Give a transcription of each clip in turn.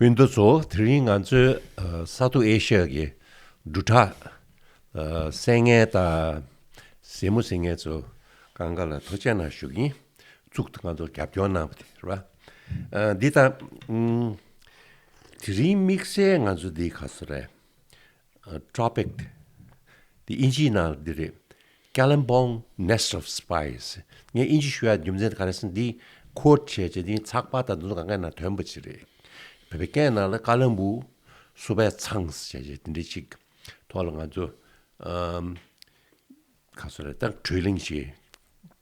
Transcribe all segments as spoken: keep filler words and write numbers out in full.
སྤུན་ཟླ་ཚོ། དེ་རིང་ང་ཚོའི་ཨ་ས་ཐོག་ཨེ་ཤ་ཡ་གི་འབྲུག་གྲགས་ཨ་གསན་མཁན་དང་གཟིགས་མོ་གཟིགས་མཁན་ཚོ་སྒང་ག་ལ་ཐུགས་རྗེ་གནང་ཞུ་གི་ཡིན། གཙུག་ཏུ་ང་ཚོ་རྒྱབ་སྐྱོར་གནང་བ་དེ་རེད་པ། ཨ་འདི་དང་ཨུམ་དེ་རིང་དམིགས་བསལ་ང་ཚོ་འདི་ག་ཚོད་རེད། ཨ་ཊོ་པིག་དེ་ཨིན་ཇིའི་ནང་འདི་རེད། Kalimpong Nest of Spies། ངས་ཨིན་ཇི་ཞུ་ཡ་རྒྱུ་མཚན་དེ་ག་རེ་ཟེར་ན། འདི་ཁོ་ཊི་བྱས་བྱས་འདི་ཚགས་པར་དང་འདི་ཚོ་གང་ག་ནང་ཐོན་པ་ཅིག་རེད། བོད་པའི་སྐད་ནང་ལ་ཀ་ལོན་སྦུག་སོ་པའི་ཚང་ཟེར་བྱས་བྱས་དེ་འདྲ་ཅིག་ཐོག་ལ་ང་ཚོ་ཨམ་ག་ཚོད་རེད། ད་བགྲོ་གླེང་ཞིག་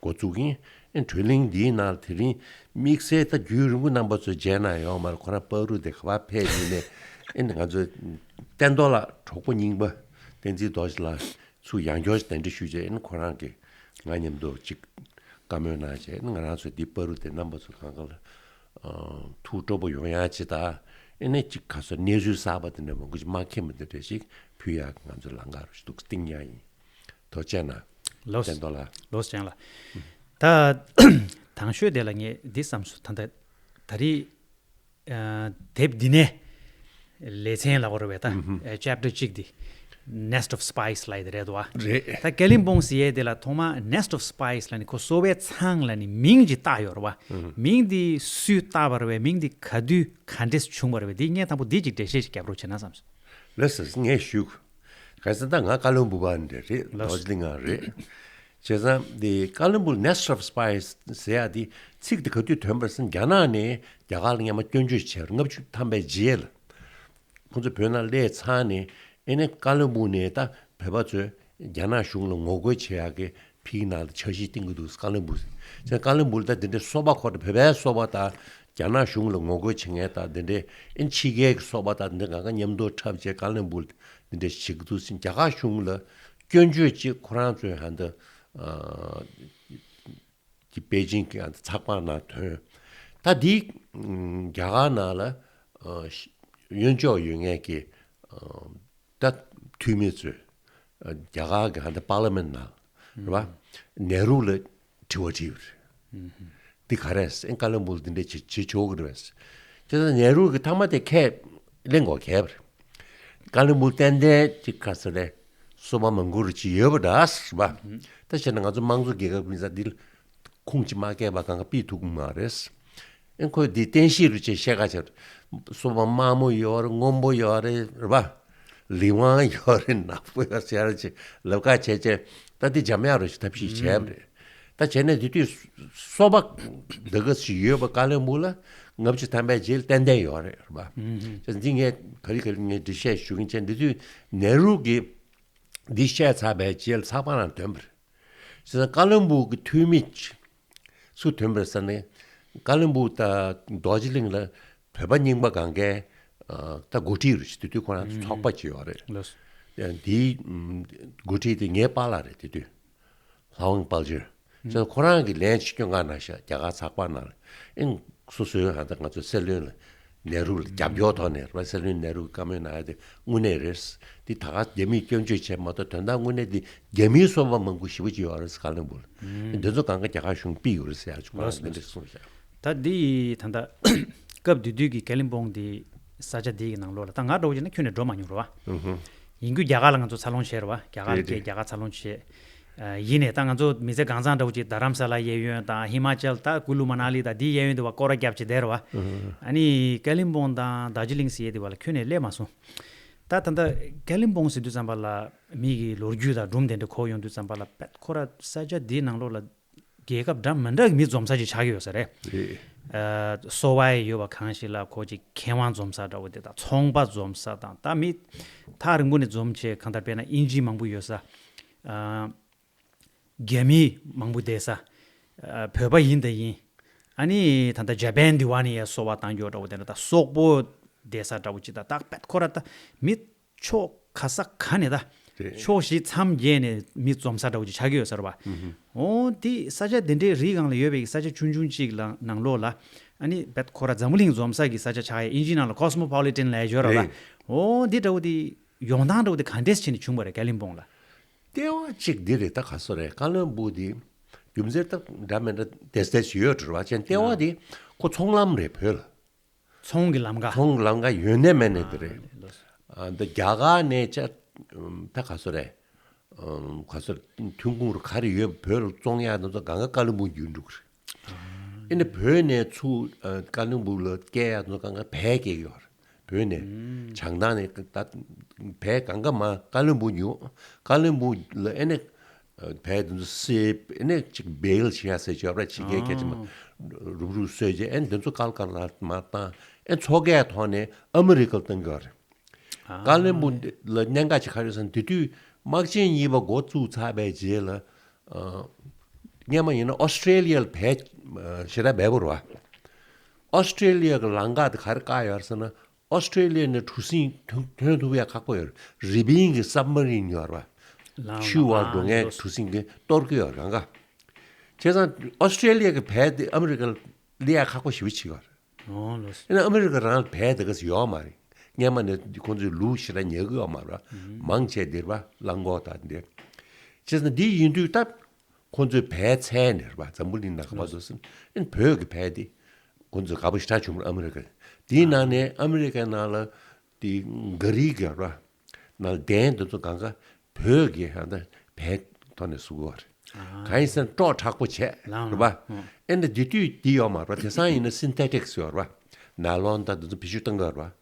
འགོ་བཙུགས་ཡིན། ཨེ་བགྲོ་གླེང་འདིའི་ནང་དེ་རིང་དམིགས་བསལ་ད་རྒྱུན་རིང་པོ་རྣམ་པ་ཚོ་མཇལ་ན་ཡོང་མ་རེད། ཁོ་རང་བར་དུ་དེ་ག་པར་ཕེབས་ཡིན་ནས། ཨེ་ང་ཚོ་བསྟན་རྡོར་ལགས་གྲོགས་པོ་རྙིང་པ་བསྟན་འཛིན་རྡོ་རྗེ་ལགས་ཚུར་ཡང་བསྐྱར་གདན་འདྲེན་ཞུས་བྱས། ཨེ་ཁོ་རང་གིས་ང་མཉམ་དུ་ཅིག་བཀའ་མོལ་གནང་བྱས། ཨེ་ང་རང་ཚོ་འདི་བར་དུ་དེ་རྣམ་པ་ཚོ་གང་ག་ལ་ཨ་ཐུགས་སྤྲོ་པོ་ཡོང་ཡ་ཅིག་དང་། ཨེ་ནས་ཅིག་ག་ཚོད་གནས་ཚུལ་གསར་པ་དེ་འདྲ་མང་པོ་ཅིག་མ་མཁྱེན་པ་འདི་འདྲ་ཞིག་ཕུལ་ཡག་ང་ཚོ་ལམ་ཁ་རུ་འདུག་བཏིང་ཡག་ཡིན། ཐུགས་རྗེ་གནང་། ལོས། བསྟན་རྡོར་ལགས། ལོས་ཅན་ལགས། ད་དང་ཤོས་དེ་ལ་ངས་འདི་བསམ་སོང་། ད་ད་ད་རེས་ཨ་དེབ་འདི་ནས་ལེ་ཚན་ལབ་དགོས་རེད་པས། ད་ཨ་ཅེབ་ཊར་གཅིག་འདི་Nest of Spies ལབ་ཡ་དེ་རེད་དོ། རེད། ད་ཀ་ལིམ་པོང་ཟེར་ཡ་དེ་ལ་ཐོག་མ་Nest of Spies ལབ་ནས་ཁོ་སོ་པའི་ཚང་ལབ་ནས་མིང་ཅིག་བཏགས་ཡོད་རེད་པ། མིང་འདི་སུས་བཏགས་པ་རེད་པས། མིང་འདི་ག་དུས་ག་འདྲས་བྱུང་བ་རེད་པས། འདི་སྔོན་དང་པོ་འདི་ཅིག་འགྲེལ་བཤད་ཅིག་རྒྱབ་རོགས་བྱེད་ན་བསམ་སོང་། ལགས་སོ། ངས་ཞུ། ག་རེ་ཟེར་ན་ད་ང་ཀ་ལོན་སྦུག་པ་འདྲ་རེད། ལགས། རྡོ་རྗེ་གླིང་ང་རེད། བྱས་ཙང་འདི་ཀ་ལོན་སྦུག་Nest of Spies ཟེར་ཡ་འདི་ཚིག་འདི་ག་དུས་ཐོན་པ་རེད་ཟེར་ན། རྒྱ་ནག་ནས་རྒྱ་གར་ལ་སྔོན་མ་སྐྱོན་བརྗོད་བྱས་རེད། ལྔ་བཅུ་ཐམ་པའི་རྗེས་ལ། ཁོང་ཚོ་བོད་ནང་སླེབས་ཚར་ནས། ཨེ་ནས་ཀ་ལོན་སྦུག་ནས་ད་བོད་པ་ཚོས་རྒྱ་ནག་གཞུང་ལ་ངོ་རྒོལ་བྱེད་ཡག་གི་ཕིའི་ནང་ལ་འཆར་གཞི་བཏིང་གི་འདུག། ཀ་ལོན་སྦུག་ཟེར། ཀ་ལོན་སྦུག་ལ་ད་འདི་འདྲའི་སོ་པ་ཁོ་ད་བོད་པའི་སོ་པ་དང་རྒྱ་ནག་གཞུང་ལ་ངོ་རྒོལ་བྱེད་མཁན་དང་། འདི་འདྲའི་ཨེ་ཕྱི་རྒྱལ་གྱི་སོ་པ་དང་འདི་གང་ག་མཉམ་དུ་འཁྲབ་བྱས་ཀ་ལོན་སྦུག་འདི་འདྲ་བྱེད་ཀྱི་འདུག་ཟེར། རྒྱ་གར་གཞུང་ལ་སྐྱོན་བརྗོད་ཅིག་ཁོ་རང་ཚོས་ཧན་ད་ཨ་ཀྱི་པེ་ཅིང་གི་ཨ་ཚགས་པར་ནང་ཐོན། ད་འདི་ཨ་རྒྱ་གར་ནང་ལ་ཨ་གཡོན་ཕྱོགས་ཡོད་མཁན་གྱི་ཨ་ད་འཐུས་མི་ཚོས་ཨ་རྒྱ་གར་གྱི་ཧན་ད་པར་ལི་མེན་ནང་རེད་པ། ནེ་རུ་ལ་དྲི་བ་དྲིས་པ་རེད། འདི་ག་རེ་རེད། ཨེ་ཀ་ལོན་སྦུག་འདི་འདྲ་བྱེད་བྱེད་ཆོག་གི་རེད་པས། དེ་ཚོ་ནེ་རུ་གིས་ཐ་མ་དེ་ཁས་ལེན་དགོས་ཁེལ་བ་རེད། ཀ་ལོན་སྦུག་ཏན་ཏན་ཅིག་ག་ཚོད་རེད། སོ་པ་མང་པོ་རེ་ཅིག་ཡོད་པ་འདྲ་ཟེར་བ། ད་བྱས་ན་ང་ཚོ་དམངས་གཙོ་རྒྱལ་ཁབ་ཡིན་ཙང་འདི་ལ་ཁུངས་ཅིག་མ་སྐྱེལ་བ་གང་ག་ཕུད་ཐུབ་ཀྱི་མ་རེད། ཨེ་ཁོས་འདི་བསྟན་བཤིག་རུ་ཅིག་བཤད་ཁ་བྱས། སོ་པ་དམར་མོ་ཡོད་རེད། སྔོན་པོ་ཡོད་རེད། རེད་པ། ལི་ཝང་ཡོད་རེད། ནག་པོ་ཡོད་ཟེར་རེད་ཅིག་ལབ་ཁ་བྱས་བྱས། ད་འདི་འཇམ་ཡག་རུ་ཞིག་ཐབས་ཤེས་བྱས་པ་རེད། ད་བྱས་ན་དེ་དུས་སོ་པ་འདི་ག་ཞིག་ཡོད་པ་ཀ་ལོན་སྦུག་ལ་ལྔ་བཅུ་ཐམ་པའི་རྗེས་ལ་ཏན་ཏན་ཡོད་རེད། རེད་པ། བྱས་ཙང་འདི་ངས་ག་རེ་ག་རེ་ངས་འགྲེལ་བཤད་ཞུ་གིན་བྱས། འདི་དུས་ནེ་རུ་གིས་འདི་བཤད་ཚར་བའི་རྗེས་ལ་ཚགས་པར་ནང་ཐོན་པ་རེད། བྱས་ཙང་ཀ་ལོན་སྦུག་གི་འཐུས་མི་སུ་ཐོན་པ་རེད་ཟེར་ན། ཀ་ལོན་སྦུག་དང་རྡོ་རྗེ་གླིང་ལ་བོད་པ་རྙིང་པ་སྒང་གའི་ཨ་ད་འགོ་ཁྲིད་རེད། དེ་དུས་ཁོ་རང་ཚོ་ཚོགས་པ་ཅིག་ཡོད་རེད། ལགས་སོ། ཡང་འདིའི་ཨམ་འགོ་ཁྲིད་དེ་ངའི་པཱ་ལགས་རེད། དེ་དུས་ལྷ་དབང་དཔལ་འབྱོར། ཅེས་ཁོ་རང་གིས་ལན་ཅིག་སྐྱོན་གནང་ཤག་རྒྱ་གར་ཚགས་པར་ནང་ལ། ཨིན། སོ་སོའི་ཧ་ད་ང་ཚོ་སྲིད་བློན་ལ་ནེ་རུ་ལ་རྒྱབ་སྐྱོར་ཐོག་ནས་རེད་པ། སྲིད་བློན་ནེ་རུ་གིས་བཀའ་མོལ་གནང་ཡ་དེ་དངོས་གནས་རེད། འདི་ད་ག་རྒྱ་མིས་སྐྱོན་བརྗོད་བྱས་མ་གཏོགས་དོན་དག་དངོས་གནས་འདི་རྒྱ་མིའི་སོ་པ་མང་པོ་ཞེ་པོ་ཅིག་ཡོད་རེད། ཀ་ལོན་སྦུག་ལ། འདི་ཚོ་གང་ག་རྒྱ་གར་གཞུང་ཕུད་ཡོད་རེད་ཟེར་ཡ་ཅིག་ཁོ་རང་ལགས་སོ། འདི་འདྲ་གསུངས་ཤག། ད་འདི་ད་ལྟ་སྐབས་དེ་དུས་ཀྱི་ཀ་ལིམ་པོང་འདི་ས་ཆ་འདི་གི་ནང་ལོགས་ལ་ད་ང་འདྲ་བོ་བྱས་ན་ཁྱོན་ནས་འགྲོ་མ་མྱོང་རེད་པ། ཡིན་རྒྱུ་རྒྱ་གར་ལ་ང་ཚོ་འཚར་ལོངས་བྱས་རེད་པ། རྒྱ་གར་ལ་སྐྱེས། རྒྱ་གར་འཚར་ལོངས་བྱས། ཨ་ཡིན་ནའི་ད་ང་ཚོ་མི་ཚེ་གང་ཚང་འདྲ་བོ་ཅིག་རྡ་རམ་ས་ལ་གཡས་གཡོན་དང་ཧི་མ་ཅལ་དང་ཀུ་ལུ་མ་ན་ལི་དང་འདི་གཡས་གཡོན་དེ་བ་སྐོར་ར་རྒྱབ་བྱས་བསྡད་རེད་པ། ཨ་ནི་ཀ་ལིམ་པོང་དང་རྡོ་རྗེ་གླིང་ཟེར་ཡས་དེ་བ་ལ་ཁྱོན་ནས་སླེབས་མ་སོང་། ད་ད་ལྟ་ཀ་ལིམ་པོང་ཟེར་དུས་ཙམ་པ་ལ་མི་གི་ལོ་རྒྱུས་དང་སྒྲུང་དེ་འདྲ་གོ་ཡོང་དུས་ཙམ་པ་ལ་དཔེ་ཁོ་ར་ས་ཆ་འདིའི་ནང་ལོགས་ལ་རྒྱལ་ཁབ་འདྲ་མི་འདྲ་གི་མི་འཛོམས་ས་ཅིག་ཆགས་ཀྱི་ཡོད་ས་རེད། རེད། ཨ་གསོ་བ་ཡི་ཡོད་པ་གང་ཞིག་ལ་ཁོ་ཅིག་མཁས་དབང་འཛོམས་ས་འདྲ་བོ་དེ་དང་། ཚོང་པ་འཛོམས་ས་དང་། ད་མི་ཐག་རིང་པོ་ནས་འཛོམས་བྱས་གང་ལྟར་དཔེར་ན་དབྱིན་ཇི་མང་པོ་ཡོད་ས། ཨ་རྒྱ་མི་མང་པོ་བསྡད་ས། ཨ་བོད་པ་ཡིན་དང་ཡིན། ཨ་ནི་ད་ལྟ་ཇ་པན་འདི་བ་ནས་ཡ་གསོ་བ་བཏང་རྒྱུ་འདྲ་བོ་དེ་འདྲ། ད་སོག་པོ་བསྡད་ས་འདྲ་བོ་ཅིག་དང་། ད་དཔེ་ཁོ་ར་ད་མི་ཕྱོགས་ག་ས་ག་ནས་ད། རེད། ཕྱོགས་བཞི་མཚམས་བརྒྱད་ནས་མི་འཛོམས་ས་འདྲ་བོ་ཅིག་ཆགས་ཀྱི་ཡོད་ས་རེད་པ། ཨོ་འདི་ས་ཆ་འདི་འདྲའི་རི་སྒང་ལ་ཡོད་པའི་ས་ཆ་ཆུང་ཆུང་ཅིག་ལ་ནང་ལོགས་ལ། ཨ་ནི་དཔེ་ཁོ་ར་འཛམ་བུ་གླིང་འཛོམས་ས་གི་ས་ཆ་ཆགས་ཡ། དབྱིན་ཇིའི་ནང་ལ་ཀོ་སི་མོ་པོ་ལི་ཊན་ལབ་ཡ་ཡོད་རེད་པ། རེད། ཨོ་འདི་འདྲ་བོ་འདི་ཡོང་སྟངས་འདྲ་བོ་འདི་ག་འདྲས་བྱས་ནས་བྱུང་བ་རེད་ཀ་ལིམ་པོང་ལ། ལྟེ་བ་གཅིག་འདི་རེད། ད་ག་སོ་རེད། ཀ་ལོན་སྦུག་འདི་རྒྱུ་མཚན་ད་འདྲ་མི་འདྲ་ཏོག་ཙམ་ཞིག་ཡོད་རེད་པ། ཅན་ལྟེ་བ་འདི་ཁོ་ཚོང་ལམ་རེད་བོད་ལ། ཚོང་གི་ལམ་ཁ། ཚོང་གི་ལམ་ཁ་ཡོད་ནས་མེད་ནས་དེ་རེད། ལོས། ཨ། འདི་རྒྱ་གར་ནས་ཅ་ད་ག་སོ་རེད། ཨམ། ག་སོ་རེད། ཐོན་ཁུངས་རུ་ག་རེ་ཡོད་བོད་ལ་བཙོང་ཡག་དེ་ཚོ་གང་ག་ཀ་ལིམ་པོང་བརྒྱུད་འགྲོ་གི་རེད། ཨ་ནི་བོད་ནས་ཚུར་ཨ་ཀ་ལིམ་པོང་ལ་སྐྱེལ་ཡག་དེ་ཚོ་གང་ག་བལ་སྐྱེལ་གི་ཡོད་རེད། བོད་ནས་བྱང་ཐང་ནས་ད་བལ་གང་ག་མར་ཀ་ལིམ་པོང་ཉོ། ཀ་ལིམ་པོང་ལ་ཨེ་ནས་བལ་དེ་ཚོ་བསྲེས། ཨེ་ནས་ཅིག་བེལ་བྱེད་ཡག་ཟེར་གྱི་ཡོད་རེད། ཕྱི་རྒྱལ་སྐད་ཆ་མ་རུབ་རུབ་བཟོས་རྗེས་ཨེ་ནས་དེ་ཚོ་ཀལ་ཀ་ཏ་མར་བཏང་། ཨེ་མཚོ་ཁའི་ཐོག་ནས་ཨ་མི་རི་ཀར་བཏང་གི་ཡོད་རེད། ཀ་ལིམ་པོང་ལ་གནད་འགག་ཅིག་ག་རེ་ཟེར་ན། དེ་དུས་དམག་ཆེན་གཉིས་པ་འགོ་བཙུགས་ཚར་བའི་རྗེས་ལ། ཨ། སྔོན་མ་ཡིན་ན་ཨོ་སི་ཀྲེ་ལི་ཡ་ལ་བལ་ཞེ་དྲག་འབེལ་པོ་རེད་པ། ཨོ་སི་ཀྲེ་ལི་ཡ་གི་ལམ་ཁ་དེ་ག་རེ་བཀག་ཡོད་ཟེར་ན། ཨོ་སི་ཀྲེ་ལི་ཡ་ནས་གྲུ་གཟིངས་ཐོན་ཐོན་ཐུབ་ཡག་ཁག་པོ་ཡོད་རེད། རི་པིན་གྱི་སབ་མ་རིན་ཡོད་རེད་པ། ལའང་ཆུ་བར་ལའང་འགྲོ་མཁན་ལོས། གྲུ་གཟིངས་ཀྱིས་གཏོར་གྱི་ཡོད་རེད་གང་ག། བྱས་ཙང་ཨོ་སི་ཀྲེ་ལི་ཡ་གི་བལ་དེ་ཨ་མི་རི་ཀ་ལ་སླེབས་ཡག་ཁག་པོ་ཞེ་པོ་ཅིག་ཡོད་རེད། ཨོ་ལོས། ཡིན་ན་ཨ་མི་རི་ཀ་རང་ལ་བལ་དེ་ག་ཚོད་ཡོད་མ་རེད། སྔོན་མ་ནས་ཁོང་ཚོས་ལུག་ཞེ་དྲག་ཉོ་གི་ཡོད་མ་རེད། མང་ཆེ་འདིར་པ་གླང་གོག་དང་འདི། བྱས་ཙང་འདི་ཡིན་དུས་ད་ཁོང་ཚོས་བལ་བཙལ་ནས་རེད་པ། འཛམ་བུ་གླིང་ནང་ག་པར་འདུག་ཟེར་ཨ་ནི་བོད་ཀྱི་བལ་འདི་ཁོང་ཚོས་དགའ་པོ་ཞེ་དྲག་བྱུང་རེད། ཨ་མི་རི་ཀ་འདིའི་ནང་ནས་ཨ་མི་རི་ཀའི་ནང་ལ་དེ་ག་རི་ག་རེད་པ། ནང་གདན་དེ་ཚོ་གང་ག་བོད་ཀྱི་ཧ་ད་བལ་ཐོག་ནས་བཟོ་གི་ཡོད་རེད། ཨ། གང་ཡིན་ཟེར་ན་སྲོག་དྲག་པོ་བྱས་ལའང་རེད་པ། ལའང་། ཨེ་འདྲ་དེ་དུས་འདི་ཡོད་མ་རེད་པ། དེང་སང་ཡིན་ན་སིན་ཐེ་ཊིག་སི་ཡོད་རེད་པ། ནའི་ལོན་དང་དེ་ཚོ་བེད་སྤྱོད་གཏོང་གི་ཡོད་རེད་པ།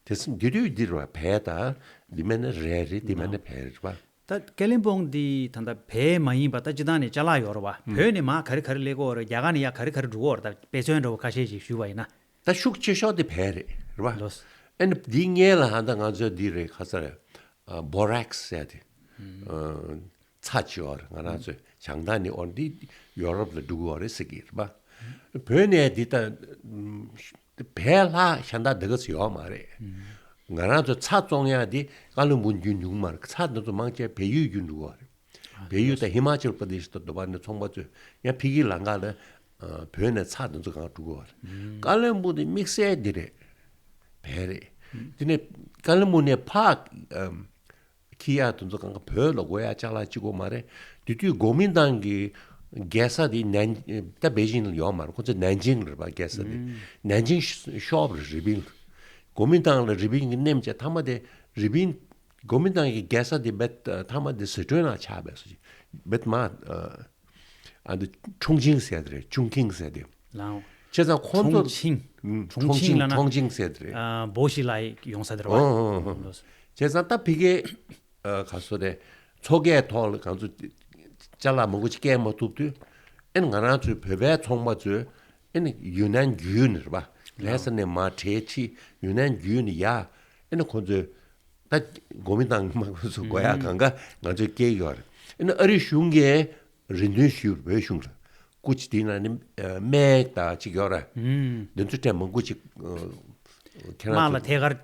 དེ་ཚོ་དེ་དུས་འདི་རེད་པ། བལ་དང་འདི་མིན་ན་རས་རེད། འདི་མིན་ན་ལའང་། བལ་རེད་པ། ད་ཀ་ལིམ་པོང་འདི་ད་ལྟ་བལ་མ་ཡིན་པ་ད་སྤྱིར་བཏང་ནས་ཅ་ལག་ཡོད་རེད་པ། བོད་ནས་མར་ག་རེ་ག་རེ་སླེབས་ཀྱི་ཡོད་རེད། རྒྱ་གར་ནས་ཡར་ག་རེ་ག་རེ་འགྲོ་གི་ཡོད་རེད། ད་དཔེ་མཚོན་འདྲ་བོ་ཁ་ཤས་ཤིག་ཞུས་པ་ཡིན་ན། ད་ཤུགས་ཆེ་ཤོས་དེ་བལ་རེད། རེད་པ། ལོས། ཨ་ནི་འདི་སྔོན་ལ་ཧ་ད་ང་ཚོས་འདི་རེད། ག་ས་རེད། ཨ། བོ་རེག་སི་ཟེར་དེ། ཨ། ཚྭ་ཅིག་ཡོད་རེད། ང་རང་ཚོས་བྱང་ཐང་ནས་ཨོ་འདི་ཡོ་རོབ་ལ་འགྲོ་གི་ཡོད་རེད་ཟེར་གྱི་རེད་པ། བོད་ནས་འདི་ད་བལ་ལྷག་གཞན་དག་འདི་ག་ཚོད་ཡོད་མ་རེད། ང་རང་ཚོ་ཚྭ་བཙོང་ཡག་འདི་ཀ་ལིམ་པོང་བརྒྱུད་འགྲོ་གི་མ་རེད། ཚྭ་འདི་ཚོ་མང་ཆེ་བལ་ཡུལ་བརྒྱུད་འགྲོ་གི་ཡོད་རེད། བལ་ཡུལ་དང་ཧི་མ་ཅལ་པྲ་དེ་ཤི་དང་དེ་པར་ནས་ཚོང་པ་ཚོས་ཡང་ཕ་གིའི་ལམ་ཁ་ལ། ཨ། བོད་ནས་ཚྭ་དེ་ཚོ་གང་འགྲོ་གི་ཡོད་རེད། ཀ་ལིམ་པོང་དེ་དམིགས་བསལ་འདི་རེད། བལ་རེད། དེ་ནས་ཀ་ལིམ་པོང་ནས་ཕར། ཨམ། འཁྱེར་ཡག་དེ་ཚོ་གང་ག་བོད་ལ་དགོས་ཡག་ཅ་ལག་གཅིག་པོ་མ་རེད། དེ་དུས་གོ་མིན་ཏང་གི་རྒྱལ་ས་དེ་ནན། ད་པེ་ཅིང་ལ་ཡོད་མ་རེད། ཁོ་ཚོ་ནན་ཅིང་ལ་རེད་པ། རྒྱལ་ས་དེ་ནན་ཅིང་ཤོབ་རེད། རི་པིན་ལ། གོ་མིན་ཏང་ལ་རི་པིན་གྱི་མནན་བྱས་མཐའ་མ་དེ་རི་པིན། གོ་མིན་ཏང་གི་རྒྱལ་ས་དེ་བེད་མཐའ་མ་དེ་ཟི་ཁྲོན་ལ་ཆགས་པས་སོ། བེད་མ། ཨ་འདི་ཁྲུང་ཆིང་ཟེར་དེ་རེད། ཁྲུང་ཆིང་ཟེར་དེ། ལའང་། བྱས་ཙང་ཁོང་ཚོ། ཁྲུང་ཆིང་། ཨུམ། ཁྲུང་ཆིང་ལབ་ན། ཁྲུང་ཆིང་ཟེར་དེ་རེད། ཨ། བོ་ཞི་ལ་ཡོང་ས་དེ་རེད་པ། ཨོ་ཨོ་ཨོ། བྱས་ཙང་ད་ཕ་གིའི། ཨ། ག་སོ་རེད། མཚོ་ཁའི་ཐོག་ལ་གང་ཚོ་ཅ་ལག་མང་པོ་ཅིག་སྐྱེལ་མ་ཐུབ་དུས། ཨེ་ང་རང་ཚོའི་བོད་པའི་ཚོང་པ་ཚོས་ཨེ་ཡུན་ནན་བརྒྱུད་ནས་རེད་པ། ལྷ་ས་ནས་མར་ཁྲལ་ཁྲིད། ཡུན་ནན་བརྒྱུད་ནས་ཡར་ཨེ་ཁོང་ཚོས། ད་གོ་མིན་ཏང་མ་ཁོ་ཚོ་དགོས་ཡག་གང་ག་ང་ཚོས་སྐྱེལ་ཡོད་རེད། ཨ་ནི་ཨ་རི་གཞུང་གིས་རེ་འདུན་ཞུས། བོད་གཞུང་ལ། སྐུ་ཅི་དེ་ན་ནི་སྨན་དང་ཅིག་ཡོད་རེད། ཨུམ། དེ་ཚོ་སྤྲད། མང་པོ་ཅིག་ཁྱེད་རང་དམག་ལ་ཚོ་ཐད་ཀར་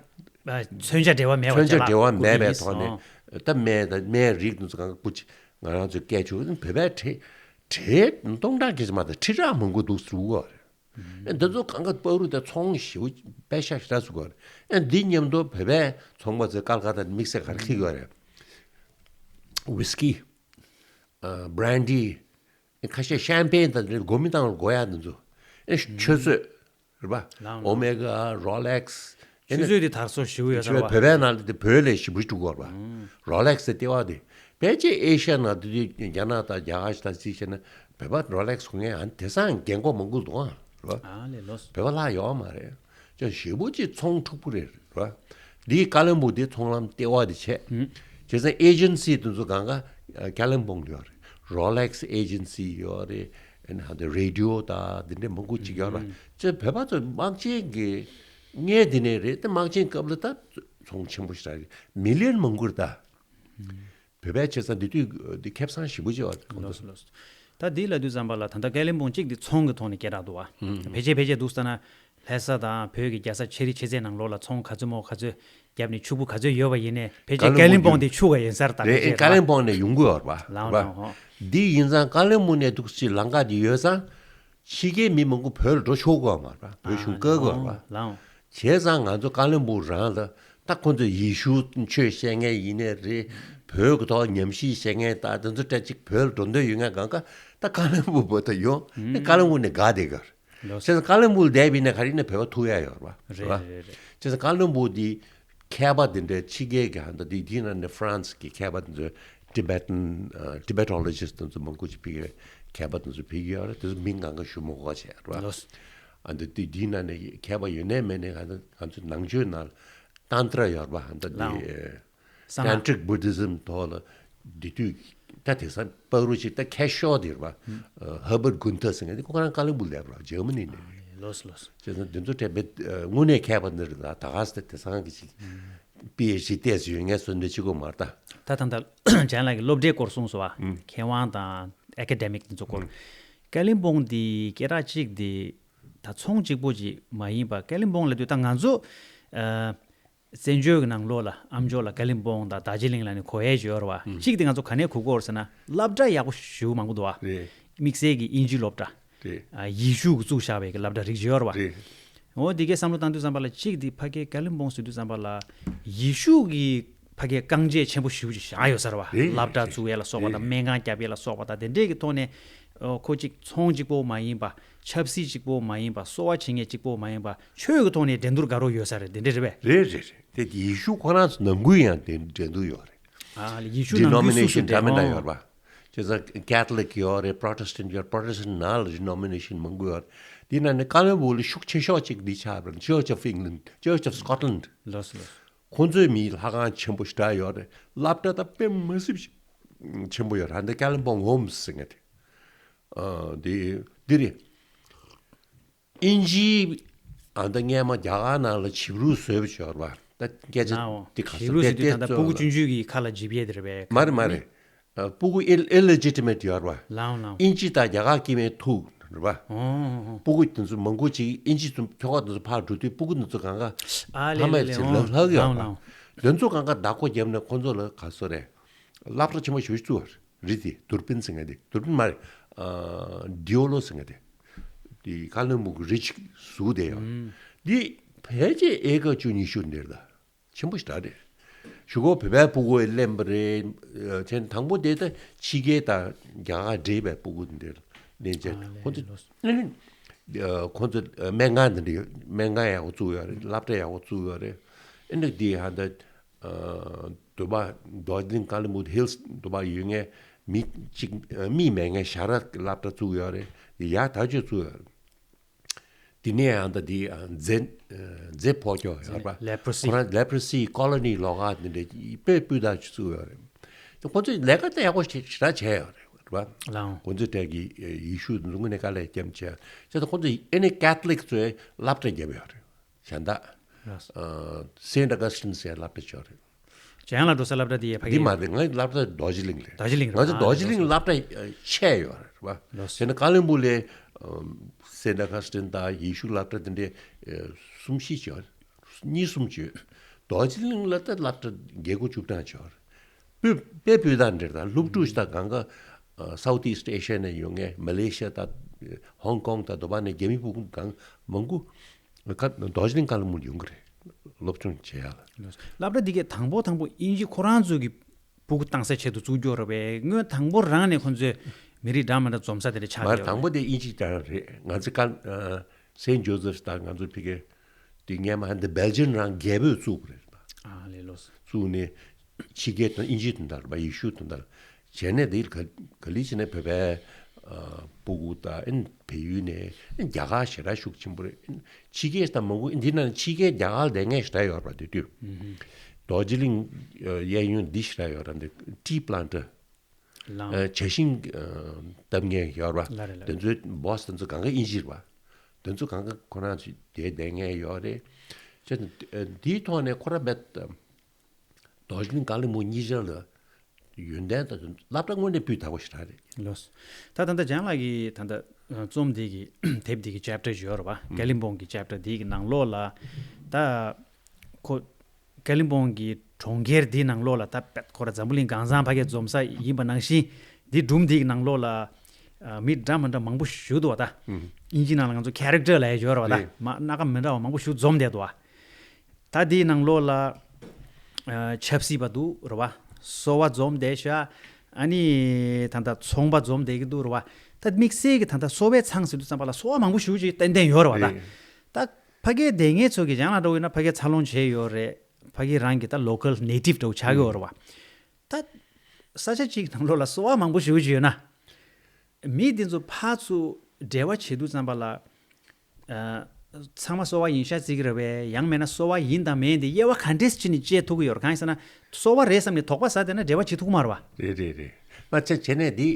མཚོན་ཆ་འབྲེལ་བ་མེད་པ། མཚོན་ཆ་འབྲེལ་བ་མེད་པའི་ཐོག་ནས་ད་སྨན་དང་སྨན་རིགས་དེ་ཚོ་གང་ག་སྐུ་ཅི་ང་རང་ཚོས་སྐྱེལ་ཆོག་བོད་པའི་ཁྲལ་ཁྲལ་སྟོང་ཕྲག་སྐད་ཆ་མ་གཏོགས་ཁྲི་ཕྲག་མང་པོ་འདུག་ཟེར་བ་རེད། ཨེ་འདི་ཚོ་གང་ག་བར་དུ་དེ་ཚོང་ཞེ་པོ་དཔེ་ཤ་ཞེ་དྲག་བཟོ་གི་ཡོད་རེད། ཨེ་འདི་མཉམ་དུ་བོད་པའི་ཚོང་པ་ཚོས་ཀལ་ཀ་ཏ་དམིགས་བསལ་ག་རེ་འཁྱེར་གྱི་ཡོད་རེད། ཝིས་ཀི། ཨ། བྷི་རན་ཌི། ཨེ་ཁ་ཤས་ཤམ་པེན་དང་འདི་གོ་མིན་ཏང་ལ་དགོས་ཡག་འདི་ཚོ། ཨེ་ཆུ་ཚོད་རེད་པ། ལའང་། ཨོ་མེ་ག། རོ་ལེག་སི། ཨེ་ཆུ་ཚོད་དེ་དར་སྲོལ་ཞེ་པོ་ཡོད་ས་རེད་པ། བོད་པའི་ནང་ལ་དེ་བོད་ལས་ཞེ་པོ་འགྲོ་གི་ཡོད་རེད་པ། རོ་ལེག་སི་དེ་ལྟེ་བ་དེ། ཕལ་ཆེར་ཨེ་ཤ་ཡ་ནང་དེ་དུས་རྒྱ་ནག་དང་རྒྱ་གར་ཞིག་དང་གཅིག་བྱས་ན། བོད་པ་རོ་ལེག་སི་གོན་མཁན་ཨ་ནི་དེང་སང་རྒན་གོག་མང་པོ་འདུག་ཨ། རེད་པ། ཨ་ལས་ལོས། བོད་པ་ལྷག་ཡོད་མ་རེད། ཅང་ཞེ་པོ་ཅིག་ཚོང་འཁྲུག་པོ་རེད། རེད་པ། འདིའི་ཀ་ལིམ་པོང་དེ་ཚོང་ལམ་ལྟེ་བ་དེ་བྱས། ཨུམ། བྱས་ཙང་ཨེ་ཇེན་སི་དེ་ཚོ་གང་ག་ཀ་ལིམ་པོང་ལ་ཡོད་རེད། རོ་ལེག་སི་ཨེ་ཇེན་སི་ཡོད་རེད། ཨ་ནི་ཧ་དེ་རེ་ཌི་ཡོ་དང་དེ་འདྲའི་མང་པོ་ཅིག་ཡོད་རེད། ཨུམ། ཅེ་བོད་པ་ཚོ་དམག་ཆེན་གྱི་སྔས་དེ་ནས་རེད། དེ་དམག་ཆེན་སྐབས་ལ་ད་ཚོང་ཆེན་པོ་ཞིག་རག་རེད། མི་ལི་ཡོན་མང་པོ་རེད་ད། ཨུམ། བོད་པའི་བྱས་ཙང་འདི་དུས་འདི་ཁེ་བཟང་ཞེ་པོ་ཅིག་ཡོད་རེད། ལོས་ལོས། ད་འདི་ལབ་དུས་ཙམ་པ་ལ་ད་ལྟ་ཀ་ལིམ་པོང་གཅིག་འདི་ཚོང་གི་ཐོག་ནས་སྐད་གྲགས་འདུག་བ། ཨུམ། ཕལ་ཆེར་ཕལ་ཆེར་འདུག་ཟེར་ན། ལྷ་ས་དང་བོད་ཀྱི་རྒྱལ་ས་ཆེ་རི་ཆེ་ཚའི་ནང་ལོགས་ལ་ཚོང་ག་ཚོད་མོ་ག་ཚོད་བརྒྱབ་ནས་ཕྱུག་པོ་ག་ཚོད་ཡོད་པ་ཡིན་ནའི་ཕལ་ཆེར་ཀ་ལིམ་པོང་དེ་ཕྱུག་པ་ཡིན་ས་རེད། ད་རེད། ཕལ་ཆེར་ཀ་ལིམ་པོང་ནས་ཡོང་གི་ཡོད་རེད་པ། ལའང་རེད་པ། ལའང་ཧོ། འདི་ཡིན་ཙང་ཀ་ལིམ་པོང་ནས་འདུག་སེ་ལམ་ཁ་འདི་ཡོད་ཙང་། ཕྱི་རྒྱལ་མི་མང་པོ་བོད་ལ་འགྲོ་ཆོག་གི་ཡོད་མ་རེད་པ། བོད་གཞུང་བཀག་གི་ཡོད་རེད་པ། ལའང་། བྱས་ཙང་ང་ཚོ་ཀ་ལིམ་པོང་རང་ལ་ད་ཁོང་ཚོ་ཡེ་ཤུ་ཆོས་བཤད་མཁན་ཡིན་ནའི་རེད། བོད་ཀྱི་ཐོག་ཉམས་ཞིབ་བྱེད་མཁན་ད་དེ་ཚོ་འདྲ་ཅིག་བོད་ལ་འགྲོ་འདོད་ཡོད་མཁན་གང་ག་ད་ཀ་ལིམ་པོང་བར་དུ་ཡོང་། ཨུམ། ཀ་ལིམ་པོང་ནས་བསྒགས་བསྡད་ཀྱི་ཡོད་རེད། ལགས། བྱས་ཙང་ཀ་ལོན་སྦུག་བསྡད་པ་ཡིན་ན་ག་རེ་ཡིན་ན་བོད་པ་ཐུག་ཡ་ཡོད་རེད་པ། རེད་རེད་རེད། བྱས་ཙང་ཀ་ལོན་སྦུག་འདི་མཁས་པ་དེ་འདྲའི་ཕྱི་རྒྱལ་གྱི་ཧ་ད་དེ་དེའི་ནང་ནས་ཧྥ་རན་སི་གི་མཁས་པ་དེ་ཚོས་Tibetan Tibetologist དེ་ཚོ་མང་པོ་ཅིག་ཕ་གིའི་མཁས་པ་དེ་ཚོ་ཕ་གི་ཡོད་རེད། དེ་ཚོ་མིང་གང་ག་ཞུ་མི་དགོས་བྱས་རེད་པ། ལགས། ཨ་འདི་དེ་དེའི་ནང་ནས་མཁས་པ་ཡོད་ནའི་མེད་ནའི་ང་ཚོ་ང་ཚོ་ནང་ཆོས་ནང་ལ་ཏན་ཏྲ་ཡོད་རེད་པ། ཧ་ད་ལའོ། དེ་ས་ལ། Tantric Buddhism ཐོག་ལ་དེ་དུས་ད་དེང་སང་པ་རུ་ཅིག་ད་མཁས་ཤོས་དེ་རེད་པ། Herbert Gunther ཟེར་མཁན་དེ་ཁོ་རང་ཀ་ལོན་སྦུག་སླེབས་རེད་པ། འཇར་མ་ནི་ནས་རེད། ལགས་ལགས། བྱས་ཙང་དེ་ཚོ་དྲན་པའི་དངོས་གནས་མཁས་པ་འདི་རེད། ད་ད་ག་ཟེ་དེང་སང་གི་ཅིག་པི་ཨེཆ་ཌི་ཏོག་ཙམ་ཡོད་མཁན་ཚོ་འདྲ་ཅིག་གོ་མ་རེད་ད། ད་ད་ད་ལྟ་ལགས་ཀྱི་སློབ་གྲྭའི་སྐོར་གསུངས་སོང་བ། མཁས་དབང་དང་ཨེ་ཀ་ཌེ་མིག་དེ་ཚོ་སྐོར། ཀ་ལིམ་པོང་འདི་སྐད་གྲགས་གཅིག་འདི་ད་ཚོང་གཅིག་པོ་ཅིག་མ་ཡིན་པ། ཀ་ལིམ་པོང་ལབ་དུས་ད་ང་ཚོ་ཨ་བཙན་བྱོལ་གྱི་ནང་ལོགས་ལ་ཨ་མཆོག་ལ་ཀ་ལིམ་པོང་དང་རྡོ་རྗེ་གླིང་ལབ་ནས་གོ་ཡས་ཅིག་ཡོད་རེད་བ། གཅིག་དེ་ང་ཚོ་ག་ནས་གོ་གི་ཡོད་རེད་ཟེར་ན་སློབ་གྲྭ་ཡག་པོ་ཞེ་པོ་མང་པོ་འདུག་བ། རེད། དམིགས་བསལ་གྱི་དབྱིན་ཇིའི་སློབ་གྲྭ། རེད། ཨ་ཡེ་ཤུ་གིས་བཙུགས་བཞག་པའི་གི་སློབ་གྲྭ་རིགས་ཅིག་ཡོད་རེད་བ། རེད། འོ་དེ་གའི་བསམ་བློ་བཏང་དུས་ཙམ་པ་ལ་གཅིག་དེ་ཕ་གའི་ཀ་ལིམ་པོང་ཟེར་དུས་ཙམ་པ་ལ་ཡེ་ཤུ་གི་ཕ་གའི་རྐང་རྗེས་ཆེན་པོ་ཞེ་པོ་ཅིག་བཞག་ཡོད་ས་རེད་བ། རེད། སློབ་གྲྭ་བཙུགས་ཡས་ལ་སོགས་པ་དང་། རེད། སྨན་ཁང་བརྒྱབ་ཡས་ལ་སོགས་པ་དང་། དེ་འདྲས་ཀྱི་ཐོག་ནས་ཨོ་ཁོ་གཅིག་ཚོང་གཅིག་པོ་མ་ཡིན་པ། ཆབ་སྲིད་གཅིག་པོ་མ་ཡིན་པ། གསོ་བ་བྱེད་མཁན་གཅིག་པོ་མ་ཡིན་པ། ཆོས་ཀྱི་ཐོག་ནས་འགྲན་བསྡུར་དགའ་རོགས་ཡོད་ས་རེད། དེ་འདྲས་རེད་པས། རེད་རེད་རེད། དེ་ཡེ་ཤུ་ཁོ་རང་ཚོ་ནང་ཁུལ་ཡང་དེ་འགྲན་བསྡུར་ཡོད་རེད། ཨ་ལས་ཡེ་ཤུ་ནང་ཁུལ་སུ་སུ་Denomination འདྲ་མི་འདྲ་འགྲན་ཡོད་རེད་པ། བྱས་ཙང་Catholic ཡོད་རེད། Protestant ཡོད། Protestant ནང་ལ་denomination མང་པོ་ཡོད་རེད། དེ་ནང་ནས་ཀ་ལོན་སྦུག་ལ་ཤུགས་ཆེ་ཤོས་གཅིག་འདི་ཆགས་པ་རེད། Church of England, Church of Scotland། ལགས་ལགས། ཁོང་ཚོའི་མི་ལྷ་ཁང་ཆེན་པོ་ཞེ་དྲག་ཡོད་རེད། སློབ་གྲྭ་དང་དཔེ་མ་སྲིད་ཆེན་པོ་ཡོད་རེད། ཨ་འདི་ཀ་ལོན་སྦུག་ངོམ་ཟེར་མཁན་དེ། ཨ་འདི་འདི་རེད། དབྱིན་ཇིའི་ཨ་ད་སྔས་མ་རྒྱ་གར་ནང་ལ་བྱིབས་རུ་བཟོས་པ་ཅིག་ཡོད་རེད་པ། ད་སྐད་ཆ་ལའོ། འདི་ག་ས་བྱིབས་རུ་ཟེར་དུས་ད་ལྟ་སྤུ་གུ་ཆུང་ཆུང་གི་ཁ་ལ་འཇིབ་ཡས་དེ་རེད་པས། མ་རེད་མ་རེད། ཨ་སྤུ་གུ་ཨི་ཨི་ལི་ཇི་ཊི་མེ་ཊི་ཡོད་རེད་པ། ལའོ་ལའོ། དབྱིན་ཇི་དང་རྒྱ་གར་སྐྱེ་དམན་ཐུག་རེད་པ། ཨོ་ཨོ། སྤུ་གུ་དེ་ཚོ་མང་པོ་ཅིག་དབྱིན་ཇི་ཚོ་ཁྱོ་ག་དེ་ཚོ་ཕར་འགྲོ་དུས་སྤུ་གུ་དེ་ཚོ་གང་ག་ཨ་ལས་ཕ་མས་ལས་ཚེ་ལས་ལྷག་ཡོད་ལའོ་པ། ལའོ། དེ་ཚོ་གང་ག་བདག་པོ་བརྒྱབ་ནས་ཁོ་ཚོ་ལ་ག་ཚོད་རེད། སློབ་གྲྭ་ཆེན་པོ་ཞེ་པོ་ཅིག་བཙུགས་པ་རེད། རི་དེ་དུར་པིན་ཟེར་མཁན་དེ། དུར་པིན་མ་རེད། ཨ་ཌི་ཨོ་ལོ་ཟེར་མཁན་དེ། དེ་ཀ་ལོན་སྦུག་གི་རི་གཅིག་ཟུག་བསྡད་ཡོད་རེད། འདི་ཕལ་ཆེར་ཨེ་ཀར་བཅུ་ཉི་ཤུ་འདྲ་རེད་ད། ཆེན་པོ་ཞེ་དྲག་རེད། གཞུག་གུ་བོད་པའི་སྤུ་གུ་ལེན་པ་རེད། ཨ་བྱས་ན་དང་པོ་དེ་ད་ཕྱི་རྒྱལ་དང་རྒྱ་གར་འདྲེས་པའི་སྤུ་གུ་འདིར་ལེན་བྱས། ཨ་ལས་ཁོ་ཚོ་ལོས། ཨ་ཁོ་ཚོ་སྨན་ཁང་འདི་འདྲ་ཡོད། སྨན་ཁང་ཡག་པོ་བཙུགས་ཡོད་རེད། སློབ་གྲྭ་ཡག་པོ་བཙུགས་ཡོད་རེད། ཨེ་འདྲ་འདི་ཧ་ད། ཨ་དུ་བ་རྡོ་རྗེ་གླིང་ཀ་ལོན་སྦུག་ཧིལ་སི་དུ་བ་ཡོད་མཁན་མི་གཅིག་ཨ་མིག་མེད་མཁན་ཞྭ་ར་སློབ་གྲྭ་བཙུགས་ཡོད་རེད། དེ་ཡག་ཐག་ཆོད་བཙུགས་ཡོད་རེད། དེ་ནས་ཡང་ད་དེ་ཨ་མཛེ་ཨ་མཛེ་ཕོག་ཀྱོག་ཡོད་རེད་པ། Leprosy། ཁོ་རང་ལེ་པ་རོ་སི་ཀོ་ལོ་ནི་ལོགས་ཀ་དེ་འདྲ་དཔེ་སྤུས་དག་ཅིག་བཙུགས་ཡོད་རེད། དེ་ཁོ་ཚོས་ལས་ཀ་དེ་ཡག་པོ་ཞེ་དྲག་བྱས་ཡོད་རེད་པ། ལའོ། ཁོ་ཚོས་དེ་གི་ཡེ་ཤུ་དེ་ཚོ་དངོས་གནས་དཀའ་ལས་བརྒྱབ་བྱས། བྱས་ཙང་ཁོ་ཚོས་ཨེ་ནི་ཀེ་ཐོ་ལིག་ཚོའི་སློབ་གྲྭ་བརྒྱབ་ཡོད་རེད། གཞན་དག་ལགས། ཨ་སེན་ཨ་ག་སི་ཊིན་ཟེར་སློབ་གྲྭ་ཅིག་ཡོད་རེད། འཇམ་དབྱངས་ལགས་འགྲོ་སའི་སློབ་གྲྭ་དེ་ཡས་ཕ་གི་འདི་མ་རེད། ང་སློབ་གྲྭ་རྡོ་རྗེ་གླིང་རེད། རྡོ་རྗེ་གླིང་རེད། ང་ཚོ་རྡོ་རྗེ་གླིང་སློབ་གྲྭ་ཨ་ཆད་ཡོད་རེད་པ། ལགས། དེ་ནས་ཀ་ལོན་སྦུག་ལ་ཨ་སེན་ཨ་ག་སི་ཊིན་དང་ཡེ་ཤུ་སློབ་གྲྭ་དེ་འདྲའི་ཨ་གསུམ་བཞི་ཅིག་ཡོད་རེད། གཉིས་གསུམ་ཅིག་ཡོད། རྡོ་རྗེ་གླིང་ལ་ད་སློབ་གྲྭ་བརྒྱད་དགུ་བཅུ་གྲངས་ཅིག་ཡོད་རེད། སྤུས་དཔེ་སྤུས་དག་འདྲ་རེད། ད་སློབ་ཕྲུག་ད་གང་ག་ཨ་South East Asia ནས་ཡོང་མཁན། མ་ལེ་ཤི་ཡ་དང་ཧོང་ཀོང་དང་དུ་བ་ནས་རྒྱ་མི་སྤུ་གུ་གང་མང་པོ་ཀ་རྡོ་རྗེ་གླིང་ཀ་ལོན་སྦུག་ཡོང་གི་རེད། སློབ་སྦྱོང་བྱེད་ཡ་ལ། སློབ་གྲྭ་འདི་གས་དང་པོ་དང་པོ་དབྱིན་ཇི་ཁོ་རང་ཚོ་གི་སྤུ་གུ་བཏང་སའི་ཆེད་དུ་བཙུགས་རྒྱུ་རེད་པས། སྔོན་དང་པོ་རང་ནས་ཁོ་ཚོས་མི་རིགས་འདྲ་མི་འདྲ་འཛོམས་ས་དེ་འདྲ་ཆགས་མ་ཡོད་དང་པོ་དེ་དབྱིན་ཇི་རང་རེད། ང་ཚོ་ཀ་ཨ་སེན་ཇོ་སེབ་དང་ང་ཚོ་ཕ་གི་དེ་སྔས་མ་འདི་སྦེལ་ཇམ་རང་རྒྱལ་པོས་བཙུགས་པ་རེད་པ། ཨ་ལས་ལོས། བཙུགས་ནས་ཕྱི་རྒྱལ་དང་དབྱིན་ཇི་དོན་དག་རེད་པ། ཡེ་ཤུ་དོན་དག་བྱས་ནས་དེ་ག་ག་ལེ་བྱས་ནས་བོད་པའི་ཨ་སྤུ་གུ་དང་ཨ་ནི་བལ་ཡུལ་ནས་ཨ་ནི་རྒྱ་གར་ཞེ་དྲག་ཤུགས་ཆེན་པོ་རེད། ཨ་ནི་ཕྱི་རྒྱལ་དང་མང་པོ་འདི་ན་ཕྱི་རྒྱལ་རྒྱ་གར་བསྡད་མཁན་ཞེ་དྲག་ཡོད་རེད་པ། དེ་དུས་རྡོ་རྗེ་གླིང་གཡས་གཡོན་འདི་ཞེ་དྲག་ཡོད་རེད། འདི་ཊི་པི་ལན་ཊར། ལའོ། ཨ་བྱ་ཤིང་ཨ་བཏབ་མཁན་ཡོད་རེད་པ། ལ་རེད་ལ་དེ་རེད། ཚོའི་སྦོ་སི་དེ་ཚོ་གང་ག་དབྱིན་ཇི་རེད་པ། དེ་ཚོ་གང་ག་ཁོ་རང་ཚོ་དེ་བསྡད་མཁན་ཡོད་རེད། བྱས་ཙང་ཨ་འདིའི་ཐོག་ནས་ཁོ་རང་རྦད་རྡོ་རྗེ་གླིང་ཀ་ལོན་སྦུག་གཉིས་ཆར་ལ་ཡོན་ཏན་དང་སློབ་གྲྭ་དངོས་གནས་སྤུས་དག་པོ་ཞེ་དྲག་རེད། ལོས། ད་ད་ལྟ་འཇམ་ལགས་ཀྱིས་ད་ལྟ་རྩོམ་འདི་གི་དེབ་འདི་གི་ཅེབ་ཊར་ཞིག་ཡོད་རེད་པ། ཀ་ལིམ་པོང་གི་ཅེབ་ཊར་འདི་གི་ནང་ལོགས་ལ་ད་ཁོ་ཀ་ལིམ་པོང་གི་གྲོང་ཁྱེར་འདི་ནང་ལོགས་ལ་ད་དཔེ་ཁོ་ར་འཛམ་བུ་གླིང་གང་ཚང་ཕ་གིའི་འཛོམས་ས་ཡིན་པ་ནང་བཞིན་འདི་སྒྲུང་འདི་གི་ནང་ལོགས་ལ་ཨ་མི་འདྲ་མི་འདྲ་མང་པོ་ཞིག་འདུག་བ་ད། ཨིན་ཇི་ནང་ལ་ང་ཚོ་ཁེ་རེག་ཊར་ལབ་ཡ་ཡོད་རེད་བ་ད། རེད། མ་སྣ་ཁ་མི་འདྲ་བ་མང་པོ་ཞིག་འཛོམས་བསྡད་འདུག་བ། ད་དེའི་ནང་ལོགས་ལ་ཨ་ཆབ་སྲིད་པ་འདུག་རེད་བ། གསོ་བ་འཛོམས་བསྡད་ཤག་ཨ་ནི་ད་ལྟ་ཚོང་པ་འཛོམས་བསྡད་ཀྱི་འདུག་རེད་བ། ད་དམིགས་བསལ་གྱི་ད་ལྟ་གསོ་བའི་ཚང་ཟེར་དུས་ཙམ་པ་ལ་གསོ་བ་མང་པོ་ཞེ་པོ་ཅིག་ཏན་ཏན་ཡོད་རེད་བ། ད་རེད། ད་ཕ་གིའི་སྡོད་མཁན་ཚོ་གི་ཡང་ན་འདྲ་བོ་ཡིན་ན་ཕ་གིར་འཚར་ལོངས་བྱས་ཡོད་རེད། ཕ་གི་རང་གི་ད་ལོ་ཀལ་ནེ་ཊིབ་འདྲ་བོ་ཆགས་ཀྱི་ཡོད་རེད་བ། ད་ས་ཆ་གཅིག་ནང་ལོགས་ལ་གསོ་བ་མང་པོ་ཞེ་པོ་ཅིག་ཡོད་ན། མི་དེ་ཚོ་ཕར་ཚུར་འབྲེལ་བ་བྱེད་དུས་ཙམ་པ་ལ། ཨ། ཚང་མ་གསོ་བ་ཡིན་ཤག་བརྩི་གི་རེད་པས། ཡང་མིན་ན་གསོ་བ་ཡིན་དང་མིན་དེ་དབྱེ་བ་ག་འདྲས་བྱས་ནས་དཔྱད་ཐུབ་ཀྱི་ཡོད་རེད། གང་ཡིན་ཟེར་ན་གསོ་བ་རེད་བསམ་ནས་དོགས་པ་ཟ་བསྡད་ན་འབྲེལ་བ་བྱེད་ཐུབ་ཀྱི་མ་རེད་པ། རེད་རེད་རེད། མ་ཚད་བྱས་ནས་འདི།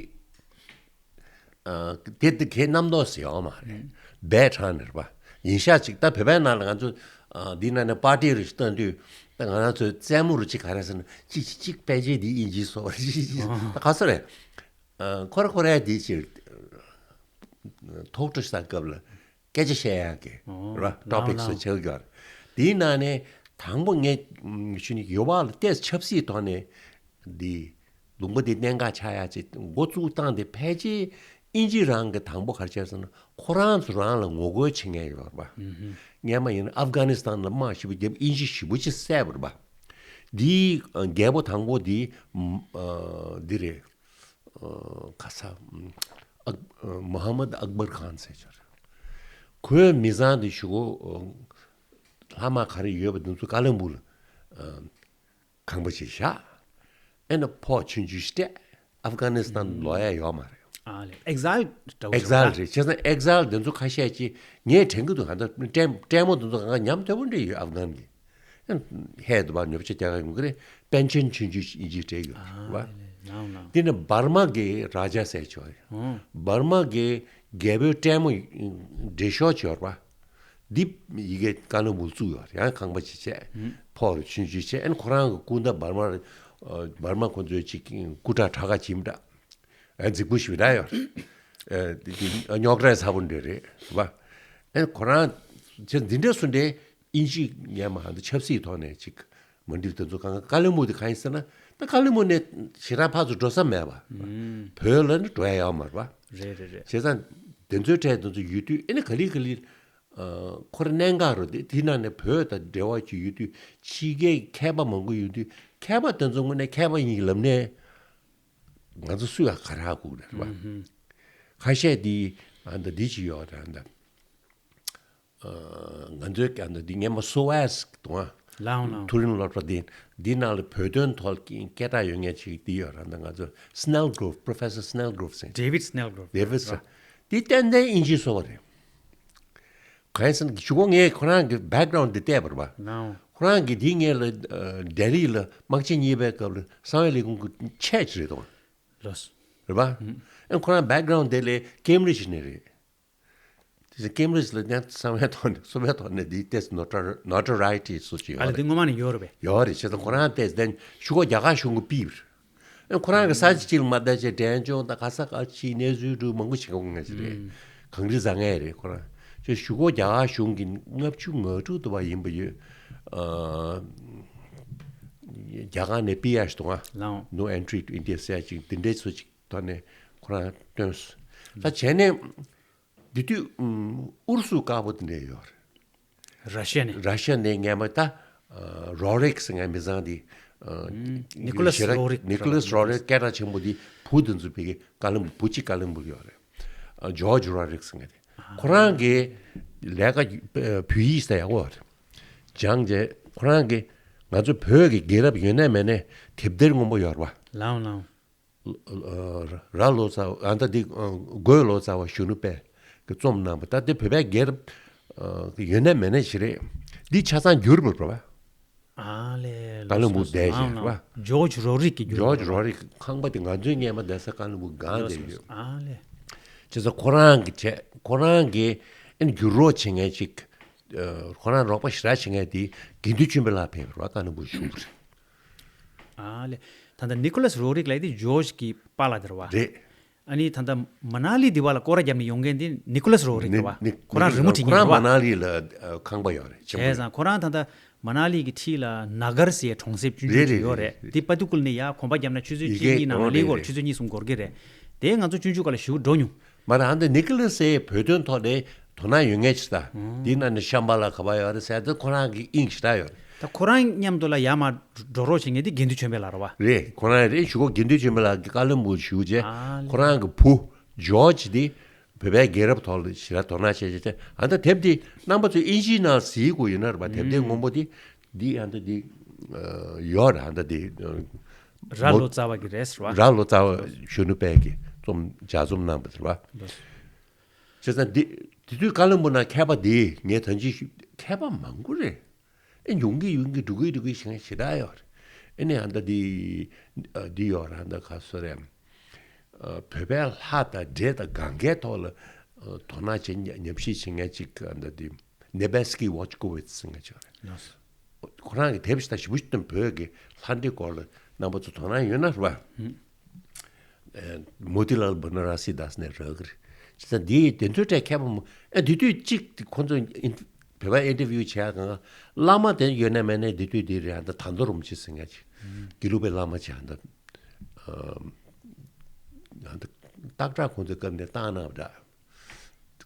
ཨ། དེ་དེ་གའི་རྣམ་རྟོག་ཟེར་ཡོད་མ་རེད། ཨུམ། སྦས་དྲགས་ནས་རེད་པ། ཡིན་ཤག་ཅིག་ད་བོད་པའི་ནང་ལ་ང་ཚོ། ཨ། འདི་ནང་ནས་པར་ཊི་རེ་ཞིག་བཏོན་དུས། ད་ང་རང་ཚོའི་རྩེད་མོ་རུ་ཅིག་ག་རེ་ཟེར་ན་ཅིག་ཅིག་ཅིག་ཕལ་ཆེར་འདི་དབྱིན་ཇིའི་སོ་པ་རེད། ད་ག་ཚོད་རེད། ཨ། ཁོ་ར་ཁོ་རའི་འདི་ཅིག་ཐོག་ཁྲོ་ཤ་སྐབས་ལ་སྐད་ཆ་བཤད་ཡག་གི། ཨོ། ར། ཊོ་པིག་སུ་ཆགས་ཀྱི་ཡོད་རེད། དེའི་ནང་ནས་དང་པོ་ངས་ཞུ་ནི་ཡོ་བ་ལ་ཏོག་ཙམ་ཆབ་སྲིད་ཐོག་ནས་འདི་ལུང་པ་འདི་གནད་འགག་ཆགས་ཡག་ཅིག་འགོ་བཙུགས་སྟངས་དེ་ཕལ་ཆེར་དབྱིན་ཇི་རང་གི་དང་པོ་ག་རེ་བྱས་ཟེར་ན་ཁོ་རང་ཚོ་རང་ལ་ངོ་རྒོལ་བྱེད་མཁན་ཡོད་རེད་པ། ཨུ་ཧུ། སྔོན་མ་ཡིན་ན་ཨབ་གྷ་ནི་སི་ཐན་ལ་དམག་ཞེ་པོ་བརྒྱབ། དབྱིན་ཇི་ཞེ་པོ་ཅིག་བསད་པ་རེད་པ། འདིའི་རྒྱལ་པོ་དང་པོ་འདི། ཨ། འདི་རེད། ཨ། ག་ས། ཨ། མོ་ཧམ་མད་ཨག་བར་ཁཱན་ཟེར་ཅིག་ཡོད་རེད། ཁོའི་མི་ཚང་དེ་ཞུ་གོ། ཨ། ལྷག་མ་ག་རེ་ཡོད་པ་དེ་ཚོ་ཀ་ལོན་སྦུག་ལ། ཨ། ཁང་པ་ཞིག་བཞག་ཨེ་ན་ཕོགས་ཆུང་ཆུང་ཞིག་སྤྲད། ཨབ་གྷ་ནི་སི་ཐན་ལོག་ཡ་ཡོད་མ་རེད། ཨ་ལེ། ཨེག་ཟེལ་འདྲ་བོ་ཞིག་ཨེག་ཟེལ་རེད། བྱས་ཙང་ཨེག་ཟེལ་དེ་ཚོ་ཁ་ཤས་ཀྱིས་ངས་དྲན་གྱི་འདུག་ཧ་ད་ལྟ་ལྟད་ལྟད་མོ་དེ་ཚོ་གང་ག་ཉམས་དོད་པོ་འདྲ་ཡོད། ཨབ་གྷན་གྱི། ཧད་དུ་བ་ཉོ་ཆ་རྒྱག་ག་ཡོང་གི་རེད། པན་ཆེན་ཆུང་ཆུང་ཞིག་དབྱིན་ཇིའི་སྤྲད་ཡོད་རེད་བ། ཨ་ལེ། ལའོ་ལའོ། དེ་ནས་འབར་མ་གི་ར་ཇ་ཟེར་ཅིག་ཡོད་རེད། ཨོ། འབར་མ་གི་རྒྱལ་པོའི་ལྟད་མོ་འགྲེལ་ཤོག་ཅིག་ཡོད་རེད་བ། འདི་ཡི་གེ་ཀ་ལོན་སྦུག་བཙུགས་ཡོད་རེད། ཡང་ཁང་པ་ཅིག་བྱས། ཨུམ། ཕོགས་ཆུང་ཆུང་བྱས། ཨན་ཁོ་རང་གི་སྐུ་ཟླ་འབར་མ། ཨ། འབར་མ་ཁོ་ཚོའི་ཅིག་སྐུ་དྲག་གྲགས་ཁ་ཅིག་ཡིན་པ་འདྲ། ཨ། རྫིག་པོ་ཞིག་ར་ཡོད་རེད། ཨ། དེ་དེ་རྙོག་དྲ་ཚ་པོ་འདྲ་རེད་བ། ཨན་ཁོ་རང་ཚེ་འདི་འདྲ་སུ་འདྲའི་དབྱིན་ཇི་སྔོན་མ་ཧ་འདི་ཆབ་སྲིད་ཐོག་ནས་ཅིག་མ་འགྲིག་དེ་ཚོ་གང་ག་ཀ་ལོན་སྦུག་དེ་གང་ཡིན་ཟེར་ན། ད་ཀ་ལོན་སྦུག་ནས་ཞེ་དྲག་ཕར་ཚུར་འགྲོ་ས་མེད་བ། ཨུམ། བོད་ལ་ནི་འགྲོ་ཡ་ཡོད་མ་རེད་བ། རེད་རེད་རེད། བྱས་ཙང་དེ་ཚོའི་གྲས་དེ་ཚོ་ཡོད་དུས་ཨེ་ནི་ག་ལེ་ག་ལེ། ཨ། ཁོ་རང་གནད་འགག་རུ་དེ་དེ་ནང་ནས་བོད་དང་འབྲེལ་བ་ཅིག་ཡོད་དུས་ཕྱི་རྒྱལ་མཁས་པ་མང་པོ་ཡོད་དུས་མཁས་པ་དེ་ཚོ་དངོས་གནས་མཁས་པ་ཡིན་ལབ་ནས་ང་ཚོ་སུ་ཡང་ག་རེ་ཧ་གོ་གི་རེད་བ། ཨུམ་ཧུམ། ཁ་ཤས་དེ་ཨ་ད་འདི་ཅིག་ཡོད་རེད། ཨ་ད། ཨ། ང་ཚོའི་ཨ་ད་འདི་སྔོན་མ་སོ་ཨེས་དང་། ལའོ་ལའོ། མཐོ་རིམ་སློབ་གྲྭ་འདི་འདི་ནང་ལ་བོད་དོན་ཐོག་སྐད་གྲགས་ཡོད་མཁན་ཅིག་འདི་ཡོད་རེད། ཨ་ད་ང་ཚོ་Snellgrove, Professor Snellgrove ཟེར། David Snellgrove. David Snell། དེ་ཏན་ཏན་དབྱིན་ཇིའི་སོ་པ་རེད། གང་ཡིན་ཟེར་ན་གཞུག་གུ་ངས་ཁོ་རང་གི་བེག་གྷ་རའུན་ཌི་དེ་བལྟས་པ་རེད་པ། ལའོ། ཁོ་རང་གིས་འདི་ངས་ལ་ཨ་ལྡི་ལི་ལ་དམག་ཆེན་གཉིས་པའི་སྐབས་ལ་གསང་བའི་ལས་ཁུངས་ཀྱི་ཆེད་ཅིག་རེད་དོ། ལོས། རེད་པ། ཨ་ཁོ་རང་བེག་གྷ་རའུན་ཌི་དེ་ལས་ཀེམ་བྷྲིཇ་ནས་རེད། དེ་ཀེམ་བྷྲིཇ་ལ་ནས་གསང་བའི་ཐོག་ནས་གསང་བའི་ཐོག་ནས་འདི་ཏོག་ཙམ་ནོ་ཊོ་རའི་ཊི་སུ་ཅིག་ཨ་ཡོད་ལ་རེད། དེ་སྔོན་མ་ནས་ཡོད་རེད་པས། ཡོད་རེད། བྱས་ཙང་ཁོ་རང་ཏོག་ཙམ་དེ་ཞུ་གོ་རྒྱ་གར་གཞུང་གི་ཕུལ་བ་རེད། ཁོ་རང་གི་ས་ཆ་གཅིག་ལ་མ་བསྡད་བྱས་འབྲས་ལྗོངས་དང་ག་ས་ག་ཅིག་གནས་ཚུལ་འདྲ་མང་པོ་བྱེད་དགོས་ངེས་ཅིག་རེད། ཨུམ། གངས་རི་བཟང་ངེས་རེད་ཁོ་རང་། ཅེས་ཞུ་གོ་རྒྱ་གར་གཞུང་གིས་ལྔ་བཅུ་ང་དྲུག་དུ་བ་ཡིན་པ་ཡོད། ཨ། རྒྱ་གར་ནས་པི་ཨར་ཞིག་འདུག་ཨ། ལའོ། No entry to India ཟེར་ཅིག་འདི་འདྲའི་ཚོ་ཅིག་ཐོག་ནས་ཁོ་རང་བཏོན་སོང་། ད་བྱས་ནས་འདི་དུས་ཨུམ་ཨུ་རུ་སུ་དཀར་པོ་དེ་འདྲ་ཡོད་རེད། ར་ཤི་ཡ་ནས། ར་ཤི་ཡ་ནས་སྔོན་མ་ད། ཨ། རོ་རིག་ཟེར་མཁན་མི་ཚང་དེ། ཨ། ཨུམ། ནི་ཀོ་ལས་ཞེ་དྲག་རོ་རིག། ནི་ཀོ་ལས་རོ་རིག་སྐད་གྲགས་ཆེན་པོ་དེ་བུ་དེ་ཚོ་ཕ་གི་ཀ་ལོན་སྦུག་བུ་གཅིག་ཀ་ལོན་སྦུག་ཡོད་རེད། ཨ། ཇོརྗ་རོ་རིག་ཟེར་མཁན་དེ། ཨ། ཁོ་རང་གིས་ལས་ཀ་བོད་ཡིག་ཟེར་ཡག་པོ་རེད། སྦྱངས་རྗེས་ཁོ་རང་གིས་ང་ཚོ་བོད་ཀྱི་རྒྱལ་རབས་ཡོད་ན་མེད་ན་དེབ་ཐེར་སྔོན་པོ་ཡོད་རེད་པ། ལའོ་ལའོ། ཨ། ར་ལོ་ཙཱ་བ། ཨ། ད་འདི་ཨ་རྒོད་ལོ་ཙཱ་བ་གཞོན་ནུ་དཔལ་གྱིས་རྩོམ་གནང་བ། ད་འདི་བོད་པའི་སྒེར་ཨ་ཡོད་ན་མེད་ན་ཞིག་རེད། འདི་ཆ་ཚང་བསྒྱུར་བ་རེད་པ། ཨ་ལས། ཀ་ལོན་སྦུག་བསྡད་ཞིག་རེད་པ། ཇོརྗ་རོ་རིག་གིས་བསྒྱུར་བ། ཇོརྗ་རོ་རིག་ཁང་པ་དེ་ང་ཚོའི་སྔོན་མ་བསྡད་ས་ཀ་ལོན་སྦུག་སྒང་དེ་ཡོད། ཨ་ལས། བྱས་ཙང་ཁོ་རང་གིས་བྱས། ཁོ་རང་གིས་ཨ་ནི་བསྒྱུར་རོགས་བྱེད་མཁན་ཅིག་ཨ། ཁོ་རང་རོགས་པ་ཞེ་དྲག་བྱེད་མཁན་དེ་དགེ་འདུན་ཆོས་འཕེལ་ལགས་ཕེབས་པ་རེད་པ། ཀ་ལོན་སྦུག་བཞུགས་པ་རེད། ཨ་ལས། ད་ལྟ་ནི་ཀོ་ལས་རོ་རིག་ལབ་དེ་ཇོརྗ་གི་པཱ་ལགས་དེ་རེད་པ། རེད། ཨ་ནི་ད་ལྟ་མ་ན་ལི་འདི་བ་ལ་སྐོར་ར་བརྒྱབ་ནས་ཡོང་མཁན་དེ་ནི་ཀོ་ལས་རོ་རིག་རེད་པ། ནི་ཁོ་རང་རི་མོ་བྲིས་མཁན་རེད་པ། ཁོ་རང་མ་ན་ལི་ལ་ཨ་ཁང་པ་ཡོད་རེད། ཆེན་པོ་རེད། བྱས་ཙང་ཁོ་རང་ད་ལྟ་མ་ན་ལི་གི་འཁྲིས་ལ་ནཱ་གར་ཟེར་གྲོང་གསེབ་ཆུང་ཆུང་ཅིག་ཡོད་རེད། རེད་རེད་རེད་རེད། དེ་པ་ཏི་ཀུ་ལ་ནས་ཡར་གོམ་པ་བརྒྱབ་ན་ཆུ་ཚོད་ཡི་གེ་གཅིག་གཉིས་ནང་ལ་སླེབས་ཀྱི་ཡོད་རེད། ཆུ་ཚོད་གཉིས་གསུམ་འགོར་གྱི་རེད། དེ་ང་ཚོ་སྤྱོད་འཇུག་སྒང་ལ་ཞེ་པོ་འགྲོ་མྱོང་། མ་རེད། ཨ་ནི་ནི་ཀོ་ལས་སི་བོད་དོན་ཐོག་ནས་དོ་སྣང་ཡོད་མཁན་ཅིག་ད། ཨང་། དེའི་ནང་ནས་ཤམ་བྷ་ལ་ག་པར་ཡོད་རེད་ཟེར་ཏེ་ཁོ་རང་གི་དབྱིངས་ཞེ་དྲག་ཡོད་རེད། ད་ཁོ་རང་མཉམ་དུ་ལ་ཡར་མར་འགྲོ་རོགས་བྱེད་མཁན་དེ་དགེ་འདུན་ཆོས་འཕེལ་ལགས་རེད་པ། རེད། ཁོ་རང་རེད། གཞུག་གུ་དགེ་འདུན་ཆོས་འཕེལ་ལགས་ཀྱིས་ཀ་ལོན་སྦུག་བཞུགས་རྗེས། ཨ་ལས། ཁོ་རང་གི་བུ་ ཇོརྗ་འདི་བོད་པའི་རྒྱལ་རབས་ཐོག་ལ་ཞེ་དྲག་དོ་སྣང་བྱས་བྱས་ཏེ། ཨ་ད་དེབ་འདི་རྣམ་པ་ཚོས་དབྱིན་ཇིའི་ནང་གཟིགས་དགོས་ཡོད་ན་རེད་པ། དེབ་འདི་སྔོན་པོ་འདི་འདི་ཨ་ད་འདི་ཡོད་རེད། ཨ་ད་འདི་རྭ་ལོ་ཙཱ་བ་གི་རེད་ཟེར་བ། རྭ་ལོ་ཙཱ་བ་གཞོན་ནུ་དཔལ་གྱིས་རྩོམ་ལྗགས་རྩོམ་གནང་བ་རེད་པ། བྱས་ཙང་འདི་དེ་དུས་ཀ་ལོན་སྦུག་ནང་མཁས་པ་འདི་ངས་ད་ཅི་ཞུ། མཁས་པ་མང་པོ་རེད། ཨེ་ཡོང་གི་ཡོང་གི་འགྲོ་གི་འགྲོ་གི་ཞེ་དྲག་ཡོད་རེད། ཨེ་ནས་ཨ་ད་འདི་འདི་ཡོད་རེད། ཨ་ད་ག་སོ་རེད། བོད་པའི་ལྷ་དང་འདྲེ་དང་གང་གའི་ཐོག་ལ་དོ་སྣང་བྱེད་ཉམས་ཞིབ་བྱེད་མཁན་ཅིག་ཨ་ད་འདི་ནེ་བེ་སི་ཀི་ཝོ་ཆི་ཀོ་ཝི་ཚི་ཟེར་མཁན་ཅིག་ཡོད་རེད། ཁོ་རང་གི་དེབ་ཞིག་ད་ཞེ་པོ་ཅིག་བཏོན། བོད་ཀྱི་ལྷ་འདྲེ་སྐོར་ལ་རྣམ་པ་ཚོ་དོ་སྣང་ཡོད་ན་རེད་པ། ཨེ་མོ་ཏི་ལཱལ་བ་ན་ར་སི་དཱས་ནས་རག་གི་རེད། བྱས་ཙང་འདི་དེ་ཚོའི་གྲས་མཁས་པ་མོ་ཨེ་དེ་དུས་གཅིག་ཁོ་ཚོ་ཨིན་བོད་པ་ཨིན་ཊར་བིའུ་བྱས་གང་ག་བླ་མ་དེ་ཡོད་ན་མེད་ན་དེ་དུས་འདི་རེད། ཨ་ད་དར་མདོ་རིན་པོ་ཆེ་ཟེར་མཁན་ཅིག་དགེ་ལུགས་པའི་བླ་མ་ཅིག་ཨ་ད་ཨ་ད་སྟག་བྲག་ཁོང་ཚོའི་སྐབས་ནས་བཏང་གནང་བ་འདྲ།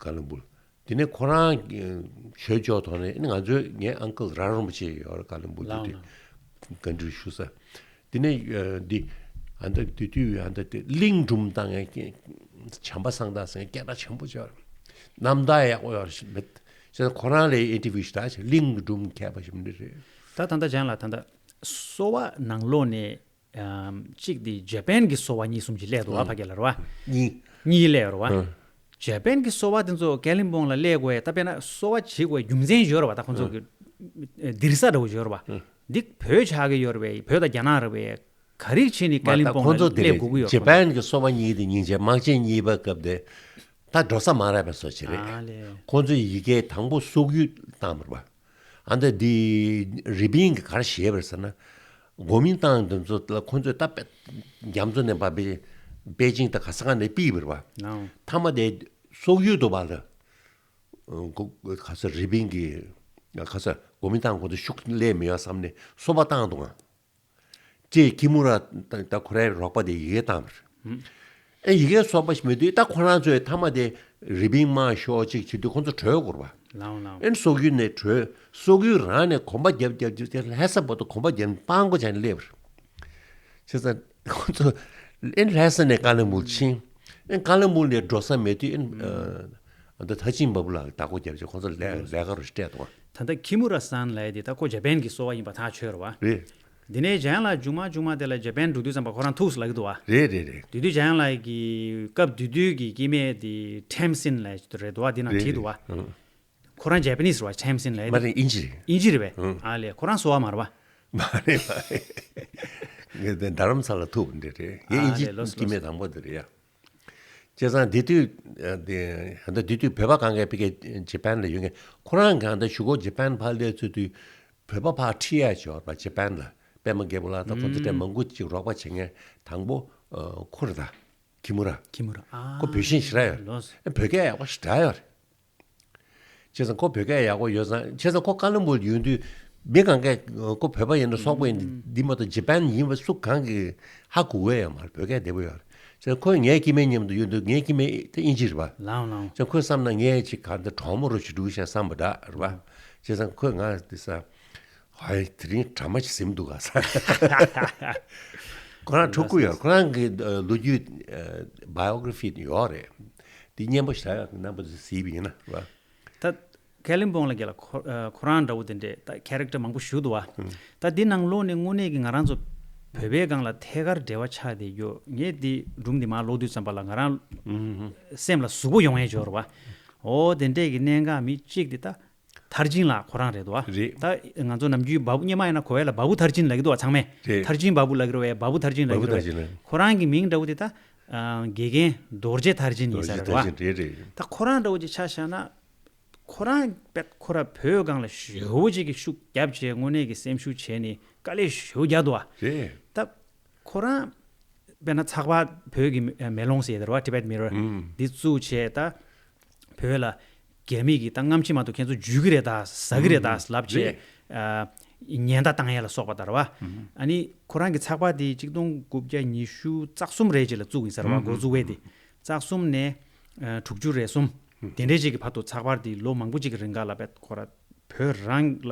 ཀ་ལོན་སྦུག་དེ་ནས་ཁོ་རང་གི་ཆོས་ཕྱོགས་ཐོག་ནས་ང་ཚོའི་ངའི་ཨང་ཀལ་ར་རིན་པོ་ཆེ་ཡོད་རེད། ཀ་ལོན་སྦུག་དེ་དུས་བཀའ་འདྲི་ཞུ་ས། དེ་ནས་འདི་ཨ་ད་དེ་དུས་ཨ་ད་དེ་གླིང་སྒྲུང་བཏང་ངས་བྱམས་པ་བཟང་ཐང་ཟེར་སྐད་གྲགས་ཆེན་པོ་ཅིག་ཡོད་རེད། རྣམ་ཐར་ཡག་པོ་ཡོད་རེད་མེད། བྱས་ཙང་ཁོ་རང་ལ་ཨིན་ཊར་བིའུ་ཞིག་ད་བྱས། གླིང་སྒྲུང་མཁས་པ་ཞིག་འདི་རེད། ད་ད་ལྟ་ཅང་ལ་ད་ལྟ་གསོ་བ་ནང་ལོགས་ནས་ཨམ་གཅིག་དེ་ཇ་པན་གྱི་གསོ་བ་གཉིས་གསུམ་ཅིག་སླེབས་འདུག་བ། ཕ་གི་ལ་རེད་བ། གཉིས། གཉིས་སླེབས་རེད་བ། ཨ། ཇ་པན་གྱི་གསོ་བ་དེ་ཚོ་ཀ་ལིམ་པོང་ལ་སླེབས་དགོས་ཡ་ད་དཔེར་ན་གསོ་བ་བྱེད་དགོས་རྒྱུ་མཚན་ཡོད་རེད་བ། ད་ཁོང་ཚོ་གི་ཨ་འདིར་ས་འདྲ་བོ་ཡོད་རེད་བ། ཨ། འདི་བོད་ཆགས་ཀྱི་ཡོད་རེད་བས། བོད་དང་རྒྱ་ནག་རེད་བས། ག་རེ་བྱས་ནས་ཀ་ལིམ་པོང་ལ་སླེབས་དགོས་ཀྱི་ཡོད་རེད། ཇ་པན་གྱི་གསོ་བ་གཉིས་དེ་སྙིང་རྗེ། དམག་ཆེན་གཉིས་པའི་སྐབས་དེ་ད་འགྲོ་ས་མ་རག་པའི་བཟོ་ཅིག་རེད། ཨ་ལས། ཁོང་ཚོས་ཡི་གེ་དང་པོ་སོག་ཡུལ་བཏང་བ་རེད་བ། ཨ་ད་འདི་རི་པིན་གྱིས་ག་རེ་བྱས་པ་རེད་ཟེར་ན། གོ་མིན་ཏང་འདི་ཚོ་ལ་ཁོང་ཚོས་ད་པེ་རྒྱ་མཚོ་ནས་འབབ་པའི་པེ་ཅིང་དང་ག་ས་ག་ནས་ཕུད་པ་རེད་བ། ལའོ། མཐའ་མ་དེ་སོག་ཡུལ་དུ་བ་ལ་གོ་ག་ས་རི་པིན་གྱིས་ག་ས་གོ་མིན་ཏང་ཁོང་ཚོ་ཤུགས་སླེབས་མི་ཡོང་བསམ་ནས་སོ་པ་བཏང་འདུག་ཨང་། ཅེས་ཀི་མུ་ར་ད་ད་ཁོ་རའི་རོགས་པ་དེ་ཡི་གེ་བཏང་བ་རེད། ཨེ་ཡི་གེ་སོགས་པ་ཞིག་མེད་དུས་ད་ཁོ་རང་ཚོས་མཐའ་མ་དེ་རི་པིན་དམག་ཤོག་ཅིག་བྱེད་དུས་ཁོ་ཚོ་བྲོས་དགོས་རེད་བ། ལའོ་ལའོ། ཨེ་སོག་ཡུལ་ནས་བྲོས། སོག་ཡུལ་རང་ནས་གོམ་པ་རྒྱབ་རྒྱབ་རྒྱབ་དེ་ལྷ་ས་བར་དུ་གོམ་པ་རྒྱབ་ནས་སྤང་མགོ་བྱས་ནས་སླེབས་པ་རེད། བྱས་ཙང་ཁོ་ཚོ་ཨེ་ལྷ་ས་ནས་ཀ་ལོན་སྦུག་ཕྱིན། ཨེ་ཀ་ལོན་སྦུག་ནས་འགྲོ་ས་མེད་དུས་ཨེ་ཨ་ད་ཐར་ཆེན་བ་བུ་ལགས་ཀྱིས་བདག་པོ་བརྒྱབ་བྱས་ཁོ་ཚོ་ལས་ལས་ཀ་རུ་སྤྲད་འདུག་ད་ལྟ་ཁི་མུ་ར་སན་ལབ་ཡ་དེ་ད་ཁོ་ཇ་པན་གྱི་གསོ་བ་ཡིན་པ་ཐག་ཆོད་རེད་བ། རེད། དེ་ནས་གཞན་ལ་མཇུག་མ་མཇུག་མ་དེ་ལ་ཇ་པན་འགྲོ་དུས་ཙམ་པ་ཁོ་རང་ཐུག་སོང་ལབ་ཀྱི་འདུག་བ། རེད་རེད་རེད། དེ་དུས་ཇ་ཡང་ལགས་ཀྱི་སྐབས་དེ་དུས་ཀྱི་སྐྱེ་དམན་དེ་ཁྲེམ་སིན་ལབ་ཅིག་རེད་འདུག་བ། དེ་ནང་རེད་བྲིས་འདུག་རེད། བ། ཨང་། ཁོ་རང་ཇ་པ་ནིས་རེད་བ། ཁྲེམ་སིན་ལབ་མ་རེད། དབྱིན་ཇི་རེད། དབྱིན་ཇི་རེད་པས། ཨང་། ཨ་ལས་ཁོ་རང་གསོ་བ་མ་རེད་བ། མ་རེད་མ་རེད། ངས་དེ་རྡ་རམ་ས་ལ་ཐུག་འདི་རེད། ངས་ཨ་དབྱིན་ཇི་ལས་ལོས་སྐྱེ་དམན་ལོས། དང་པོ་དེ་རེད་ཡ། བྱས་ཙང་དེ་དུས་ཨ་དེ་ད་ལྟ་དེ་དུས་བོད་པ་གང་ག་ཕ་གིར་ཇ་པན་ལ་ཡོད་མཁན། ཁོ་རང་གང་ལྟར་གཞུག་གུ་ཇ་པན་ཕར་སླེབས་ཚུལ་དུས་བོད་པ་ཕར་ཁྲིད་ཡ་ཅིག་ཡོད་རེད་པ། ཇ་པན་ལ་པད་མ་རྒྱལ་པོ་ལགས་དང་ཁོང་ཚོ་གྲས་མང་པོ་ཅིག་རོགས་པ་བྱེད་མཁན། དང་པོ་ཨ་ཁོ་རེད་ད། ཁི་མུ་ར། ཁི་མུ་ར། ཨ་ཁོ་བོད་ཤེས་ཞེ་དྲག་ཡོད་རེད། ལོས། ཨ་བོད་སྐད་ཡག་པོ་ཞེ་དྲག་ཡོད་རེད། བྱས་ཙང་ཁོ་བོད་སྐད་ཡག་པོ་ཡོད་ཙང་། བྱས་ཙང་ཁོ་ཀ་ལོན་སྦུག་ཡོང་དུས་མི་གང་གས་ཁོ་བོད་པ་ཡིན་ན་སོག་པོ་ཡིན་ན་འདི་མ་གཏོགས་ཇ་པན་ཡིན་པ་སུ་གང་གིས་ཧ་གོ་གི་ཡོད་མ་རེད། བོད་སྐད་བདེ་པོ་ཡོད་རེད། བྱས་ཙང་ཁོས་ངའི་སྐྱེ་དམན་མཉམ་དུ་ཡོང་དུས་ངའི་སྐྱེ་དམན་དེ་དབྱིན་ཇི་རེད་པ། ལའོ་ལའོ། བྱས་ཙང་ཁོས་བསམ་ན་ངས་ཅིག་གང་ལྟར་གྲོགས་མོ་རུ་ཞིག་འགྲོ་གི་ཤག་བསམ་པ་འདྲ་རེད་པ། བྱས་ཙང་ཁོས་ང་དེ་ས། ཧའི་དེ་རིང་དྲ་མ་ཅིག་ཟིན་འདུག་ག་ས། ཁོ་རང་ཕྲུ་གུ་ཡོད། ཁོ་རང་གི་ཨ་ལོ་རྒྱུས་ཨ་བའི་ཡོ་གྷ་ར་ཕི་ཡོད་རེད། དེ་སྙན་པོ་ཞིག་ཡོད། རྣམ་པ་ཚོས་གཟིགས་པ་ཡིན་ན་རེད་པ། ད་ཀ་ལིམ་པོང་ལ་རྒྱ་ལ་ཁོ་ཨ་ཁོ་རང་འདྲ་བོ་དེ་འདྲས་ད་ཁེ་རེག་ཊར་མང་པོ་ཞིག་འདུག་བ། ད་འདི་ནང་ལོགས་ནས་དངོས་གནས་ཀྱི་ང་རང་ཚོ་བོད་པའི་སྒང་ལ་ཐད་ཀར་འབྲེལ་བ་ཆགས་བསྡད་ཡོད། ངས་འདི་སྒྲུང་འདི་མར་ཀློག་དུས་ཙམ་པ་ལ་ང་རང་སེམས་ལ་ཟུག་པོ་ཡོང་ཡས་ཅིག་ཡོད་རེད་པ། འོ་དེ་འདྲས་ཀྱི་གནད་འགག་མི་གཅིག་འདི་ད། ཐར་ཅིན་ལགས་ཁོ་རང་རེད་དོ། རེད། ད་ང་ཚོ་ནམ་རྒྱུན་བ་སྤུ་སྔོན་མ་ཡིན་ན་གོ་བ་ལ་བ་སྤུ་ཐར་ཅིན་ལབ་ཀྱི་འདུག་བ་ཚང་མས། རེད། ཐར་ཅིན་བ་སྤུ་ལབ་ཀྱི་རེད་པས། བ་སྤུ་ཐར་ཅིན་ལབ་ཀྱི་རེད་པས། བ་སྤུ་ཐར་ཅིན་ལབ། ཁོ་རང་གི་མིང་འདྲ་བོ་དེ་ད་ཨ་དགེ་རྒན་རྡོ་རྗེ་ཐར་ཅིན་ཡིན་ས་རེད་བ། རྡོ་རྗེ་ཐར་ཅིན་རེད་རེད། ད་ཁོ་རང་འདྲ་བོ་ཅིག་ཆ་བཞག་ན། ཁོ་རང་དཔེ་ཁོ་རང་བོད་སྒང་ལ་ཞེ་པོ་ཅིག་གི་ཤུགས་རྒྱབ་བྱས་དངོས་གནས་ཀྱི་སེམས་ཤུགས་བྱས་ནས་དཀའ་ལས་ཞེ་པོ་རྒྱག་འདུག་བ། རེད། ད། ཁོ་རང་། དཔེར་ན་ཚགས་པར་བོད་ཀྱི་མེ་ལོང་ཟེར་ཡ་དེ་རེད་བ། Tibet Mirror། ཨུམ། འདི་བཙུགས་བྱས་ད། བོད་ལ་རྒྱ་མི་གིས་ད་སྔ་ཕྱི་མ་གཏོགས་ཁྱེད་ཚོ་འཇུས་ཀྱི་རེད་ད་ཟ་གི་རེད་ད་ལབ་བྱས། རེད། ཨ་ཉེན་བརྡ་བཏང་ཡ་ལ་སོགས་པ་ད་རེད་བ། ཨུམ། ཨ་ནི་ཁོ་རང་གི་ཚགས་པར་དེ་གཅིག་སྟོང་དགུ་བརྒྱ་ཉི་ཤུ་རྩ་གསུམ་རེད་ཅིག་ལ་བཙུགས་ཡིན་ས་རེད་བ། ཨུམ། འགོ་བཙུགས་པ་དེ། རྩ་གསུམ་ནས་ཨ་དྲུག་ཅུ་རེ་གསུམ། ཨུམ། དེ་འདྲས་ཅིག་གི་བར་དུ་ཚགས་པར་དེ་ལོ་མང་པོ་ཅིག་གི་རིང་ག་ལ་བས་ཁོ་ར་བོད་རང་ལ་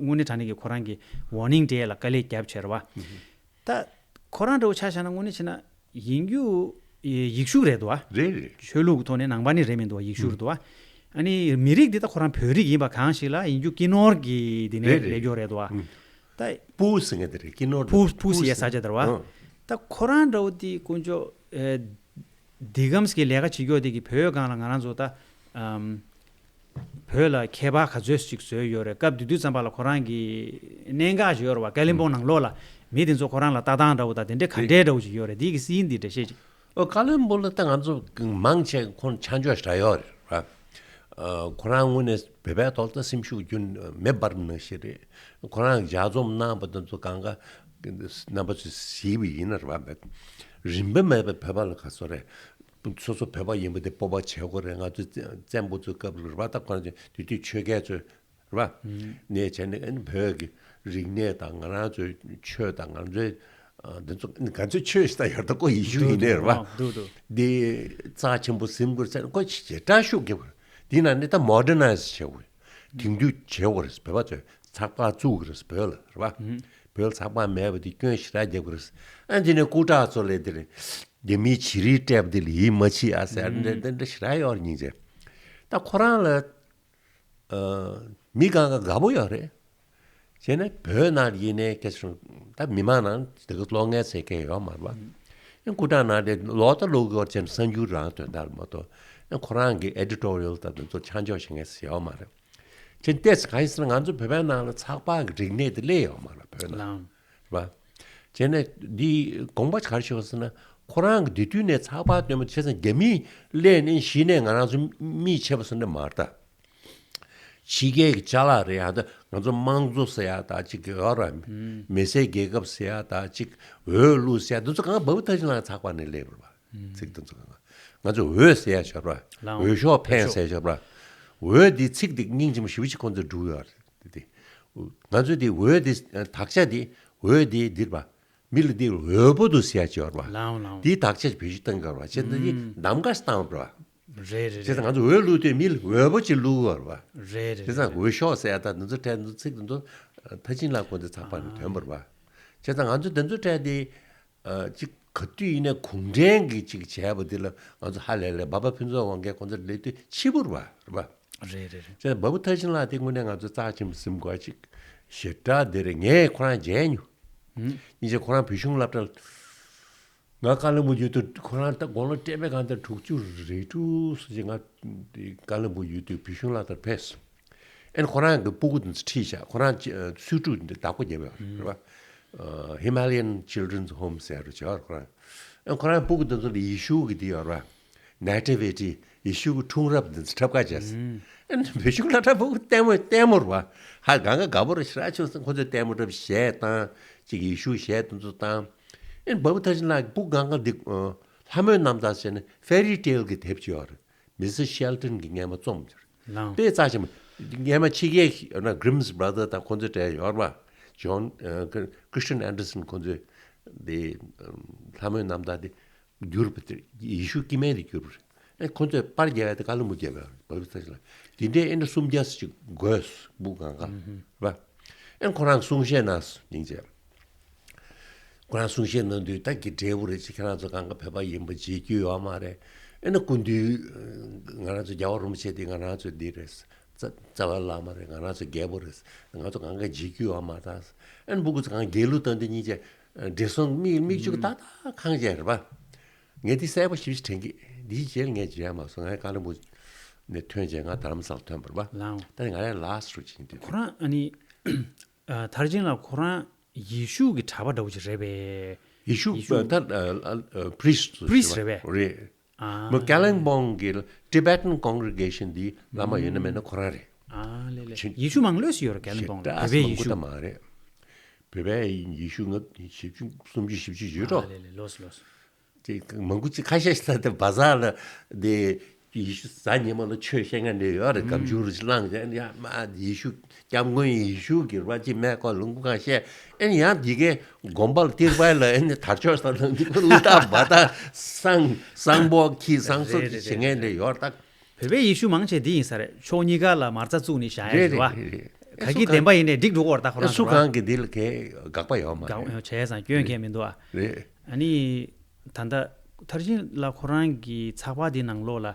དངོས་གནས་དྲང་གནས་ཀྱི་ཁོ་རང་གི་ཝར་ནིང་སྤྲད་ཡ་ལ་དཀའ་ལས་བརྒྱབ་བྱས་རེད་བ། ཨུམ། ད་ཁོ་རང་འདྲ་བོ་ཆ་བཞག་ན་དངོས་གནས་བྱས་ན་ཡིན་རྒྱུ་ ཡིག་ཤུགས་རེད་འདུག་བ། རེད་རེད། ཆོས་ལུགས་ཀྱི་ཐོག་ནས་ནང་པ་ནི་རེད་མི་འདུག་བ། ཡིག་ཤུགས་རེད་འདུག་བ། ཨ་ནི་མི་རིགས་འདི་ད་ཁོ་རང་བོད་རིགས་ཡིན་པ་གང་ཞིག་ལ་ཡིན་རྒྱུ་ཀི་ནོར་གྱི་འདི་ནས་རེད་རེད། སླེབས་ཡོད་རེད་འདུག་བ། ཨུམ། ད་པུ་ཟེར་མཁན་དེ་རེད། ཀི་ནོར་པུ་པུ་ཟེར་ས་ཆ་དེ་རེད་བ། ཨང་། ད་ཁོ་རང་འདྲ་བོ་དེ་དཀོན་མཆོག་ཨེ། འདི་གམ་སྐད་ལས་ཀ་བྱེད་ཀྱོག་དེ་གི་བོད་སྒང་ལ་ང་རང་ཚོ་ད་ཨམ། བོད་ལ་མཁས་པ་ག་ཚོད་ཅིག་བཟོས་ཡོད་རེད། སྐབས་དེ་དུས་ཙམ་པ་ལ་ཁོ་རང་གི་གནད་འགག་ཅིག་ཡོད་རེད་བ། ཀ་ལིམ་པོང་ནང་ལོགས་ལ་མི་དེ་ཚོ་ཁོ་རང་ལ་ལྟ་སྟངས་འདྲ་བོ་དང་དེ་འདྲ་ག་འདྲའི་འདྲ་བོ་ཅིག་ཡོད་རེད། དེ་གི་སྲིད་ཡིན་འདི་འགྲེལ་བཤད་ཅིག་ཨོ། ཀ་ལིམ་པོང་ལ་ད་ང་ཚོ་མང་ཆེ་ཁོང་ཆ་འཇོག་ཞེ་དྲག་ཡོད་རེད་བ། ཨ། ཁོ་རང་དངོས་གནས་བོད་པའི་ཐོག་ལ་ད་སེམས་ཤུགས་རྒྱུན་མེ་འབར་ནང་བཞིན་རེད། ཁོ་རང་ལྗགས་རྩོམ་གནང་བ་དེ་ཚོ་གང་ག་རྣམ་པ་ཚོས་གཟིགས་པ་ཡིན་ན་རེད་བ། རིན་པ་མེད་པའི་བོད་པ་ལ་ག་ཚོད་རེད། སོ་སོ་བོད་པ་ཡིན་པ་དེ་སྤོབས་པ་བྱེད་དགོས་རེད། ང་ཚོ་བཙན་པོ་ཚོའི་སྐབས་ལ་རེད་བ། ད་ཁོ་རང་ཚོ་དེ་དུས་ཆོས་རྒྱལ་ཚོས་རེད་བ། ཨུམ། ནས་བྱས་ནས་ཨ་ནི་བོད་ཀྱི་རིག་གནས་དང་ང་རང་ཚོའི་ཆོས་དང་ང་ཚོའི་ཨ། འདི་ཚོ་ང་ཚོའི་ཆོས་ཞིག་ད་ཡོད་ད་ཀོ་ཡེ་ཤུ་ཡིན་ནའི་རེད་བ། འདུག་འདུག་འདི་རྩ་ཆེན་པོ་ཟིན་དགོས་ཟེར་ཀོ་ཞེ་དྲག་ཤུགས་རྒྱབ་དགོས། འདི་ན་ནི་ད་མོ་ཌར་ནའི་ཛི་བྱེད་དགོས། དེང་དུས་བྱེད་དགོས་རེད། བོད་པ་ཚོས་ཚགས་པར་བཙུགས་དགོས་རེད། བོད་ལ་རེད་བ། ཨུམ། བོད་ལ་ཚགས་པར་མེད་པ་དེ་སྐྱོན་ཞེ་དྲག་རྒྱབ་དགོས་རེད། ཨ། འདི་ནས་སྐུ་དྲག་ཚོ་ལས་དེ་རེད། རྒྱ་མིའི་བྱི་རིལ་སྤྲད་པ་དེ་ལ་ཡིད་མ་ཆེས་ཨ་ཟེར། ཨ། འདི་འདི་འདྲ་ཞེ་དྲག་ཡོད་རེད་སྙིང་རྗེ། ད་ཁོ་རང་ལ། ཨ། མི་གང་ག་དགའ་པོ་ཡོད་རེད། བྱས་ན་བོད་ནང་ཡིན་ནའི་སྐད་ཆ་ད་མི་མང་ནང་དེ་ག་ཀློག་མཁན་ཟེར་མཁན་ཡོད་མ་རེད་བ། ཨ། སྐུ་དྲག་ནང་དེ་ལོག་ད་ལོག་གི་བར་བྱས་ན་གསར་འགྱུར་རང་དོན་དག་མ་གཏོགས། ཨ། ཁོ་རང་གི་ཨེ་ཌི་ཊོ་རི་ཡལ་དང་དེ་ཚོ་ཆ་འཇོག་བྱེད་མཁན་ཟེར་ཡོད་མ་རེད། བྱས་ན་ཏོག་ཙམ་གང་ཡིན་ཟེར་ན་ང་ཚོ་བོད་པའི་ནང་ལ་ཚགས་པར་གྱི་རིག་གནས་དེ་སླེབས་ཡོད་མ་རེད། བོད་ནང་། ལའང་། རེད་བ། བྱས་ནས་འདི་དགོངས་པ་ག་རེ་ཞུ་བ་ཟེར་ན། ཁོ་རང་གི་དེ་དུས་ནས་ཚགས་པར་སྟོན་པ་བྱས་ཙང་རྒྱ་མིས་སླེབས་ནས་གཞི་ནས་ང་རང་ཚོ་མིས་བྱས་པ་ཟེར་ན་མ་རེད་ད། ཕྱི་རྒྱལ་གྱི་ཅ་ལག་རེད་ཡ། ད་ང་ཚོ་དམངས་གཙོ་ཟེར་ཡ་ད་ཅིག་ཡོད་ར། ཨུམ། མི་སེར་རྒྱལ་ཁབ་ཟེར་ཡ་ད་ཅིག་འོས་བླུགས་ཟེར་ཡ་འདི་ཚོ་གང་བབ་ཐ་ཅི་ལའང་ཚགས་པར་ནས་སླེབས་རེད་བ། ཨུམ། ཚིག་འདི་ཚོ་གང་ང་ཚོ་འོས་ཟེར་ཡ་ཤོར་བ། ལའང་། འོས་ཤོག་འཕེན་ཟེར་ཤོར་བ། འོས་འདི་ཚིག་འདི་སྙིང་རྗེ་མོ་ཞེ་པོ་ཅིག་ཁོང་ཚོས་བསྒྲུགས་ཡོད་རེད་དེ། ང་ཚོས་འདི་འོས་འདི་དག་ཆ་འདི་འོས་འདི་འདིར་བ། མི་ལ་འདི་འོས་པོ་འདུག་ཟེར་ཡ་ཅིག་ཡོད་རེད་བ། ལའང་ལའང་། འདི་དག་ཆ་བེད་སྤྱོད་གཏང་གི་ཡོད་རེད་བ། བྱས་ཙང་འདི་ཨུམ། གདམ་ག་ཞིག་བཏང་ཡོད་རེད་བ། རེད་རེད་བྱས་ཙང་རེད། ང་ཚོ་འོས་བླུགས་དུས་མི་ལ་འོས་པོ་ཅིག་བླུགས་ཡོད་རེད་བ། རེད་རེད། བྱས་ཙང་རེད། འོས་ཤོག་ཟེར་ཡ་ད་འདི་ཚོ་སྤྲད། འདི་ཚིག་འདི་ཚོ་ཐ་ཆིན་ལ་ཁོང་ཚོས་ཚགས་པར་ནས་ཐོན་པ་རེད་བ། བྱས་ཙང་ང་ཚོ་འདི་ཚོ་སྤྲད་དེ། ཨ། ཅིག་ག་དུས་ཡིན་ནའི་གུང་ཁྲན་གྱི་ཅིག་བྱས་པ་འདི་ལ་ང་ཚོ་ཧ་ལས་ལས། འབའ་པ་ཕུན་ཚོགས་དབང་རྒྱལ་ཁོང་ཚོ་སླེབས་དུས་ཕྱི་པོ་རེད་བ། རེད་བ། རེད་རེད་རེད། བྱས་ཙང་འབའ་པ་ཐ་ཆིན་ལགས་དེ་དངོས་གནས་ང་ཚོ་རྩ་ཆེན་པོ་ཟིན་དགོས་ཅིག་ཞེ་དྲག་འདི་རེད། ངས་ཁོ་རང་མཇལ་མྱོང་། ཨུམ། སྙིང་རྗེ། ཁོ་རང་བོད་གཞུང་སློབ་གྲྭ་ལ་ང་ཀ་བློན་སྦུག་ཡོད་དུས་ཁོ་རང་ད་དགུང་ལོ་བགྲེས་པའི་སྒང་དེར་དྲུག་ཅུ་རེ་དྲུག་ཙམ་ཅིག་ང་ཀ་བློན་སྦུག་ཡོད་དུས་བོད་གཞུང་སློབ་གྲྭར་ཕེབས་སོང་། ཨེ་ནི་ཁོ་རང་གི་སྤུ་གུ་དེ་ཚོ་ཁྲིད་བཞག་ཁོ་རང་ཅི། ཨ། སུས་ཀྲུའུ་འདི་བདག་པོ་བརྒྱབ་ཡོད་རེད་བ། ཨ། Himalayan Children's Home ཟེར་རུ་བྱས་པ་རེད་ཁོ་རང་། ཨེ་ཁོ་རང་སྤུ་གུ་དེ་ཚོ་ལ་ཡེ་ཤུ་གི་འདི་ཡོད་རེད་བ། Nativity། ཡེ་ཤུ་གི་འཁྲུངས་རབས་འདི་ཚོ་འཁྲབ་ཁ་བྱས། ཨེ་ནི་བོད་གཞུང་སློབ་གྲྭ་སྤུ་གུ་ལྟད་མོ་ལྟད་མོ་རེད་བ། ཧ་གང་ག་དགའ་པོ་རེད། ཞེ་དྲག་ཆོག་སོང་། ཁོ་ཚོས་ལྟད་མོ་འཁྲབ། གཞས་བཏང་། ཅིག་ཡེ་ཤུ་གཞས་དེ་ཚོ་བཏང་། ཨེ་ནི་འབའ་པ་ཐ་ཆིན་ལགས་ཀྱི་སྤུ་གུ་གང་ག་འདི། ཨ། ལྷ་མོའི་རྣམ་ཐར་ཟེར་ནས་Fairy Tale གི་དེབ་ཅིག་ཡོད་རེད། མི་སི་ཤེལ་ཏོན་གྱིས་སྔས་མ་རྩོམ་གྱི་རེད། ལའང་། དཔེ་རྩ་ཆེན་པོ། སྔས་མ་ཕྱི་རྒྱལ་ན་Grimm's Brother དང་ཁོང་ཚོའི་གྲས་ཡོད་རེད་བ། John། ཨ། Christian Andersen ཁོང་ཚོས་དེ་ལྷ་མོའི་རྣམ་ཐར་དེ་བསྒྱུར་བ་དེ། ཡེ་ཤུ་སྐྱེ་དམན་དེ་བསྒྱུར་བ་རེད། ཨེ་ཁོང་ཚོས་པར་རྒྱག་ཡ་དེ་ཀ་བློན་སྦུག་རྒྱབ་ཡ་རེད། འབའ་པ་ཐ་ཆིན་ལགས། དེ་འདྲའི་ཨེ་འདྲ་སུམ་བརྒྱ་ཙམ་ཅིག་དགོས་སྤུ་གུ་གང་ག་རེད་བ། ཨེ་ཁོ་རང་གསུང་བཤད་གནང་སོང་། སྙིང་རྗེ། ཁོ་རང་གསུང་བཤད་གནང་དུས་ད་གི་འབྲས་བུ་རེད་ཅེས། ཁྱེད་རང་ཚོ་གང་ག་བོད་པ་ཡིན་པ་བརྗེད་རྒྱུ་ཡོད་མ་རེད། ཨེ་ན་སྐུ་མདུན། ང་རང་ཚོ་རྒྱལ་བ་རིན་པོ་ཆེ་འདི་ང་རང་ཚོ་འདི་རེད། རྩ་རྩ་བའི་བླ་མ་རེད། ང་རང་ཚོ་རྒྱལ་པོ་རེད། ང་ཚོ་གང་ག་བརྗེད་རྒྱུ་ཡོད་མ་རེད། ཨེ་ན་སྤུ་གུ་ཚོ་གང་ག་དགེ་ལུགས་དང་འདི་གཉིས་ཀྱི་བགྲེས་སོང་མིག་མིག་ཆུ་ཏག་ཏག་གང་བྱས་རེད་པ། ངས་འདི་གསལ་པོ་ཞིབ་ཞིབ་དྲན་གི། འདིའི་རྗེས་ལ་ངས་བརྗེད་ཡ་མ་སོང་། ངས་ཀ་བློན་སྦུག་ནས་ཐོན་རྗེས་ང་རྡ་རམ་ས་ལ་ཐོན་པ་རེད་པ། ལའང་། ད་ནི་ང་རང་ལ་སུ་ཅིག་འདུག་ཁོ་རང་ཨ་ནི། ཨ། ཐར་ཅིན་ལགས་ཁོ་རང་ཡེ་ཤུ་གི་གྲྭ་པ་འདྲ་བོ་ཅིག་རེད་པས། ཡེ་ཤུ། ཡེ་ཤུ། ད་ཨ་ཨ་priest priest རེད་པས། རེད། ཨ། མོ་ཀ་ལིམ་པོང་གི་Tibetan congregation འདི་བླ་མ་ཡོད་ན་མེད་ན་ཁོ་རང་རེད། ཨ་ལེ་ལེ། ཆེ། ཡེ་ཤུ་མང་ལོས་སུ་ཡོད་རེད་ཀ་ལིམ་པོང་ལ། ཞེ་དྲག་བོད་པའི་ཡེ་མང་པོ་ཤུ། ད་མ་རེད། བོད་པའི་ཡེ་ཤུ་ང་བཞི་བཅུ་སུམ་ཅུ་བཞི་བཅུ་ཡོད་འགྲོ། ཨ་ལེ་ལེ། ལོས་ལོས། དེ་མང་པོ་ཅིག་ཁ་ཤས་ཤིག་ད་དེ་བ་ཟ་ལ་དེ་ཡེ་ཤུ་གཟའ་ཉི་མ་ལ་ཆོས་བཤད་མཁན་འདྲ་ཡོད་རེད། སྒམ་ཆུང་རུ་ཅིག་བླངས་བྱས་ཡ་མ་ཡེ་ཤུ་སྐྱབས་མགོན་ཡེ་ཤུ་གི་རེད་པ་ཅིག་མེད་ཁོ་ལུང་པ་གང་བཤད། ཨེ་ནི་ཡང་འདི་གའི་དགོན་པ་ལ་སྟེར་བ་ལ་ཨེ་ནི་དར་ལྕོག་ས་དང་འདི་ཀུ་ལུ་ཏ་བ་ཏ་སང་སང་པོ་ཁྱི་སང་སོ་རེད་ཅིག་རེད་བྱེད་མཁན་རེད་འདྲ་རེད། ཡོད་རེད་ད། བོད་པའི་ཡེ་ཤུ་མང་ཆེ་འདི་ཡིན་ས་རེད། ཕྱོགས་གཉིས་ཀ་ལ་མ་རྩ་བཙུགས་ནས་བཞག་ཡ་རེད་རེད་བ། རེད་རེད། ག་གི་བདེན་པ་ཡིན་ནའི་འགྲིག་འགྲོ་གི་རེད་ད་ཁོ་རང་ཚོ་སུ་ར། གང་གི་འདི་ལ་གའི་དགག་པ་ཡོད་མ་རེད། དགག་བྱས་ཙང་སྐྱོན་མཁན་མི་འདུག་ཨ། རེད། ཨ་ནི། ད་ལྟ་ མཐར་ཕྱིན་ལ་ཁོ་རང་གི་ཚགས་པར་དེ་ནང་ལོགས་ལ་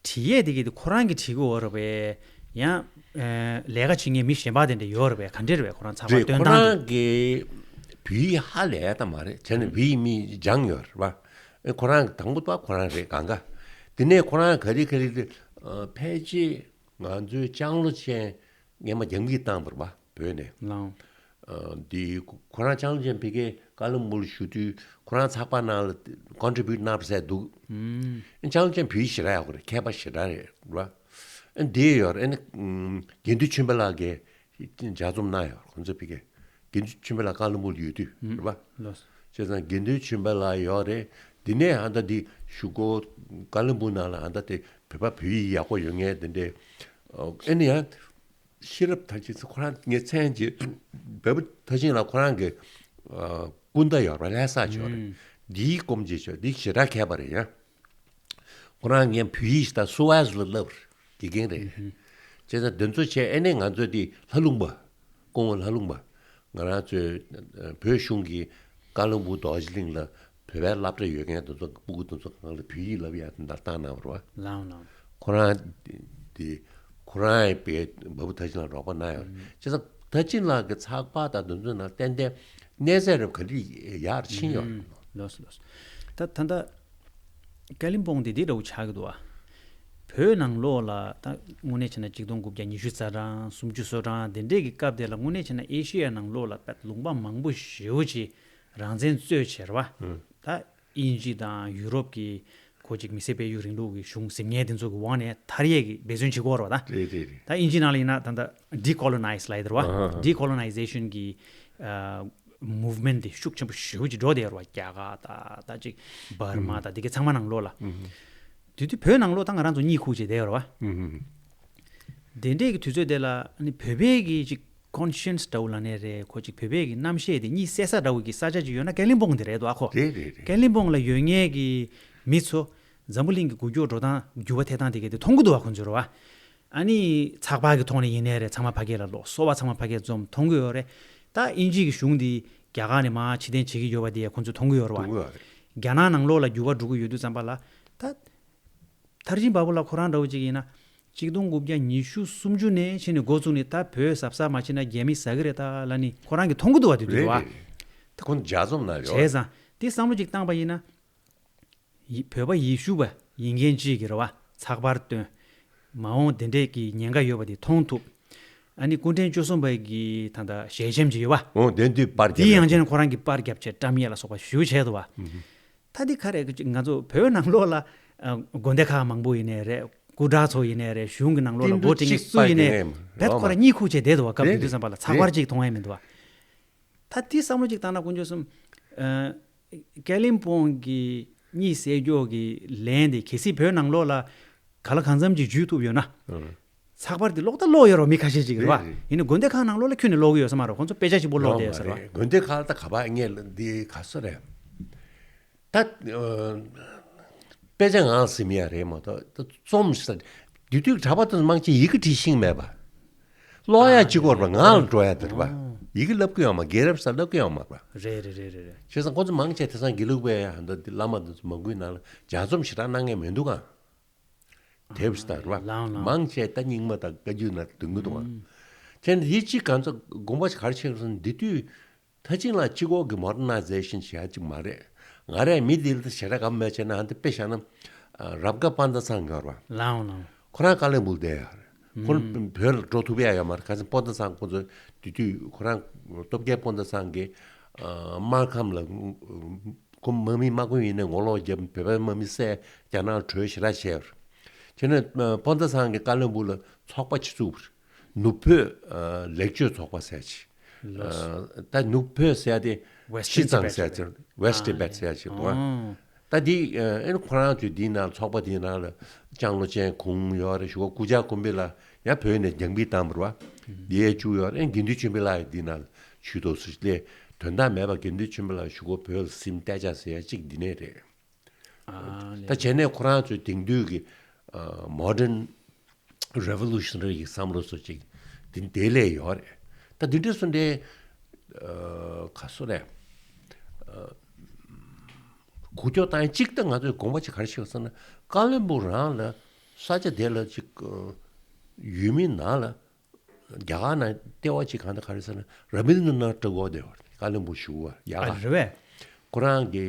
བྲིས་ཡས་དེ་གི་དེ་ཁོ་རང་གིས་བྲིས་གི་ཡོད་རེད་པས། ཡང་ཨ་ལས་ཀ་བྱེད་མཁན་མི་གཞན་པ་དེ་འདྲ་ཡོད་རེད་པས། ག་འདྲ་རེད་པས། ཁོ་རང་ཚགས་པར་རེད། སྟོན་ཁོ་སྟངས་རང་དེ་གི་བོད་ཡིག་ཧ་ལས་ཡ་ད་མ་རེད། བྱས་ནས་བོད་ཡིག་མི་སྦྱངས་ཡོད་རེད་པ། ཨེ་ཁོ་རང་དང་པོ་ད་ཁོ་རང་རེད་གང་ག། དེ་ནས་ཁོ་རང་ག་རེ་ག་རེ་རེད། ཨ་ཕལ་ཆེར་ང་ཚོའི་ལྕང་ལོ་ཅན་སྔས་མ་རྒྱ་མིས་བཏང་བ་རེད་པ། བོད་ནས། ལའོ། ཨ་འདི་ཁོ་རང་ལྕང་ལོ་ཅན་ཕ་གིར་ཀ་ལོན་སྦུག་ལ་བཞུགས་དུས་ཁོ་རང་ཚགས་པར་ནང་ལ་ཀོན་ཊི་བྷིའུ་ཊི་གནང་བ་ཟེར་འདུག་ཨུམ། ལྕང་ལོ་ཅན་བོད་ཡིག་ཞེ་དྲག་ཡག་པོ་རེད། མཁས་པ་ཞེ་དྲག་རེད་ར། ཨ་འདི་ཡོད་རེད། ཨ་ནི་ཨུམ་དགེ་འདུན་ཆོས་འཕེལ་ལགས་ཀྱིས་ལྗགས་རྩོམ་གནང་ཡོད་རེད། ཁོང་ཚོ་ཕ་གིར་དགེ་འདུན་ཆོས་འཕེལ་ལགས་ཀ་ལོན་སྦུག་ལ་ཡོད་དུས་རེད་པ། ལོས། བྱས་ཙང་དགེ་འདུན་ཆོས་འཕེལ་ལགས་ཡོད་རེད། འདི་ནས་ཨ་ད་འདི་གཞུག་གུ་ཀ་ལོན་སྦུག་ནང་ལ་ཨ་ད་དེ་བོད་པ་བོད་ཡིག་ཡག་པོ་ཡོད་མཁན་དེ་འདྲས། ཨ་ནི་ཡང་ཤེས་རབ་མཐར་ཕྱིན་ཁོ་རང་ངའི་མཚན་གྱི་བོད་པ་མཐར་ཕྱིན་ལ་ཁོ་རང་གི་ཨ་སྐུ་ཟླ་ཡོད་རེད་པ། ལྷ་ས་ཅིག་ཡོད་རེད། ཨུམ། འདིའི་སྐོར་ཅིག་ཤོད། འདི་ཞེ་དྲག་མཁས་པ་རེད་ཡ། ཁོ་རང་ངས་བོད་ཡིག་ཞིག་དང་སུ་ཝེས་ལ་བསླབ་པར་དགེ་རྒན་རེད། ཨུ་ཧུ། བྱས་ཙང་དེ་ཚོ་བྱས། ཨེ་ནས་ང་ཚོས་དེ་ལྷ་ལུང་པ། སྐུ་ངོ་ལྷ་ལུང་པ། ང་རང་ཚོའི་ཨ་བོད་གཞུང་གིས་ཀ་ལོན་སྦུག་རྡོ་རྗེ་གླིང་ལ་བོད་པའི་སློབ་གྲྭ་ཡོད་མཁན་དེ་ཚོ་སྤུ་གུ་དེ་ཚོ་གང་ལ་བོད་ཡིག་བསླབ་ཡག་དེ་འདྲ་བཏང་གནང་བ་རེད་པ། ལའོ་ལའོ། ཁོ་རང་དེ་ཁོ་རང་ཡི་བའི་བ་སྤུ་མཐར་ཕྱིན་ལ་རོགས་པ་གནང་ཡོད་རེད། ཨུ་ཧུ། བྱས་ཙང་མཐར་ཕྱིན་ལགས་ཀྱི་ཚགས་པར་དང་དེ་ཚོའི་ནང་ཏན་ཏན་གནས་ཚད་རབ་ག་འདྲ་ཡར་ཕྱིན་ཡོད་རེད། ཨུ་ཧུ། ལོས་ལོས། ད་ད་ལྟ་ཀ་ལིམ་པོང་དེ་འདི་འདྲ་བོ་ཆགས་ཀྱི་འདུག་བ། བོད་ནང་ལོགས་ལ་ད་དངོས་གནས་བྱས་ན་ཆིག་སྟོང་དགུ་བརྒྱ་ཉི་ཤུ་རྩ་གྲངས་སུམ་ཅུ་སོ་གྲངས་དེ་འདྲས་ཀྱི་སྐབས་དེ་ལ་དངོས་གནས་བྱས་ན་ཨེ་ཤི་ཡ་ནང་ལོགས་ལ་ད་ལུང་པ་མང་པོ་ཞེ་པོ་ཅིག་རང་བཙན་རྩོད་བྱས་རེད་བ། ཨུ། ད་དབྱིན་ཇི་དང་ཡུ་རོབ་ཀྱི་ཁོ་ཅིག་མི་སེར་སྤེལ་ཡུལ་རིང་ལུགས་ཀྱི་གཞུང་ཟིན་མཁན་དེ་ཚོ་གི་འོག་ནས་ཐར་ཡས་ཀྱི་འབད་བརྩོན་བྱེད་ཀྱི་ཡོད་རེད་བ་ད། རེད་རེད་རེད། ད་དབྱིན་ཇི་ནང་ལ་ཡིན་ན་ད་ལྟ་ཌི་ཀོ་ལོ་ནའི་ཛི་ལབ་ཡ་དེ་རེད་བ། ཨ་ཧ་ཧ། ཌི་ཀོ་ལོ་ནའི་ཛེ་ཤན་གྱི་ཨ་མུབ་མེན་ཊི་དེ་ཤུགས་ཆེན་པོ་ཞེ་པོ་ཅིག་འགྲོ་བསྡད་ཡོད་རེད་བ། རྒྱ་གར་ད་ད་ཅིག་འབར་མ་ད་དེ་གའི་ཚང་མ་ནང་ལོགས་ལ། ཨུ་ཧུ། དེ་དུས་བོད་ནང་ལོགས་ད་ང་རང་ཚོ་གཉིད་ཁུག་བྱས་བསྡད་ཡོད་རེད་བ། ཨུ་ཧུ། དེ་འདྲས་ཀྱི་དུས་ཚོད་དེ་ལ་ཨ་ནི་བོད་པའི་གི་ཅིག་ཀོན་ཤེན་སི་འདྲ་བོ་ལབ་ནའི་རེད། ཁོ་ཅིག་བོད་པའི་གི་རྣམ་ཤེས་དེ་གཉིད་སད་ས་འདྲ་བོ་གི་ས་ཆ་ཅིག་ཡོད་ན་ཀ་ལིམ་པོང་དེ་རེད་འདུག་ཨ་ཁོ། རེད་རེད་རེད། ཀ་ལིམ་པོང་ལ་ཡོད་མཁན་གི་མི་ཚོ་འཛམ་བུ་གླིང་གི་འགུལ་སྐྱོད་འགྲོ་སྟངས་འགྱུར་བ་ཐེབས་སྟངས་དེ་གའི་དེ་མཐོང་གི་འདུག་བ། ཁོ་ཚོས་རེད་བ། ཨ་ནི་ཚགས་པར་གི་ཐོག་ནས་ཡིན་ནའི་རེད། ཚང་མ་ཕ་གི་ལ་ལོག་སོ་པ་ཚང་མ་ཕ་གིར་འཛོམས་མཐོང་གི་ཡོད་རེད། ད་དབྱིན་ཇི་གི་གཞུང་འདི་རྒྱ་གར་ནས་མར་ཕྱིར་འཐེན་བྱེད་ཀྱི་ཡོད་པ་དེ་ཁོ་ཚོས་མཐོང་གི་ཡོད་རེད་བ། མཐོང་གི་ཡོད་རེད། རྒྱ་ནག་ནང་ལོགས་ལ་འགྱུར་བ་འགྲོ་གི་ཡོད་དུས་ཙམ་པ་ལ་ད། མཐར་ཕྱིན་པ་པོ་ལགས་ཁོ་རང་འདྲ་བོ་ཅིག་ཡིན་ན། ཆིག་སྟོང་དགུ་བརྒྱ་ཉི་ཤུ་སུམ་ཅུ་ནས་ཕྱིན་ནས་འགོ་བཙུགས་ནས་ད་བོད་གཟབ་གཟབ་མ་བྱས་ན་རྒྱ་མིས་ཟ་གི་རེད་ད་ལབ་ནི་ཁོ་རང་གིས་མཐོང་གི་འདུག་བ། དེ་དུས་རེད་བ། རེད་རེད། ད་ཁོ་ལྗགས་རྩོམ་ན་ཡོད། བྱས་ཙང་དེ་བསམ་བློ་ཅིག་བཏང་པ་ཡིན་ན། ཡི་བོད་པ་ཡེ་ཤུ་པ་ཡིན་མཁན་ཅིག་གིས་རེད་བ། ཚགས་པར་བཏོན། མ་འོངས་དེ་འདྲས་ཀྱི་ཉེན་ཁ་ཡོད་པ་དེ་མཐོང་ཐུབ། ཨ་ནི་སྐུ་ཕྲེང་བཅུ་གསུམ་པ་གི་ད་ལྟ་ཞལ་ཆེམས་ཅིག་ཡོད་བ། འོ་དེ་དུས་པར་དེའི་རྒྱབ་ཡང་ལ་ཅན་ཁོ་རང་གིས་པར་བརྒྱབ་བྱས་བཀྲམ་ཡས་ལ་སོགས་པ་ཞེ་པོ་བྱས་འདུག་བ། ཨུ་ཧུ། ད་འདི་ག་རེད། ང་ཚོ་བོད་ནང་ལོགས་ལ་ཨ་དགོན་སྡེ་ཁག་མང་པོ་ཡིན་ནའི་རེད། སྐུ་དྲག་ཚོ་ཡིན་ནའི་རེད། གཞུང་གི་ནང་ལོགས་ལ་འདི་འདྲ་འགོ་ཁྲིད་མཁན་གཅིག་སུ་ཡིན་ནའི་པར་དེ་ནས་རྦད་ཁོ་རང་གཉིད་ཁུག་བྱས་བསྡད་འདུག་བ། སྐབས་རེད་དེ་དུས་ཙམ་པ་ལ་ཚགས་པར་རེད་ཅིག་མཐོང་ཡས་མི་འདུག་བ། ད་དེ་བསམ་བློ་ཅིག་བཏང་ན་དཀོན་མཆོག་གསུམ། ཨ་ཀ་ལིམ་པོང་གི་གཉིད་སད་རྒྱུ་གི་ལན་དེ་གལ་སྲིད་བོད་ནང་ལོགས་ལ་ག་ལ་གང་འཚམ་ཅིག་འཇུས་ཐུབ་ཡོད་ན། ཨང་། ཚགས་པར་དེ་ཀློག་ད་ཀློག་ཡོད་རེད་བ། མི་ཁ་ཤས་ཅིག་རེད་བ། རེད་རེད། ཡིན་ནའི་དགོན་སྡེ་ཁག་ནང་ལོགས་ལ་ཁྱོན་ནས་ཀློག་གི་ཡོད་ས་མ་རེད། ཁོང་ཚོ་དཔེ་ཆ་ཞིག་པོ་ཀློག་བསྡད་ཡོད་ས་རེད་བ། དགོན་སྡེ་ཁག་ལ་ད་ག་པར་ངས་འདི་ག་ས་རེད། ད་ཨ་དཔེ་ཆ་ངག་ཟིན་ཡ་རེད་མ་གཏོགས་ད་རྩོམ་ཞིག་ས་དེ་དུས་གྲྭ་པ་དང་མང་ཆེ་ཡི་གེ་འབྲི་ཤེས་མེད་པ། ཀློག་ཡ་ཨ་གཅིག་པོ་རེད་པ། ངག་ལ་འགྲོ་ཡ་དེ་རེད་པ། ཨ་ཡི་གེ་ཀློག་གི་ཡོད་མ། རྒན་རབས་ས་ཀློག་གི་ཡོད་མ་རེད་པ། རེད་རེད་རེད་རེད་རེད། བྱས་ཙང་ཁོང་ཚོ་མང་ཆེ་དེང་སང་དགེ་ལུགས་པའི་ཧ་འདི་བླ་མ་དེ་ཚོ་མང་པོའི་ནང་ལ་ལྗགས་རྩོམ་ཞེ་དྲག་གནང་མཁན་མི་འདུག་ག་དེབ་ཞིག་དང་རེད་པ། ལའང་ལའང་། མང་ཆེ་ད་རྙིང་མ་དང་བཀའ་བརྒྱུད་ནང་འདོན་གི་འདུག་ཨང་། ཨང་། དེ་ནི་དེ་གཅིག་གང་ཚོ་དགོངས་པ་ག་རེ་ཆེ་སོང་འདི་དུས། ད་ཅིག་ལ་སྤྱི་ཁོག་གི་མོ་ཌར་ནའི་ཛེ་ཤན་བྱེད་ཡ་ཅིག་མ་རེད། ང་རས་མི་འདི་ལ་ཞེ་དྲག་ག་མེད་བྱས་ན་ཨ་འདི་དཔེ་བཞག་ན། རབ་དགའ་དཔལ་ལྡན་ཚང་ཡོད་རེད་པ། ལའང་ལའང་། ཁོ་རང་ཀ་ལོན་སྦུག་བསྡད་ཡོད་རེད། ཁོ་རང་ཨང་། བོད་ལ་འགྲོ་ཐུབ་ཡ་ཡོད་མ་རེད། ཁ་སང་དཔལ་ལྡན་ཚང་ཁོ་ཚོ་དེ་དུས་ཁོ་རང་སྟོབས་རྒྱལ་དཔལ་ལྡན་ཚང་གིས་སྨར་ཁམས་ལ། ཁོ་དམག་མི་དམག་དཔོན་ཡིན་ནའི་ངོ་ལོག་བརྒྱབ། བོད་པའི་དམག་མི་བསད། རྒྱ་ནག་ལ་བྲོས་ཞེ་དྲག་བྱས་ཡོད་རེད། དེ་ནས་དཔལ་ལྡན་ཚང་གིས་ཀ་ལོན་སྦུག་ལ་ཚོགས་པ་ཅིག་བཙུགས་པ་རེད། ནུབ་བོད་ཨ་ལེགས་བཅོས་ཚོགས་པ་ཟེར་ཅིག་ལགས་སོ། ཨ་ད་ནུབ་བོད་ཟེར་ཡ་དེ་Western ཤིས་ཙང་ཟེར་ཅིག Tibet རེད། West Tibet ཟེར་ཡ་ཅིག་འདུག་ཨ། ཨང་། ད་འདི་ཨ་ཨེ་ཁོ་རང་ཚོས་འདིའི་ནང་ཚོགས་པ་འདིའི་ནང་ལ་ལྕང་ལོ་ཅན་ཁུངས་ཡོད་རེད། ཞུ་བ་སྐུ་བཅར་དགོན་པ་ལ་ཡང་བོད་ནས་རྒྱང་འབུད་བཏང་བ་རེད་པ། འདི་ཡས་བཅུག་ཡོད་རེད། ཨེ་དགེ་འདུན་ཆོས་འཕེལ་ལགས་ཡང་འདིའི་ནང་ལ་ཞུས་འདུག་ཟེར་ལས། དོན་དག་མེད་པ་དགེ་འདུན་ཆོས་འཕེལ་ལགས་ཞུ་བ་བོད་ལ་སིམ་གཏད་བྱ་ཟེར་ཡ་ཅིག་འདི་ནས་རེད། ཨ་ད་བྱས་ནས་ཁོ་རང་ཚོའི་དེང་དུས་ཀྱི་ཨ་modern revolutionary གི་བསམ་བློ་སོགས་ཅིག་དེ་དེ་ལས་ཡོད་རེད། ད་འདི་འདྲ་སོང་དེ་ཨ་ག་སོ་རེད། ཨ་ འགུལ་སྐྱོད་བཏང་ཡ་གཅིག་ད་ང་ཚོས་དགོངས་པ་ཅིག་ག་རེ་བཞེས་པ་ཟེར་ན། ཀ་ལོན་སྦུག་རང་ལ་ས་ཆ་དེ་ལ་ཅིག་ཡུལ་མི་ནང་ལ་རྒྱ་གར་ནང་ལྟེ་བ་ཅིག་གང་ལྟར་ག་རེ་ཟེར་ན། ར་བིན་དྲ་ནཱཐ་ཊེ་གོར་དེ་ཀ་ལོན་སྦུག་བཞུགས་པ་ཡག་ག་རེད་པས། ཁོ་རང་གི་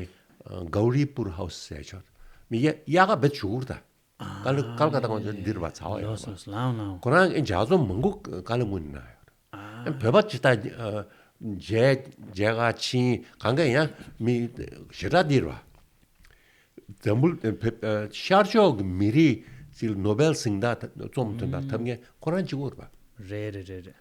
གའུ་རི་པུར་ཧའུ་སི་ཟེར་ཆོག་མི་ཡ་ཡག་ག་བེད་བཞུགས་ད། ཀ་ལི་ཀལ་ཀ་ཏ་ཁོང་ཚོ་འདིར་བ་ཚ་བ་ཡོད་པ། ལོས་ལོས་ལའང་ལའང་། ཁོ་རང་གི་ལྗགས་རྩོམ་མང་པོ་ཀ་ལི་མུ་ནི་ན་ཡོད། ཨ། བོད་པ་ཅི་ལྟར་མཇལ་མཇལ་ཁ་ཕྱིན་གང་ག་ཡང་མི་ཞེ་དྲག་འདིར་བ། འཛམ་བུ་ཤར་ཕྱོགས་ཀྱི་མི་རིགས་ཚོའི་ནོ་བེལ་གཟེངས་རྟགས་རྩོམ་དོན་དག་ཐོབ་མཁན་ཁོ་རང་གཅིག་པོ་རེད་པ། རེད་རེད་རེད་རེད།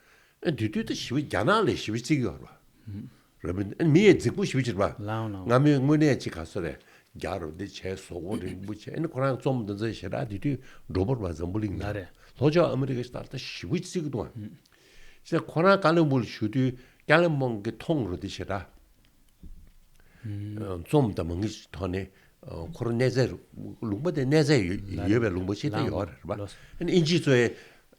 ཨ་དེ་དུས་ད་ཞི་བ་རྒྱ་ནག་ལས་ཞི་བ་བརྩི་གི་ཡོད་རེད་པ། རེད་པ། མི་ཡི་རྫིག་པོ་ཞི་བ་བྱེད་པ། ལའང་ལའང་། སྔ་མོའི་དངོས་གནས་ཅིག་ག་སོ་རེད། རྒྱ་རུ་འདི་བྱས་བཟོ་བོ་རིང་པོ་བྱས་ཨ་ནི་ཁོ་རང་རྩོམ་འདི་ཚོ་ཞེ་དྲག་དེ་དུས་འགྲོ་བོར་བ་འཛམ་བུ་གླིང་ན་ལ་རེད། ལྷོ་ཕྱོགས་ཨ་མི་རི་ཀ་ཞེ་དྲག་ད་ཞི་བ་བརྩི་གི་འདུག་ཨ། ཞེས་ཁོ་རང་ཀ་ལོན་སྦུག་ལ་བཞུགས་དུས་ཀ་ལོན་སྦུག་གི་མཐོང་རུ་འདི་ཞེ་དྲག་རྩོམ་དང་མང་གི་ཐོག་ནས་ཁོ་རང་གནས་ཚད་ལུང་པ་དེ་གནས་ཚད་ཡོད་ཡོད་པའི་ལུང་པ་ཞིག་ད་ཡོད་རེད་པ། ཨ་ནི་ཨིན་ཇི་ཚོའི་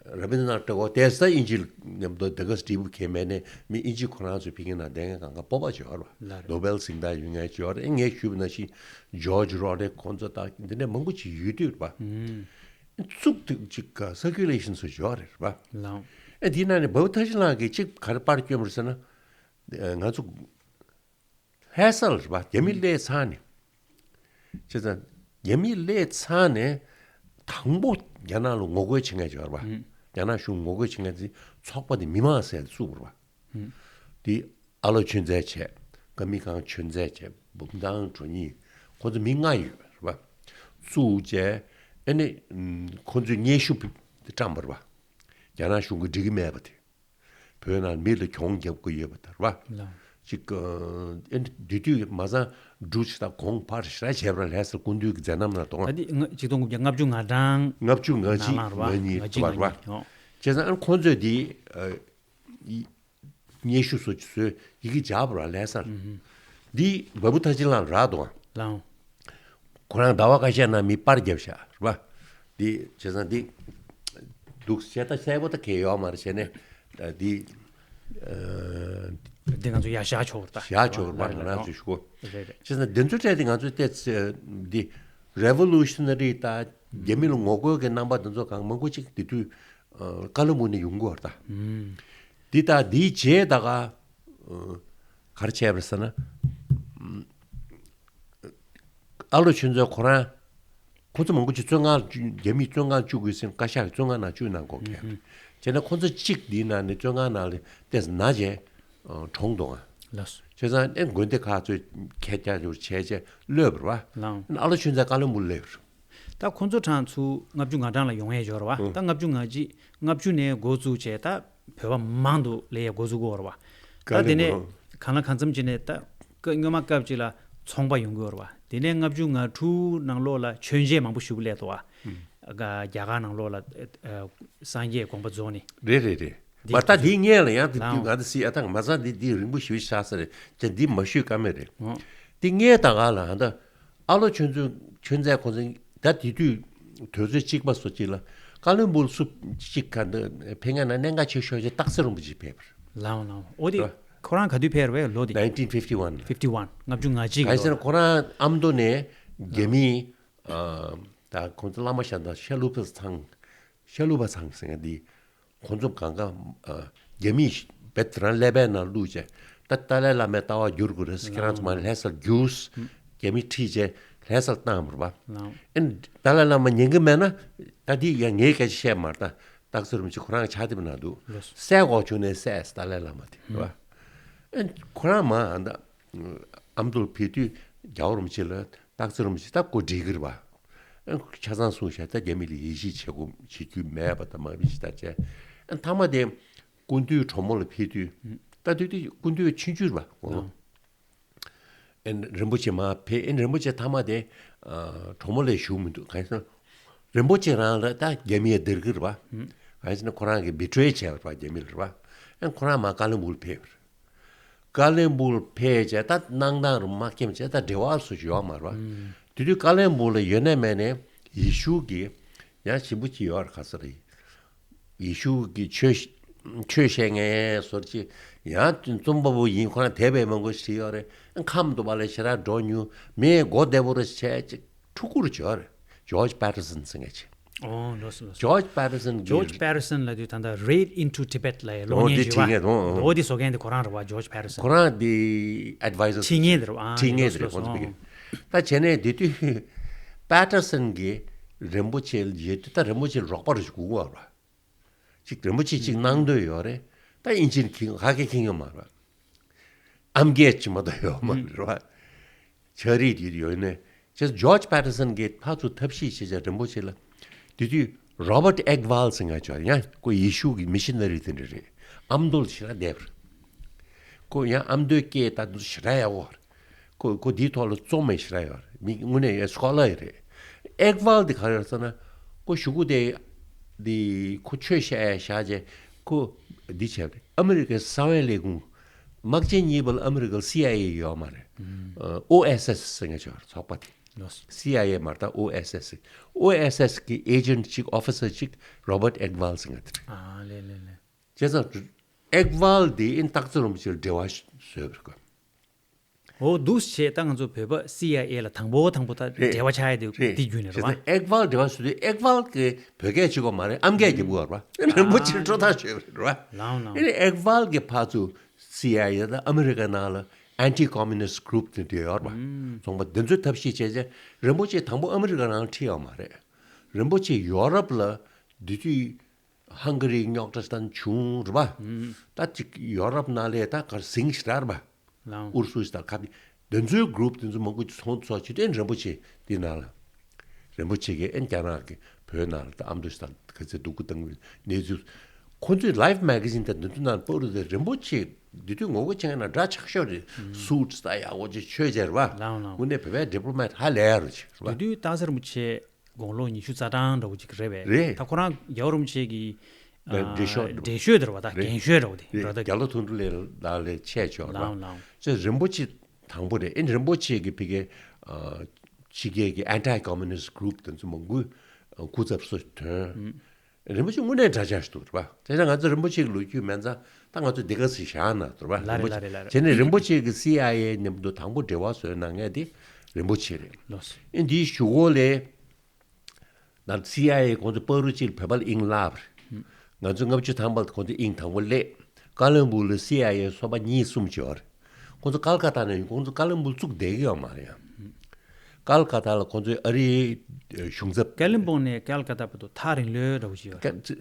ར་བིན་དྲ་ནཱཐ་ཊེ་གོར་དེ་ས་ཨིན་ཇི་མཉམ་དུ་དེ་ག་སི་ཊི་བུ་ཁེ་མེད་ནས་མི་ཨིན་ཇི་ཁོ་རང་ཚོའི་ཕི་གི་ནང་བསྡད་མཁན་གང་ག་སྤོབས་པ་ཅིག་ཡོད་རེད་པ། ནོ་བེལ་གཟེངས་རྟགས་ཡོད་མཁན་ཅིག་ཡོད་རེད། ངས་ཞུས་པ་ནང་བཞིན་ཇོརྗ་རོ་ཌི་རིག་ཁོང་ཚོ་དང་འདི་འདྲ་མང་པོ་ཅིག་ཡོད་དུས་རེད་པ། གཙུག་ཏུ་ཅིག་སར་ཀུ་ལེ་ཤན་སུ་ཡོད་རེད་པ། ལའང་། ཨེ་འདི་ནང་ནས་བྷ་བུ་ཐར་ཤྲཱི་ལགས་ཀྱིས་ཅིག་ག་རེ་པར་བསྐྱོན་པ་རེད་ཟེར་ན། ང་ཚོ་ལྷ་སར་རེད་པ་རྒྱ་མི་སླེབས་ཚར་ནས། བྱས་ཙང་རྒྱ་མི་སླེབས་ཚར་ནས་དང་པོ་རྒྱ་ནག་ལ་ངོ་རྒོལ་བྱེད་མཁན་ཅིག་ཡོད་རེད་པ། རྒྱ་ནག་གཞུང་ངོ་རྒོལ་བྱེད་མཁན་དེ་ཚོགས་པ་དེ་མི་མང་ཟེར་བཙུགས་པ་རེད་པ། དེ་ཨ་ལོ་ཆོས་མཛད་བྱས། ཀ་མི་ཀང་ཆོས་མཛད་བྱས། འབུམ་ཐང་གྲོ་ཉི། ཁོ་ཚོ་མི་ལྔ་ཡོད་རེད་པ། བཙུགས་བྱས་ཨ་ནི་ཁོ་ཚོས་སྙན་ཞུ་བཀྲམ་པ་རེད་པ། རྒྱ་ནག་གཞུང་གིས་འགྲིག་གི་མེད་པ་དེ། བོད་ནང་མི་ལ་གྱོང་རྒྱབ་དགོས་ཡོད་པ་དང་རེད་པ། ལགས། ཅིག་ཨ་ནི་དེ་དུས་མ་ཚང་འབྲུ་ཆུ་དང་གོང་འཕར་ཞེ་དྲག་བྱས་པ་རེད། ལྷ་སར་སྐུ་མདུན་གྱི་མཛད་རྣམ་ལ་གཏོང་ད་འདི་ལྔ་ཆིག་སྟོང་དགུ་བརྒྱ་ལྔ་བཅུ་ང་གྲངས་ལྔ་བཅུ་ང་གཅིག་ནང་ལ་རེད་པ། ང་གཉིས་ང་གཅིག་ང་རེད་པ། གཉིས་ཡོ། བྱས་ཙང་ཨ་ནི་ཁོ་ཚོས་དེ་ཨ་ཡི་སྙན་ཞུ་སོགས་ཀྱི་བཟོས་ཡི་གེ་བརྒྱབ་པ་རེད་ལྷ་སར། འདི་བྷ་བུ་ཐར་ཤྲཱི་ལགས་རག་འདུག་ཨ། ལའང་། ཁོ་རང་ཟླ་བ་ཁ་ཤས་ནང་མི་པར་བརྒྱབ་ཤག་རེད་པ། འདི་བྱས་ཙང་འདི་འདུག་བྱས་ད་གསལ་པོ་ད་གས་ཡོད་མ་རེད་བྱས་ནས་ད་འདི་ཨ། འདི་ང་ཚོ་ཡར་བཞག་ཆོག་རེད་ད། བཞག་ཆོག་རེད་པ། ལགས་ང་རང་ཚོས་ཞུ་གོ། རེད་རེད། བྱས་ཙང་འདི་ཚོའི་གྲས་དེ་ང་ཚོས་བལྟས་ཚེ་འདི་རེ་བོ་ལུ་ཤི་ན་རི་ད་རྒྱ་མི་ལ་ངོ་རྒོལ་གྱི་རྣམ་པ་འདི་ཚོ་གང་མང་པོ་ཅིག་དེ་དུས་ཀ་ལོན་སྦུག་ནས་ཡོང་གི་ཡོད་རེད་ད། འདི་ད་འདིའི་རྗེས་ད་ག་ག་རེ་བྱས་པ་རེད་ཟེར་ན། ཨ་ལོ་ཆོས་མཛད་ཁོ་རང་ཁོ་ཚོ་མང་པོ་ཅིག་བཙོན་ཁང་རྒྱ་མིས་བཙོན་ཁང་བཅུག་དགོས་ཟེར་བཀའ་ཤག་གིས་བཙོན་ཁང་ནང་བཅུག་གནང་གོ་གས། བྱས་ན་ཁོ་ཚོ་གཅིག་འདིའི་ནང་ནས་བཙོན་ཁང་ནང་ལ་ཏོག་ཙམ་ན་བྱས་གྲོངས་འདུག་ཨ། ལགས་སོ། བྱས་ཙང་ཨེ་དགོན་སྡེ་ཁག་ཚོས་ཁྱེད་ཅག་ཚོར་བྱས་བྱས་གློད་པ་རེད་པ། ལའང་། ཨ་ལོ་ཆོས་མཛད་ཀ་ལོན་སྦུག་སླེབས་པ་རེད། ད་ཁོ་ཚོ་གྲངས་ཚུར་ལྔ་བཅུ་ང་གྲངས་ལ་ཡོང་ཡས་ཡོད་རེད་པ། ཨང་། ད་ལྔ་བཅུ་ང་གཅིག་ལྔ་བཅུ་ནས་འགོ་བཙུགས་བྱས་ད་བོད་པ་མང་དུ་སླེབས་ཡས་འགོ་བཙུགས་ཀྱི་ཡོད་རེད་པ། ད་དེ་ནས་གང་ལ་གང་འཚམ་ཅིག་ནས་ད་སྐབས་སྔོན་མ་སྐབས་ཅིག་ལ་ཚོང་པ་ཡོང་གི་ཡོད་རེད་པ། དེ་ནས་ལྔ་བཅུ་ང་དྲུག་ནང་ལོགས་ལ་མཆོད་མཇལ་མང་པོ་ཞེ་པོ་སླེབས་འདུག་པ། ཨ། རྒྱ་གར་ནང་ལོགས་ལ་ཨ་སངས་རྒྱས་དགོངས་པ་རྫོགས་ནས། རེད་རེད་རེད། འདི་མ་ད་འདི་སྔོན་ལ་ཡང་དེ་ལའང་། ང་ད་སི་ཨ་ད་མ་ཚང་འདི་འདི་རིང་པོ་ཞེ་པོ་ཆགས་ས་རེད་ཅེས་འདི་མ་ཞུས་ཀ་མེད་རེད། ཨོ། འདི་སྔོན་ད་ག་ལ་ཨ་ད་ཨ་ལོ་ཆོས་མཛད་ཆོས་མཛད་ཁོང་ཚོ་ད་དེ་དུས་དུས་ཚོད་གཅིག་པ་སོ་གཅིག་ལ་ཀ་ལོན་སྦུག་སུ་གཅིག་ག་འདི་ཕེབས་མཁན་ན་གནད་འགག་ཆེ་ཤོས་ཅིག་སྟག་འཚེར་རིན་པོ་ཆེ་ཕེབས་པ་རེད། ལའང་ལའང་། ཨོ་དེ་རེད། ཁོ་རང་ག་དུས་ཕེབས་རེད་པས་ལོ་དེ། nineteen fifty one ལ། fifty one ལྔ་བཅུ་ང་གཅིག་གི་གང་ཡིན་ཟེར་ན་ལོ་ལ། ཁོ་རང་ཨ་མདོ་ནས་རྒྱ་མི་ཨ་ད་ཁོང་ཚོ་བླ་མ་ཤ་སྟག་ཤ་ལུ་པ་ཚང་ཤ་ལུ་པ་ཚང་ཟེར་མཁན་འདི། ཁོང་ཚོ་གང་ག་ཨ་རྒྱ་མིས་བེད་རང་ཀླད་པའི་ནང་བླུགས་བྱས་ད་ཏཱ་ལའི་བླ་མའི་ལྟ་བ་བསྒྱུར་དགོས་རེད་ཟེར། ཁྱེད་རང་ཚོ་མར་ལྷ་སར་རྒྱུགས། རྒྱ་མི་ཁྲིད་བྱས་ལྷ་སར་བཏང་བ་རེད་པ། ཨེ་ཏཱ་ལའི་བླ་མ་ཉན་གི་མེད་ན་ད་འདི་ཡང་ངས་སྐད་ཆ་བཤད་མ་རེད་ད། སྟག་འཚེར་རིན་པོ་ཆེ་ཁོ་རང་ཕྱག་དེབ་ནང་འདུག་ལགས་སོ། བསད་དགོས་བྱུང་ནས་བསད་ཏཱ་ལའི་བླ་མ་དེ་རེད་པ། ཨེ་ཁོ་རང་མ་ཨ་ད་ཨ་མདོར་ཕེབས་དུས་རྒྱལ་བ་རིན་པོ་ཆེ་ལ་སྟག་འཚེར་རིན་པོ་ཆེ་ད་ཁོ་འགྲིག་གི་རེད་པ། ཆ་ཚང་གསུངས་བཞག་ད་རྒྱ་མི་ལ་ཡིད་ཆེས་བྱེད་དགོས་བྱེད་རྒྱུ་མེད་པ་དང་མ་བི་ཞིག་ད་བྱས། མཐའ་མ་དེ་སྐུ་མདུན་གྲོ་མོ་ལ་ཕེབས་དུས་ད་དུས་དེ་སྐུ་མདུན་ཆུང་ཆུང་རེད་པ་ངོ་ལོ། ཨེ་རིན་པོ་ཆེ་མར་ཕེབས། ཨེ་རིན་པོ་ཆེ་མཐའ་མ་དེ་གྲོ་མོ་ལ་བཞུགས་མི་འདུག་གང་ཡིན་ཟེར་ན་རིན་པོ་ཆེ་རང་ལ་ད་རྒྱ་མི་ཡ་སྡིགས་ཀྱི་རེད་པ། གང་ཡིན་ཟེར་ན་ཁོ་རང་གིས་བི་ཊི་རེ་བྱས་པ་རེད་པ་རྒྱ་མི་ལ་རེད་པ། ཨེ་ཁོ་རང་མར་ཀ་ལོན་སྦུག་ལ་ཕེབས་པ་རེད། ཀ་ལོན་སྦུག་ལ་ཕེབས་བྱས་ད་གནང་སྟངས་རུ་མ་མཁྱེན་བྱས་ད་འབྲེལ་བ་སུ་ཞིག་ཡོད་མ་རེད་པ། དེ་དུས་ཀ་ལོན་སྦུག་ལ་ཡོད་ནའི་མེད་ནའི་ཡེ་ཤུ་གི་ཡང་ཞིམ་པོ་ཅིག་ཡོད་རེད། ག་ས་རེད། ཡེ་ཤུ་གི་ཆོས་ ཆོས་བཤད་མཁན་བཟོ་ཅིག་ཡང་རྩོམ་པ་པོ་ཡིན། ཁོ་རང་དད་པའི་མང་པོ་ཞིག་ཡོད་རེད། ཁམས་དུ་བ་ལ་ཞེ་དྲག་འགྲོ་མྱོང་མེད། མགོ་བདེ་པོ་རུ་བྱས་ཅིག་ཕྲུ་གུ་རུ་བྱས་རེད། ཇོརྗ་པེ་ཏར་སན་ཟེར་མཁན་ཅིག་ཨོ་ལགས་སོ་ལགས་སོ། ཇོརྗ་པེ་ཏར་སན་གྱི་ཇོརྗ་པེ་ཏར་སན་ལབ་དུས་ད་ལྟ་Raid into Tibet ལབ་ཡ་གློག་ཨོ་བརྙན་དེ་ཞུ་བྲིས་མཁན་དང་། ཨོ་དེ་བཟོ་མཁན་དེ་ཁོ་རང་རེད་བ། ཇོརྗ་པེ་ཏར་སན། ཁོ་རང་དེ་ཨེཌ་ཝའི་ཟར་ཁྲིད་མཁན་དེ་རེད་བ། ཨ་ཁྲིད་མཁན་ལགས་དེ་རེད། སོ་ཁོ་ཚོ་ལགས་སོ། ཕ་གི་ད་བྱས་ནས་དེ་དུས་པེ་ཏར་སན་གྱིས་རིན་པོ་ཆེ་ལ་ཡོད་དུས་ད་རིན་པོ་ཆེ་རོགས་པ་རུ་ཞིག་དགོས་པ་རེད་བ། ཅིག་རིན་པོ་ཆེ་ཅིག་གནང་འདོད་ཡོད་རེད། ད་ཨིན་ཇིན་ཁྱེར་ཧ་གེ་ཁྱེར་ཡོད་མ་རེད། ཨམ་སྐད་ཅིག་མ་གཏོགས་ཡོད་མ་རེད་བ། ཕྱག་བྲིས་དེ་ཡོད་ནས་ཅེས་ཇོརྗ་པེ་ཏར་སན་གྱིས་ཕར་ཚུར་ཐབས་ཤེས་བྱས་བྱས་རིན་པོ་ཆེ་ལ། དེ་དུས་རོ་བར་ཊི་ཨེག་ཝལ་ཟེར་མཁན་ཅིག་ཡོད་རེད། ཡང་ཁོ་ཡེ་ཤུ་གི་མི་ཤི་ན་རི་དེ་འདྲ་རེད། ཨ་མདོ་ལ་ཞེ་དྲག་བསྡད་པ་རེད། ཁོ་ཡང་ཨ་མདོའི་སྐད་ད་དུང་ཞེ་དྲག་ཡག་པོ་རེད། ཁོ་ཁོ་འདིའི་ཐོག་ལ་རྩོམ་མི་ཞེ་དྲག་ཡོད་རེད། མི་དངོས་གནས་ཡང་སྐོ་ལར་ཡང་རེད། ཨེག་ཝལ་འདི་ག་རེ་རེད་ཟེར་ན། ཁོ་གཞུག་གུ་དེ་འདི་ཁོ་ཆོས་བཤད་ཡ་བཞག་རྗེས་ཁོ་འདི་བྱས་པ་རེད། ཨ་མི་རི་ཀའི་གསང་བའི་ལས་ཁུངས་དམག་ཆེན་གཉིས་པ་ལ་ཨ་མི་རི་ཀ་ལ་སི་ཨའི་ཨེ་ཡོད་མ་རེད། ཨོ་ཨེས་ཨེས་ཟེར་མཁན་ཅིག་ཡོད་རེད། ཚོགས་པ་དེ། ལགས་སོ། སི་ཨའི་ཨེ་མ་རེད། ད་ཨོ་ཨེས་ཨེས། ཨོ་ཨེས་ཨེས་གི་ཨེ་ཇེན་ཊི་ཅིག་ཨོ་ཕི་སར་ཅིག་རོ་བར་ཊི་ཨེག་ཝལ་ཟེར་མཁན་དེ་རེད། ཨ་ལེ་ལེ་ལེ། བྱས་ཙང་ཨེག་ཝལ་དེ་ཨིན་སྟག་འཚེར་རིན་པོ་ཆེ་ལ་འབྲེལ་བ་བཟོས་པ་རེད་ཁོ། འོ་འདུག་བྱས་ད་ང་ཚོ་བོད་པ་སི་ཨའི་ཨེ་ལ་དང་པོ་དང་པོ་ད་རེད། འབྲེལ་བ་ཆགས་ཡ་དེ་རེད། དེ་བརྒྱུད་ནས་རེད་བྱས་བ། ཙང་ཨེག་ཝལ་འབྲེལ་བ་བཟོས་དུས་ཨེག་ཝལ་གྱིས་བོད་སྐད་བྱེད་དགོས་མ་རེད། ཨམ་སྐད་རྒྱབ་དགོས་རེད་བ། རིན་པོ་ཆེ་ཨ་སྤྲོ་ཐག་ཆོད་པ་རེད་བ། ལའང་ལའང་། ཨེ་ནི་ཨེག་ཝལ་གྱིས་ཕར་ཚུར་སི་ཨའི་ཨེ་དང་ཨ་མི་རི་ཀ་ནང་ལ་ཨན་ཊི་ཀོ་མུ་ནིསི་གུ་རུབ་དེ་འདྲ་ཡོད་རེད་བ། ཚོང་པ་དེ་ཚོས་ཐབས་ཤེས་བྱས་བྱས་རིན་པོ་ཆེ་དང་པོ་ཨ་མི་རི་ཀ་ནང་ཁྲིད་ཡོད་མ་རེད། རིན་པོ་ཆེ་ཡོ་རོབ་ལ་དེ་དུས་ཧང་ག་རིའི་རྙོག་དྲ་དང་བྱུང་རེད་པ། ཨུམ། ད་ཅིག་ཡོ་རོབ་ནང་ལས་ད་གར་ཟིང་ཞེ་དྲག་རེད་པ། ལའང་། ཨུ་རུ་སུ་ཞིག་དང་ཁ་བདེ་འདི་ཚོའི་གུ་རུབ་དེ་ཚོ་མང་པོ་ཅིག་ཚོགས་ཚོགས་བྱེད་དུས་རིན་པོ་ཆེ་དེ་ནང་ལ། རིན་པོ་ཆེ་གིས་ཨེ་རྒྱ་ནག་གི་བོད་ནང་ལ་ད་ཨ་མདོ་ཞིག་དང་ག་ཚོད་སྡུག་གུ་བཏང་བའི་གནས་ཚུལ། ཁོ་ཚོས་ལའིཕ་མེ་ག་ཛིན་དང་འདི་ཚོ་ནང་པར་དེ་རིན་པོ་ཆེ་འདི་དུས་ངོ་རྒོལ་བྱེད་མཁན་ན་འདྲ་ཆགས་ཤོག་རེད། ཨུམ། སུ་ཊི་ད་ཡག་པོ་ཅིག་ཆོས་ཅན་རེད་པ། ལའང་ལའང་། དངོས་གནས་བོད་པའི་ཌི་པི་ལོ་མེ་ཊི་ཧ་ལས་ཡ་རུ་ཆེ་རེད་པ། དེ་དུས་སྟག་འཚེར་རིན་པོ་ཆེ་དགུང་ལོ་ཉི་ཤུ་རྩ་གྲངས་འདྲ་བོ་ཅིག་རེད་པས། རེད། ད་ཁོ་རང་རྒྱལ་བ་རིན་པོ་ཆེ་གི་ཨ་འགྲེལ་བཤད་འགྲེལ་བཤད་འདྲ་བ་ད་རེད། རྒན་ཤོས་འདྲ་བོ་དེ་རེད། རེད་ད། རྒྱ་ལོ་ཐུང་ཐུང་ལས་ལགས་ལས་ཆེ་ཆོག་རེད་པ། ལའང་ལའང་། ཅེས་རིན་པོ་ཆེ་དང་པོ་རེད། ཨེ་རིན་པོ་ཆེ་གི་ཕ་གི་ཨ་ཕྱི་རྒྱལ་གྱི་ཨན་ཊི་ཀོ་མུ་ནིསི་གུ་རུབ་དེ་ཚོ་མང་པོའི་ཨ་སྐུ་ཚབ་སུ་ཐོན། ཨུམ། རིན་པོ་ཆེ་དངོས་གནས་འདྲ་ཆགས་ཤིག་འདུག་རེད་པ། དེ་ནས་ང་ཚོ་རིན་པོ་ཆེ་གི་ལོ་རྒྱུས་མེད་ཙང་ད་ང་ཚོ་འདི་ག་ཚོད་བཞག་ན་འདུག་རེད་པ། ལ་རེད་རིན་པོ་ཆེ། ལ་རེད་ལ་རེད། དེ་ནས་རིན་པོ་ཆེ་གི་སི་ཨའི་ཨེ་མཉམ་དུ་དང་པོ་འབྲེལ་བ་བཟོས་གནང་མཁན་དེ་རིན་པོ་ཆེ་རེད། ལགས་སོ། ཨེ་འདིའི་གཞུག་གུ་ལས་ད་སི་ཨའི་ཨེ་ཁོང་ཚོ་པ་རུ་གཅིག་བོད་པ་ལ་དབྱིངས་བརླག་པ་རེད། ང་ཚོ་ལྔ་བཅུ་ཐམ་པ་ལ་ཁོང་ཚོ་དབྱིངས་དང་པོ་སླེབས། ཀ་ལོན་སྦུག་ལ་སི་ཨའི་ཨེ་ཚོགས་པ་གཉིས་གསུམ་ཅིག་ཡོད་རེད། ཁོང་ཚོ་ཀལ་ཀ་ཏ་ནས་ཡིན། ཁོང་ཚོ་ཀ་ལོན་སྦུག་བཙུགས་བསྡད་ཀྱི་ཡོད་མ་རེད་ཡང་། ཀལ་ཀ་ཏ་ལ་ཁོང་ཚོའི་ཨ་རིའི་གཞུང་ཚབ། ཀ་ལོན་སྦུག་ནས་ཀལ་ཀ་ཏ་བར་དུ་ཐག་རིང་ལོས་འདྲ་བོ་ཞིག་ཡོད་རེད། ཀ་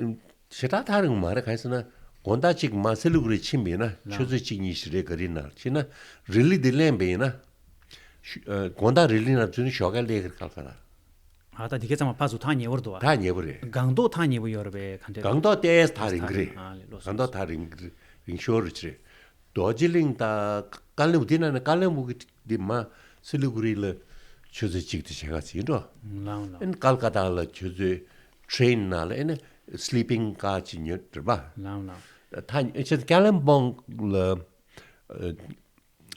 ཞེ་དྲག་ཐག་རིང་མ་རེད། གང་ཡིན་ཟེར་ན་དགོང་དག་གཅིག་མ་སི་ལི་གུ་རི་ཕྱིན་པ་ཡིན་ན་ལགས། ཆུ་ཚོད་གཅིག་གཉིས་ཤིག་རེད། ག་རི་ནང་ཕྱིན་ན་རི་ལི་འདི་ལེན་པ་ཡིན་ན། ཞུ་ཨ་དགོང་དག་རི་ལི་ནང་འཛུལ་ན་ཞོགས་ཀས་སླེབས་ཀྱི་རེད་ཀལ་ཀ་ཏ། ཨ་ད་དེ་གའི་ཚང་མ་ཕར་ཚུར་ཐག་ཉེ་བོ་རེད་འདུག་ཨ། ཐག་ཉེ་བོ་རེད། སྒང་ཏོག་ཐག་ཉེ་བོ་ཡོད་རེད་པས་ག་འདྲ། སྒང་ཏོག་ཏོག་ཙམ་ཐག་རིང་གི་རེད། ཨ་ལེ་ལགས་སོ། སྒང་ཏོག་ཐག་རིང་གི་རེད། རིང་ཤོས་རེད་ཅེ་རེད། རྡོ་རྗེ་གླིང་དང་ཀ་ལོན་སྦུག་དེ་ནང་ནས་ཀ་ལོན་སྦུག་གི་འདི་མ་སི་ལི་གུ་རི་ལ་ཆུ་ཚོད་གཅིག་དེ་བྱེད་ག་ཚིག་འགྲོ། ལའང་ལའང་། ཨེ་ནི་ཀལ་ཀ་ཏ་ལ་ཆུ་ཚོད་ཊེ་རེན་ནང་ལ་ཨེ་ནི་སི་ལི་པིང་ཀར་ཅིག་ཉོས་རེད་པ། ལའང་ལའང་། ད་ཨེ་ཆེ་ཀ་ལོན་སྦུག་ལ་ཨ་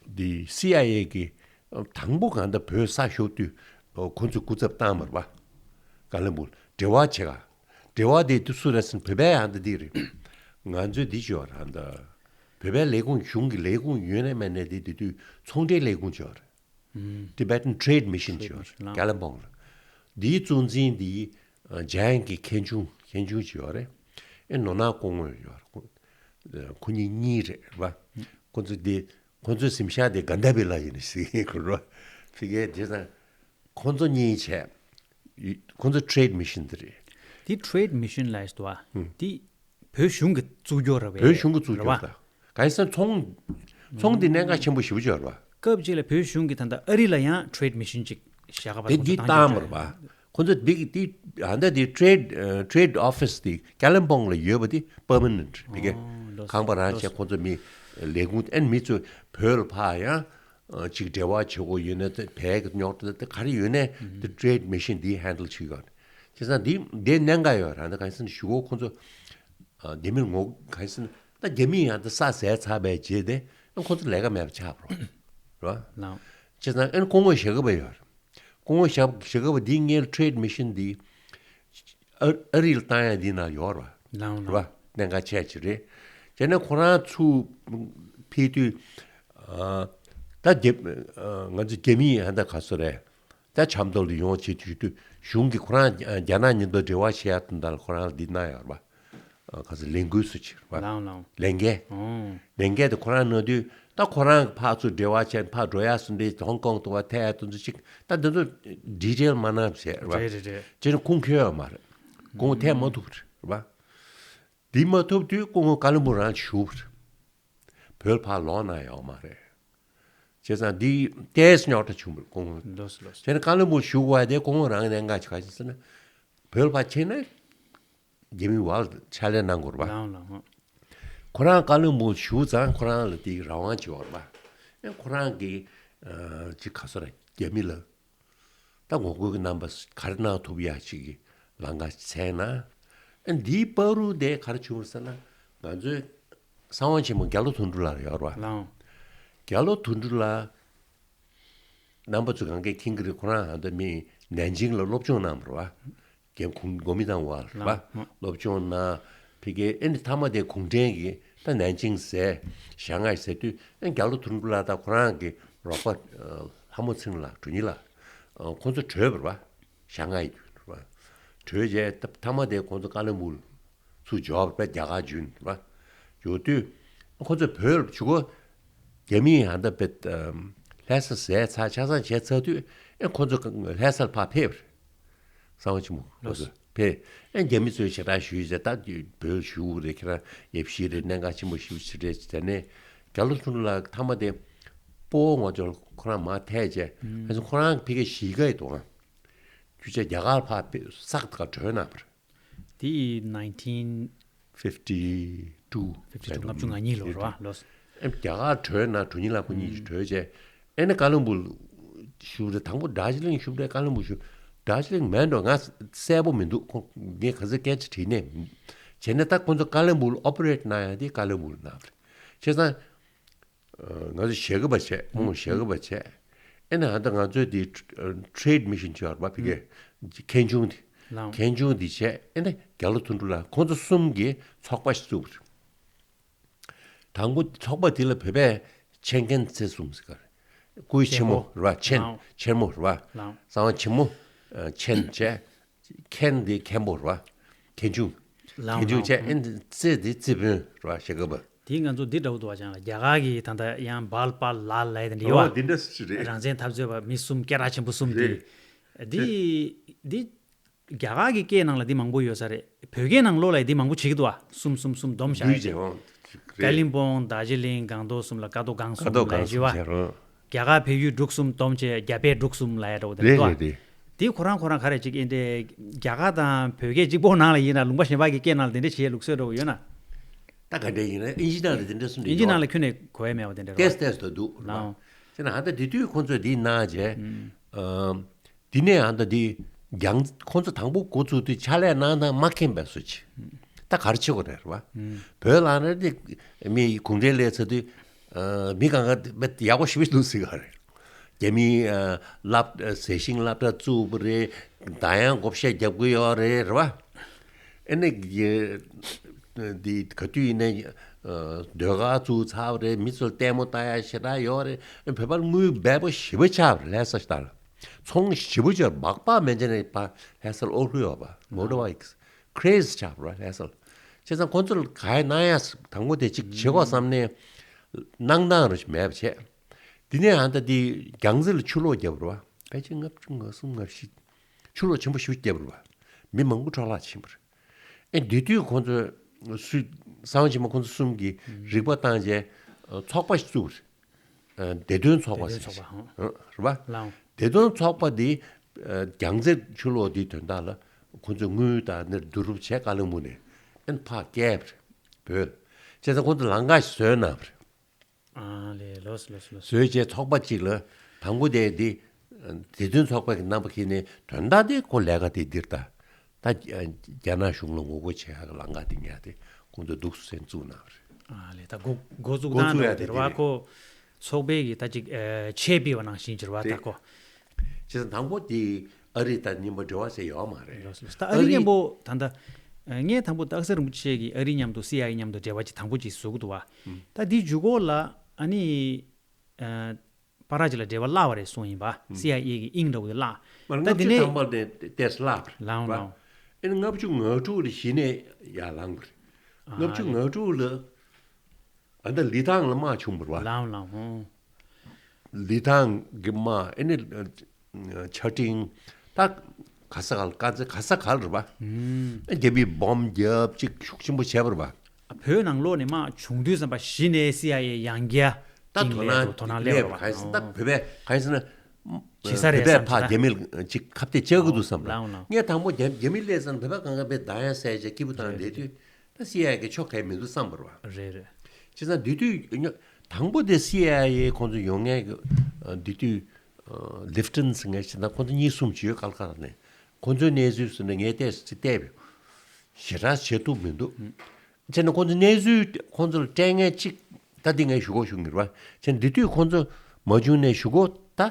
འདི་སི་ཨའི་ཨེ་གི་དང་པོ་གང་ལྟར་བོད་ས་ཞོག་དུས་ཁོ་ཚོས་སྐུ་ཚབ་བཏང་བ་རེད་པ། ཀ་ལོན་སྦུག་འབྲེལ་བ་བྱེད་ག་འབྲེལ་བ་དེ་དུས་སུ་རེད་ཟེར་ན་བོད་པའི་ཨ་འདི་འདི་རེད། ང་ཚོས་འདི་བྱོས་ར་འདི། བོད་པའི་ལས་ཁུངས་གཞུང་གི་ལས་ཁུངས་ཡོད་ནས་མེད་ནས་དེ་དེ་དུས་ཚོང་འབྲེལ་ལས་ཁུངས་བྱོས་རེད། ཨུམ། Tibetan Trade Mission བྱོས་རེད། ཀ་ལོན་སྦུག་ལ། འདིའི་གཙོ་འཛིན་འདི་ཨ་ཇ་ཡན་གྱི་མཁན་ཆུང་མཁན་ཆུང་བྱོས་རེད། ཨེ་ནོར་ནག་སྐུ་ངོ་ཡོད་རེད། ཁོ་གཉིས་གཉིས་རེད་ར། ཁོ་ཚོ་འདི་ཁོ་ཚོའི་གཟིམ་ཤག་དེ་ག་འདྲ་བའི་ལ་ཡིན་ཟེར་གྱི་རོ། ཕི་གའི་དེ་ཙང་ཁོ་ཚོ་གཉིས་བྱས། ཁོ་ཚོ་Trade Mission དེ་རེད། དེ་Trade Mission ལ་ཡིན་ཟེར་བ། ཧུམ། དེ་བོད་གཞུང་གི་བཙུགས་རྒྱུ་རེད་པས། བོད་གཞུང་གི་བཙུགས་རྒྱུ་རེད་པ། ད་གང་ཡིན་ཟེར་ན་ཚོང་ཚོང་དེ་གནད་འགག་ཆེན་པོ་ཞེ་པོ་ཅིག་རེད་པ། སྐབས་གཅིག་ལ་བོད་གཞུང་གིས་ད་ལྟ་ཨ་རི་ལ་ཡང་Trade Mission ཅིག་བཞག་པ་དེ་འདི་བཏང་བ་རེད་པ། ཁོ་ཚོ་འདི་འདི་ཨ་འདྲ་འདི་Trade ཨ་Trade Office དེ་ཀ་ལོན་སྦུག་ལ་ཡོད་པ་དེ་permanent རེད། ཕ་གི་ཨོ་ལགས་སོ། ཁང་པ་རང་ལགས་བྱས་སོ། ཁོ་ཚོ་མི་ལས་ཁུངས་ཨེ་ནི་མི་ཚོ་བོད་ལ་ཕར་ཡང་ཨ་ཅིག་འབྲེལ་བ་བྱེད་དགོས་ཡོད་ན་དེ་བལ་གྱི་རྙོག་དྲ་དེ་ག་རེ་ཡོད་ན་དེ་Trade Mission འདིས་handle བྱེད་ཀྱི་ཡོད་རེད། བྱས་ཙང་འདི་འདིའི་གནད་འགག་ཡོད་རེད། ད་གང་ཡིན་ཟེར་ན་གཞུག་གུ་ཁོ་ཚོ་ཨ་རྒྱ་མིར་ངོ་གང་ཡིན་ཟེར་ན་ད་རྒྱ་མི་ཡང་ད་ས་ཟད་ཚར་བའི་རྗེས་དེ་ཨ་ཁོ་ཚོ་ལས་ཀ་མེད་པ་ཆགས་པ་རེད་པ། ལའང་། བྱས་ཙང་ཨ་ནི་སྐུ་ངོ་ཞྭ་སྒབ་པ་ཡོད་རེད། སྐུ་ངོ་ཞྭ་ཞྭ་སྒབ་པ་འདིའི་སྔོན་Trade Mission འདི་ཨ་ཨ་རི་ལ་བཏང་ཡ་འདི་ནང་ཡོད་རེད་པ། ལའང་། རེད་པ། གནད་འགག་ཆེ་ཅིག་རེད། བྱས་ན་ཁོ་རང་ཚུར་ཕེབས་དུས། ཨ། ད་རྒྱ་ཨ་ང་ཚོ་རྒྱ་མི་ཧ་ད་ག་སོ་རེད། ད་ཆབ་མདོ་ལ་ཡོང་བྱེད་དུས་དུས་གཞུང་གིས་ཁོ་རང་རྒྱ་ནག་མཉམ་དུ་འབྲེལ་བ་བྱེད་ཡག་དང་ད་ལ་ཁོ་རང་ལ་འདི་གནང་ཡོད་རེད་པ། ཨ། ག་ཚོད་ལས་འགུལ་སུ་ཕྱིར་བ། ལའང་ལའང་། ལས་འགན། ཨོ། ལས་འགན་དེ་ཁོ་རང་གནང་དུས་ད་ཁོ་རང་གི་ཕར་ཚུར་འབྲེལ་བ་བྱས་ཕར་འགྲོ་ཡག་སུ་འདྲེ་ཧོང་ཀོང་དུ་བ་ཐད་ཡག་དུ་ཚོ་ཅིག་ད་འདི་ཚོ་ཌི་ཊེལ་མ་གནང་བྱས་རེད་པ། རེད་རེད་རེད། ཅེས་ནས་ཁུངས་འཁྱོལ་ཡོད་མ་རེད། ཁུངས་ཐད་མ་ཐུབ་རེད་པ། འདི་མ་ཐུབ་དུས་སྐུ་ངོ་ཀ་ལོན་སྦུག་རང་བཞུགས་པ་རེད། བོད་ཕར་ལོག་གནང་ཡོད་མ་རེད། བྱས་ཙང་འདི་ཏོག་ཙམ་རྙོག་དྲ་བྱུང་བ་རེད་སྐུ་ངོ། ལོས་ལོས། བྱས་ན་ཀ་ལོན་སྦུག་བཞུགས་པ་དེ་སྐུ་ངོ་རང་གནད་འགག་ཆེ་ག་ཅིག་ཟེར་ན། བོད་ལ་ཕར་ཕྱིན་ན་རྒྱ་མི་བར་ཕྱག་ལས་གནང་དགོས་རེད་པ། ལའང་ལའང་། ཁོ་རང་ཀ་ལོན་སྦུག་བཞུགས་ཙང་ཁོ་རང་ལ་དེའི་རང་དབང་ཅིག་ཡོད་རེད་པ། ཨེ་ཁོ་རང་གིས་ཨ་ཅིག་ག་སོ་ར་རྒྱ་མི་ལ་ད་ངོ་རྒོལ་གྱི་རྣམ་པ་ག་རེ་གནང་ཐུབ་ཡག་ཅིག་གི་ལམ་ཁ་འཚོལ་ན། ཨེ་འདིའི་བར་དུ་དེ་ག་རེ་བྱུང་བ་ཟེར་ན། ང་ཚོའི་གསང་བ་ཆེན་མོ་རྒྱ་ལོ་དོན་གྲུབ་ལགས་ཡོད་རེད་པ། ལའང་། རྒྱ་ལོ་དོན་གྲུབ་ལགས་རྣམ་པ་ཚོ་གང་གས་མཁྱེན་གྱི་རེད། ཁོ་རང་ཨ་ད་མི་ནན་ཅིང་ལ་སློབ་སྦྱོང་གནང་བ་རེད་པ། རྒན་གོང་གོང་མི་དང་བར་ལ་ལ་སློབ་སྦྱོང་གནང་། ཕ་གིའི་ཨེ་ནི་མཐའ་མ་དེ་གུང་ཁྲན་གྱི་ད་ནན་ཅིང་ཟེར་ཞང་ངེ་ཟེར་དུས་ཨེ་རྒྱ་ལོ་དོན་གྲུབ་ལགས་དང་ཁོ་རང་གི་རོགས་པ་ལྷ་མོ་ཚེ་རིང་ལགས་དྲུང་ཡིག་ལགས། ཁོང་ཚོ་བྲོས་པ་རེད་པ། ཞང་ངེ་ཡི་རེད་པ། བྲོས་རྗེས་ད་མཐའ་མ་དེ་ཁོང་ཚོ་ཀ་ལོན་སྦུག་ཚུར་འབྱོར་བ་རེད་པ། རྒྱ་གར་བརྒྱུད་རེད་པ། འབྱོར་དུས་ཁོང་ཚོ་བོད་ལ་ཆུ་གོ་རྒྱ་མིས་ཧ་ད་བེད་ལྷ་ས་ཟས་ཚར་ཆ་ཚང་བྱས་ཚར་དུས་ཨེ་ཁོ་ཚོ་ལྷ་སར་ཕར་ཕེབས་རེད། གསང་བ་ཆེན་མོ་ཁོ་ཚོ་ཕེབས། ཨེ་རྒྱ་མི་ཚོས་ཞེ་དྲག་ཞུས་ཟེར། ད་བོད་བཞུགས་རེད། ཁྱེད་རང་ཡབ་གཞིས་རེད། གནད་འགག་ཆེན་པོ་ཞེ་པོ་ཅིག་རེད་ཟེར་ནས་རྒྱ་ལོ་དོན་གྲུབ་ལགས་མཐའ་མ་དེ་སྤོ་བོ་ངོ་ཅོག་ཁོ་རང་མར་ཐད་བྱས། ཨེ་ཁོ་རང་ཕ་གིའི་གཞིས་ཀ་ཡི་དོ་དབང་རྒྱུ་ཆ་རྒྱ་གར་ཕར་ཕེབས་ས་ག་བྲོས་གནང་བ་རེད། དེ་ཡི་nineteen fifty two fifty two ལྔ་བཅུ་ང་གཉིས་ལོ་རེད་པ། ལོས། ཨེ་རྒྱ་གར་བྲོས་ན་དྲུང་ཡིག་ལགས་ཁོ་གཉིས་ཀྱིས་བྲོས་བྱས། ཨེ་ནི་ཀ་ལོན་སྦུག་བཞུགས་རེད། དང་པོ་དཱར་ཇི་ལིང་བཞུགས་རེད། ཀ་ལོན་སྦུག་བཞུགས། དཱར་ཇི་ལིང་མེད་འགྲོ། ང་གསལ་པོ་མི་འདུག་ཁོ་ངས་ག་ཚོད་སྐད་ཆ་དྲིས་ནས། བྱས་ན་ད་ཁོ་ཚོ་ཀ་ལོན་སྦུག་ལ་ཨོ་པ་རེ་ཊི་གནང་ཡག་དེ་ཀ་ལོན་སྦུག་ལ་གནང་བ་རེད། བྱས་ཙང་། ང་ཚོ་ཞལ་དཀར་པ་བྱས། ཁོང་ཞལ་དཀར་པ་བྱས། ཨེ་ནི་ཧ་ད་ང་ཚོའི་དེ་ཊེ་རེ་ཌི་མི་ཤན་ཅིག་ཡོད་རེད་པ། ཕ་གིའི་མཁན་ཆུང་དེ། ལའང་། མཁན་ཆུང་དེ་བྱས། ཨེ་ནི་རྒྱ་ལོ་དོན་གྲུབ་ལགས་ཁོང་ཚོ་གསུམ་གྱིས་ཚོགས་པ་ཞིག་བཙུགས་པ་རེད། དང་པོ་ཚོགས་པ་དེ་ལ་བོད་པས་ཆེན་མཁན་ཚེ་གསུམ་ཟེར་ག་རེད། སྐུའི་ཆེན་མོ་རེད་པ། ཆེན། ལའང་། ཆེན་མོ་རེད་པ། ལའང་། གསང་བ་ཆེན་མོ། ཆེན་བྱས། མཁན་དེ་མཁན་པོ་རེད་པ། མཁན་ཆུང་། ལའང་། མཁན་ཆུང་བྱས། ལའང་། ཨེ་ནི་རྩེ་དེ་རྩེ་དཔོན་རེད་པ། ཞལ་དཀར་པ། དེ་ང་ཚོ་འདི་འདྲ་བོ་འདུག་པ། ཅང་ལ་རྒྱ་གར་གྱི་ད་ལྟ་ཡང་བལ་པལ་ལ་ལ་ཡ་དེ་འདྲ་ཡོད་པ། འདི་འདྲ་སུ་རེད། རང་བཙན་འཐབ་རྩོད་པ་མི་གསུམ་སྐད་གྲགས་ཆེན་པོ་གསུམ་དེ། རེད། འདི་འདི་རྒྱ་གར་གྱི་སྐད་ནང་ལ་འདི་མང་པོ་ཡོད་ས་རེད། བོད་སྐད་ནང་ལོགས་ལ་འདི་མང་པོ་བྱེད་ཀྱི་འདུག་པ། གསུམ་གསུམ་གསུམ་སྡོམ་བཞག་ཡ་བྱས། ཀ་ལིང་སྦུག་དཱར་ཇི་ལིང་སྒང་ཏོག་གསུམ་ལ་ཀ་རྡོ་སྒང་གསུམ་ལ་བྱས་པ། རྒྱ་གར་བལ་ཡུལ་འབྲུག་གསུམ་སྡོམ་བྱས་རྒྱ་བལ་འབྲུག་གསུམ་ལ་ཡ་འདྲ་བོ་དེ་རེད་འདུག་པ། རེད་རེད། དེ་ཁོ་རང་ཁོ་རང་ག་རེ་ཅིག་ཨེ་འདྲའི་རྒྱ་གར་དང་བོད་སྐད་གཅིག་པོ་ནང་ལ་ཡིན་ན་ལུང་པ་གཞན་པ་གི་སྐད་ནང་ལ་དེ་འདྲ་བྱེད་ལུགས་སྲོལ་འདྲ་བོ་ཡོད་ན། ད་ག་འདྲ་ཡིན་ན་ཨིན་ཇི་ནང་ལ་དེ་འདྲ་གསུངས་འདུག་ཨིན་ཇི་ནང་ལ་ཁྱོན་ནས་གོ་ཡ་མེད་པ་དེ་འདྲ་རེད་པ། ཏེས་ཏེས་དུ་འདུག་རེད་པ། ལའང་། བྱས་ན་ཨ་ད་དེ་དུས་ཁོང་ཚོས་འདི་གནང་བྱས། ཨ། འདི་ནས་ཨ་ད་འདི་རྒྱང་ཁོང་ཚོ་དང་པོ་འགོ་བཙུགས་དུས་ཕྱག་ལས་གནང་སྟངས་མ་མཁྱེན་པའི་བཟོ་ཅིག་ད་ག་རེ་བྱེད་དགོས་རེད་པ། བོད་ལ་ནི་དེ་མི་གུང་ཁྲན་སླེབས་ཚར་དུས། ཨ། མི་གང་ག་དཔེ་ཡག་པོ་ཞེ་པོ་འདུག་ཟེར་ག་རེད། རྒྱ་མིའི་ཨ་སློབ་ཟས་ཞིང་སློབ་གྲྭ་བཙུགས་པ་རེད། ད་ཡང་བགོ་བཤའ་རྒྱབ་ཀྱི་ཡོད་རེད། རེད་པ། ཨ་ནི་འདི་ག་དུས་ཡིན་ནའི་ཨ་ཟློས་གར་བཙུགས་ཚར་བ་རེད། མི་ཚོར་ལྟད་མོ་ལྟ་ཡ་ཞེ་དྲག་ཡོད་རེད། བོད་པར་དངུལ་འབེལ་པོ་ཞེ་པོ་ཆགས་པ་རེད། ལྷ་ས་ཞེ་དྲག་ལ་ཚོང་ཞེ་པོ་ཅིག་སྦག་སྦག་མེད་ཅེ་ནས་ཕར་ལྷ་སར་ཨོ་ལྷོད་ཡོད་པ། མོ་ཊོ་བྷའིཀ་ཁི་རེ་ཛི་ཆགས་པ་རེད་ལྷ་ས་ལ། བྱས་ཙང་ཁོང་ཚོ་ལ་ག་ཡ་གནང་ཡ་དང་པོ་དེ་གཅིག་བྱེད་དགོས་བསམ་ནས་གནང་སྟངས་རེ་མེད་པ་བྱས། དེ་ནས་ཨ་ད་དེ་རྒྱང་རྩེ་ལ་ཆུ་ལོག་བརྒྱབ་རེད་པ། ཕལ་ཆེར་ལྔ་བཅུ་ང་གསུམ་ང་བཞི་ཆུ་ལོག་ཆེན་པོ་ཞེ་པོ་བརྒྱབ་རེད་པ། མི་མང་པོ་འཕྲོ་བརླག་ཕྱིན་པ་རེད། ཨེ་དེ་དུས་ཁོང་ཚོས་སུས་གསང་བ་ཆེན་མོ་ཁོང་ཚོ་གསུམ་གྱིས་རིག་པ་བཏང་བྱས་ཚོགས་པ་ཞིག་བཙུགས་པ་རེད། ཨ། བདེ་དོན་ཚོགས་པ་བདེ་དོན་ཟེར་ཚོགས་པ། ཨ། རེད་པ། ལའང་། བདེ་དོན་ཚོགས་པ་འདི་ཨ་རྒྱང་རྩེ་ཆུ་ལོག་འདིའི་དོན་དག་ལ་ཁོང་ཚོས་དངུལ་དང་ནི་བསྡུ་རུབ་བྱས་ཀ་ལོན་སྦུག་ནས་ཨ་ནི་ཕར་བསྐྱལ་བ་རེད་བོད་ལ། བྱས་ཙང་ཁོང་ཚོས་ལམ་ཁ་ཞིག་བཟོས་གནང་བ་རེད། ཨ་ལས། ལོས་ལོས་ལོས། བཟོས་བྱས་ཚོགས་པ་གཅིག་ལ་དང་པོ་དེ་འདི་ཨ་བདེ་དོན་ཚོགས་པ་གི་རྣམ་པ་ཁྱེར་ནས་དོན་དག་དེ་ཁོ་ལས་ཀ་དེ་འདིར་ད། ད་རྒྱ་ནག་གཞུང་ལ་ངོ་རྒོལ་བྱེད་ཡག་གི་ལམ་ཁ་དེ་ཉར་ཏེ་ཁོང་ཚོས་འདུག་སེ་བཙུགས་གནང་བ་རེད། ཨ་ལས། ད་འགོ་འགོ་བཙུགས་སྟངས་འགོ་བཙུགས་ཡ་དེ་དེ་རེད་པ། རེད། ཁོ་ཚོགས་པའི་གི་ད་ཅིག་ཨ་ཆས་ཕུད་པ་ནང་བཞིན་གྱི་རེད་པ། ད་རེད། ཁོ། བྱས་ཙང་དང་པོ་དེ་ཨ་རི་དང་མཉམ་པོ་འབྲེལ་བ་ཟེར་ཡོད་མ་རེད། ལགས་སོ། ད་ཨ་རི་མཉམ་པོ་ད་ལྟ་ ངས་དང་པོ་སྟག་གཟིག་རིན་པོ་ཆེ་གིས་ཨ་རི་མཉམ་དུ་སི་ཨའི་ཨེ་མཉམ་དུ་འབྲེལ་བ་ཅིག་དང་པོ་ཅིག་བཟོ་གི་འདུག་བ། ད་འདིའི་མཇུག་སྐོར་ལ་ཨ་ནི་པར་ཅིག་ལ་འབྲེལ་བ་བརླག་པ་རེད་གསུངས་ཡིན་པ། སི་ཨའི་ཨེ་གི་དབྱིངས་འདྲ་བོ་དེ་བརླག་མར་ད་ལྔ་དེ་བཅུ་ནས་ཐམ་པ་ནས་ཏེས་ལགས་རེད་ལའང་བ། ལའང་ཨེ་ནི་ལྔ་བཅུ་ང་དྲུག་ལ་གཞི་ནས་ཡར་ལངས་པ་རེད། ལྔ་བཅུ་ང་དྲུག་ལ་ཨ་ད་ལི་ཐང་ལ་དམག་བྱུང་བ་རེད་བ། ལའང་ལའང་ཧོ། ལི་ཐང་གི་དམག་ཨེ་ནི་ཆ་ཀྲིང་ད་ག་ས་ག་ལ་དཀར་མཛེས་ག་ས་ག་ལ་རེད་བ། ཨེ་རྒྱ་མིས་བོམ་བརྒྱབ་ཅིག་ཤུགས་ཆེན་པོ་བྱས་པ་རེད་བ། བོད་ནང་ལོགས་ནས་དམག་བྱུང་དུས་ཙམ་པ་གཞི་ནས་སི་ཨའི་ཨེ་ཡང་རྒྱ་ད་དོ་སྣང་དོ་སྣང་སླེབས་པ་གང་ཡིན་ཟེར་ན་ད་བོད་པས་གང་ཡིན་ཟེར་ན་བྱེད་ས་རེད་བསམ་བྱས་ད་རྒྱ་མི་ལ་ཅིག་ཁ་གཏད་གཅོག་གི་འདུག་བསམ་པ། ལའང་ལའང་ངས་དང་པོ་རྒྱ་རྒྱ་མི་སླེབས་ཙང་བོད་པ་གང་ག་བས་བདག་ཡང་ཟས་བྱས་སྐྱིད་པོ་བཏང་བསྡད་དུས་ད་སི་ཨའི་ཨེ་གི་ཕྱོགས་གལ་མི་འདུག་བསམ་པ་རེད་བ། རེད་རེད། བྱས་ཙང་དེ་དུས་དང་པོ་དེ་སི་ཨའི་ཨེ་ཁོང་ཚོ་ཡོང་མཁན་གི་དེ་དུས་ལིབ་ཊན་ཟེར་མཁན་ཞིག་དང་ཁོང་ཚོ་གཉིས་གསུམ་ཅིག་ཡོད་ཀལ་ཀ་ཏ་ནས། ཁོང་ཚོའི་གནས་ཚུལ་ཟེར་ན་ངས་བལྟས་ཚེ་བལྟས་པས་ཞེ་དྲག་བྱེད་ཐུབ་མི་འདུག་བྱས་ན་ཁོང་ཚོ་གནས་ཚུལ་ཁོང་ཚོ་ལ་སྤྲད་མཁན་གཅིག་ད་འདི་ངས་ཞུ་གོ་ཞུ་གི་རེད་བ། བྱས་ན་འདི་དུས་ཁོང་ཚོ་མ་བྱུང་ནས་ཞུ་གོ་ད་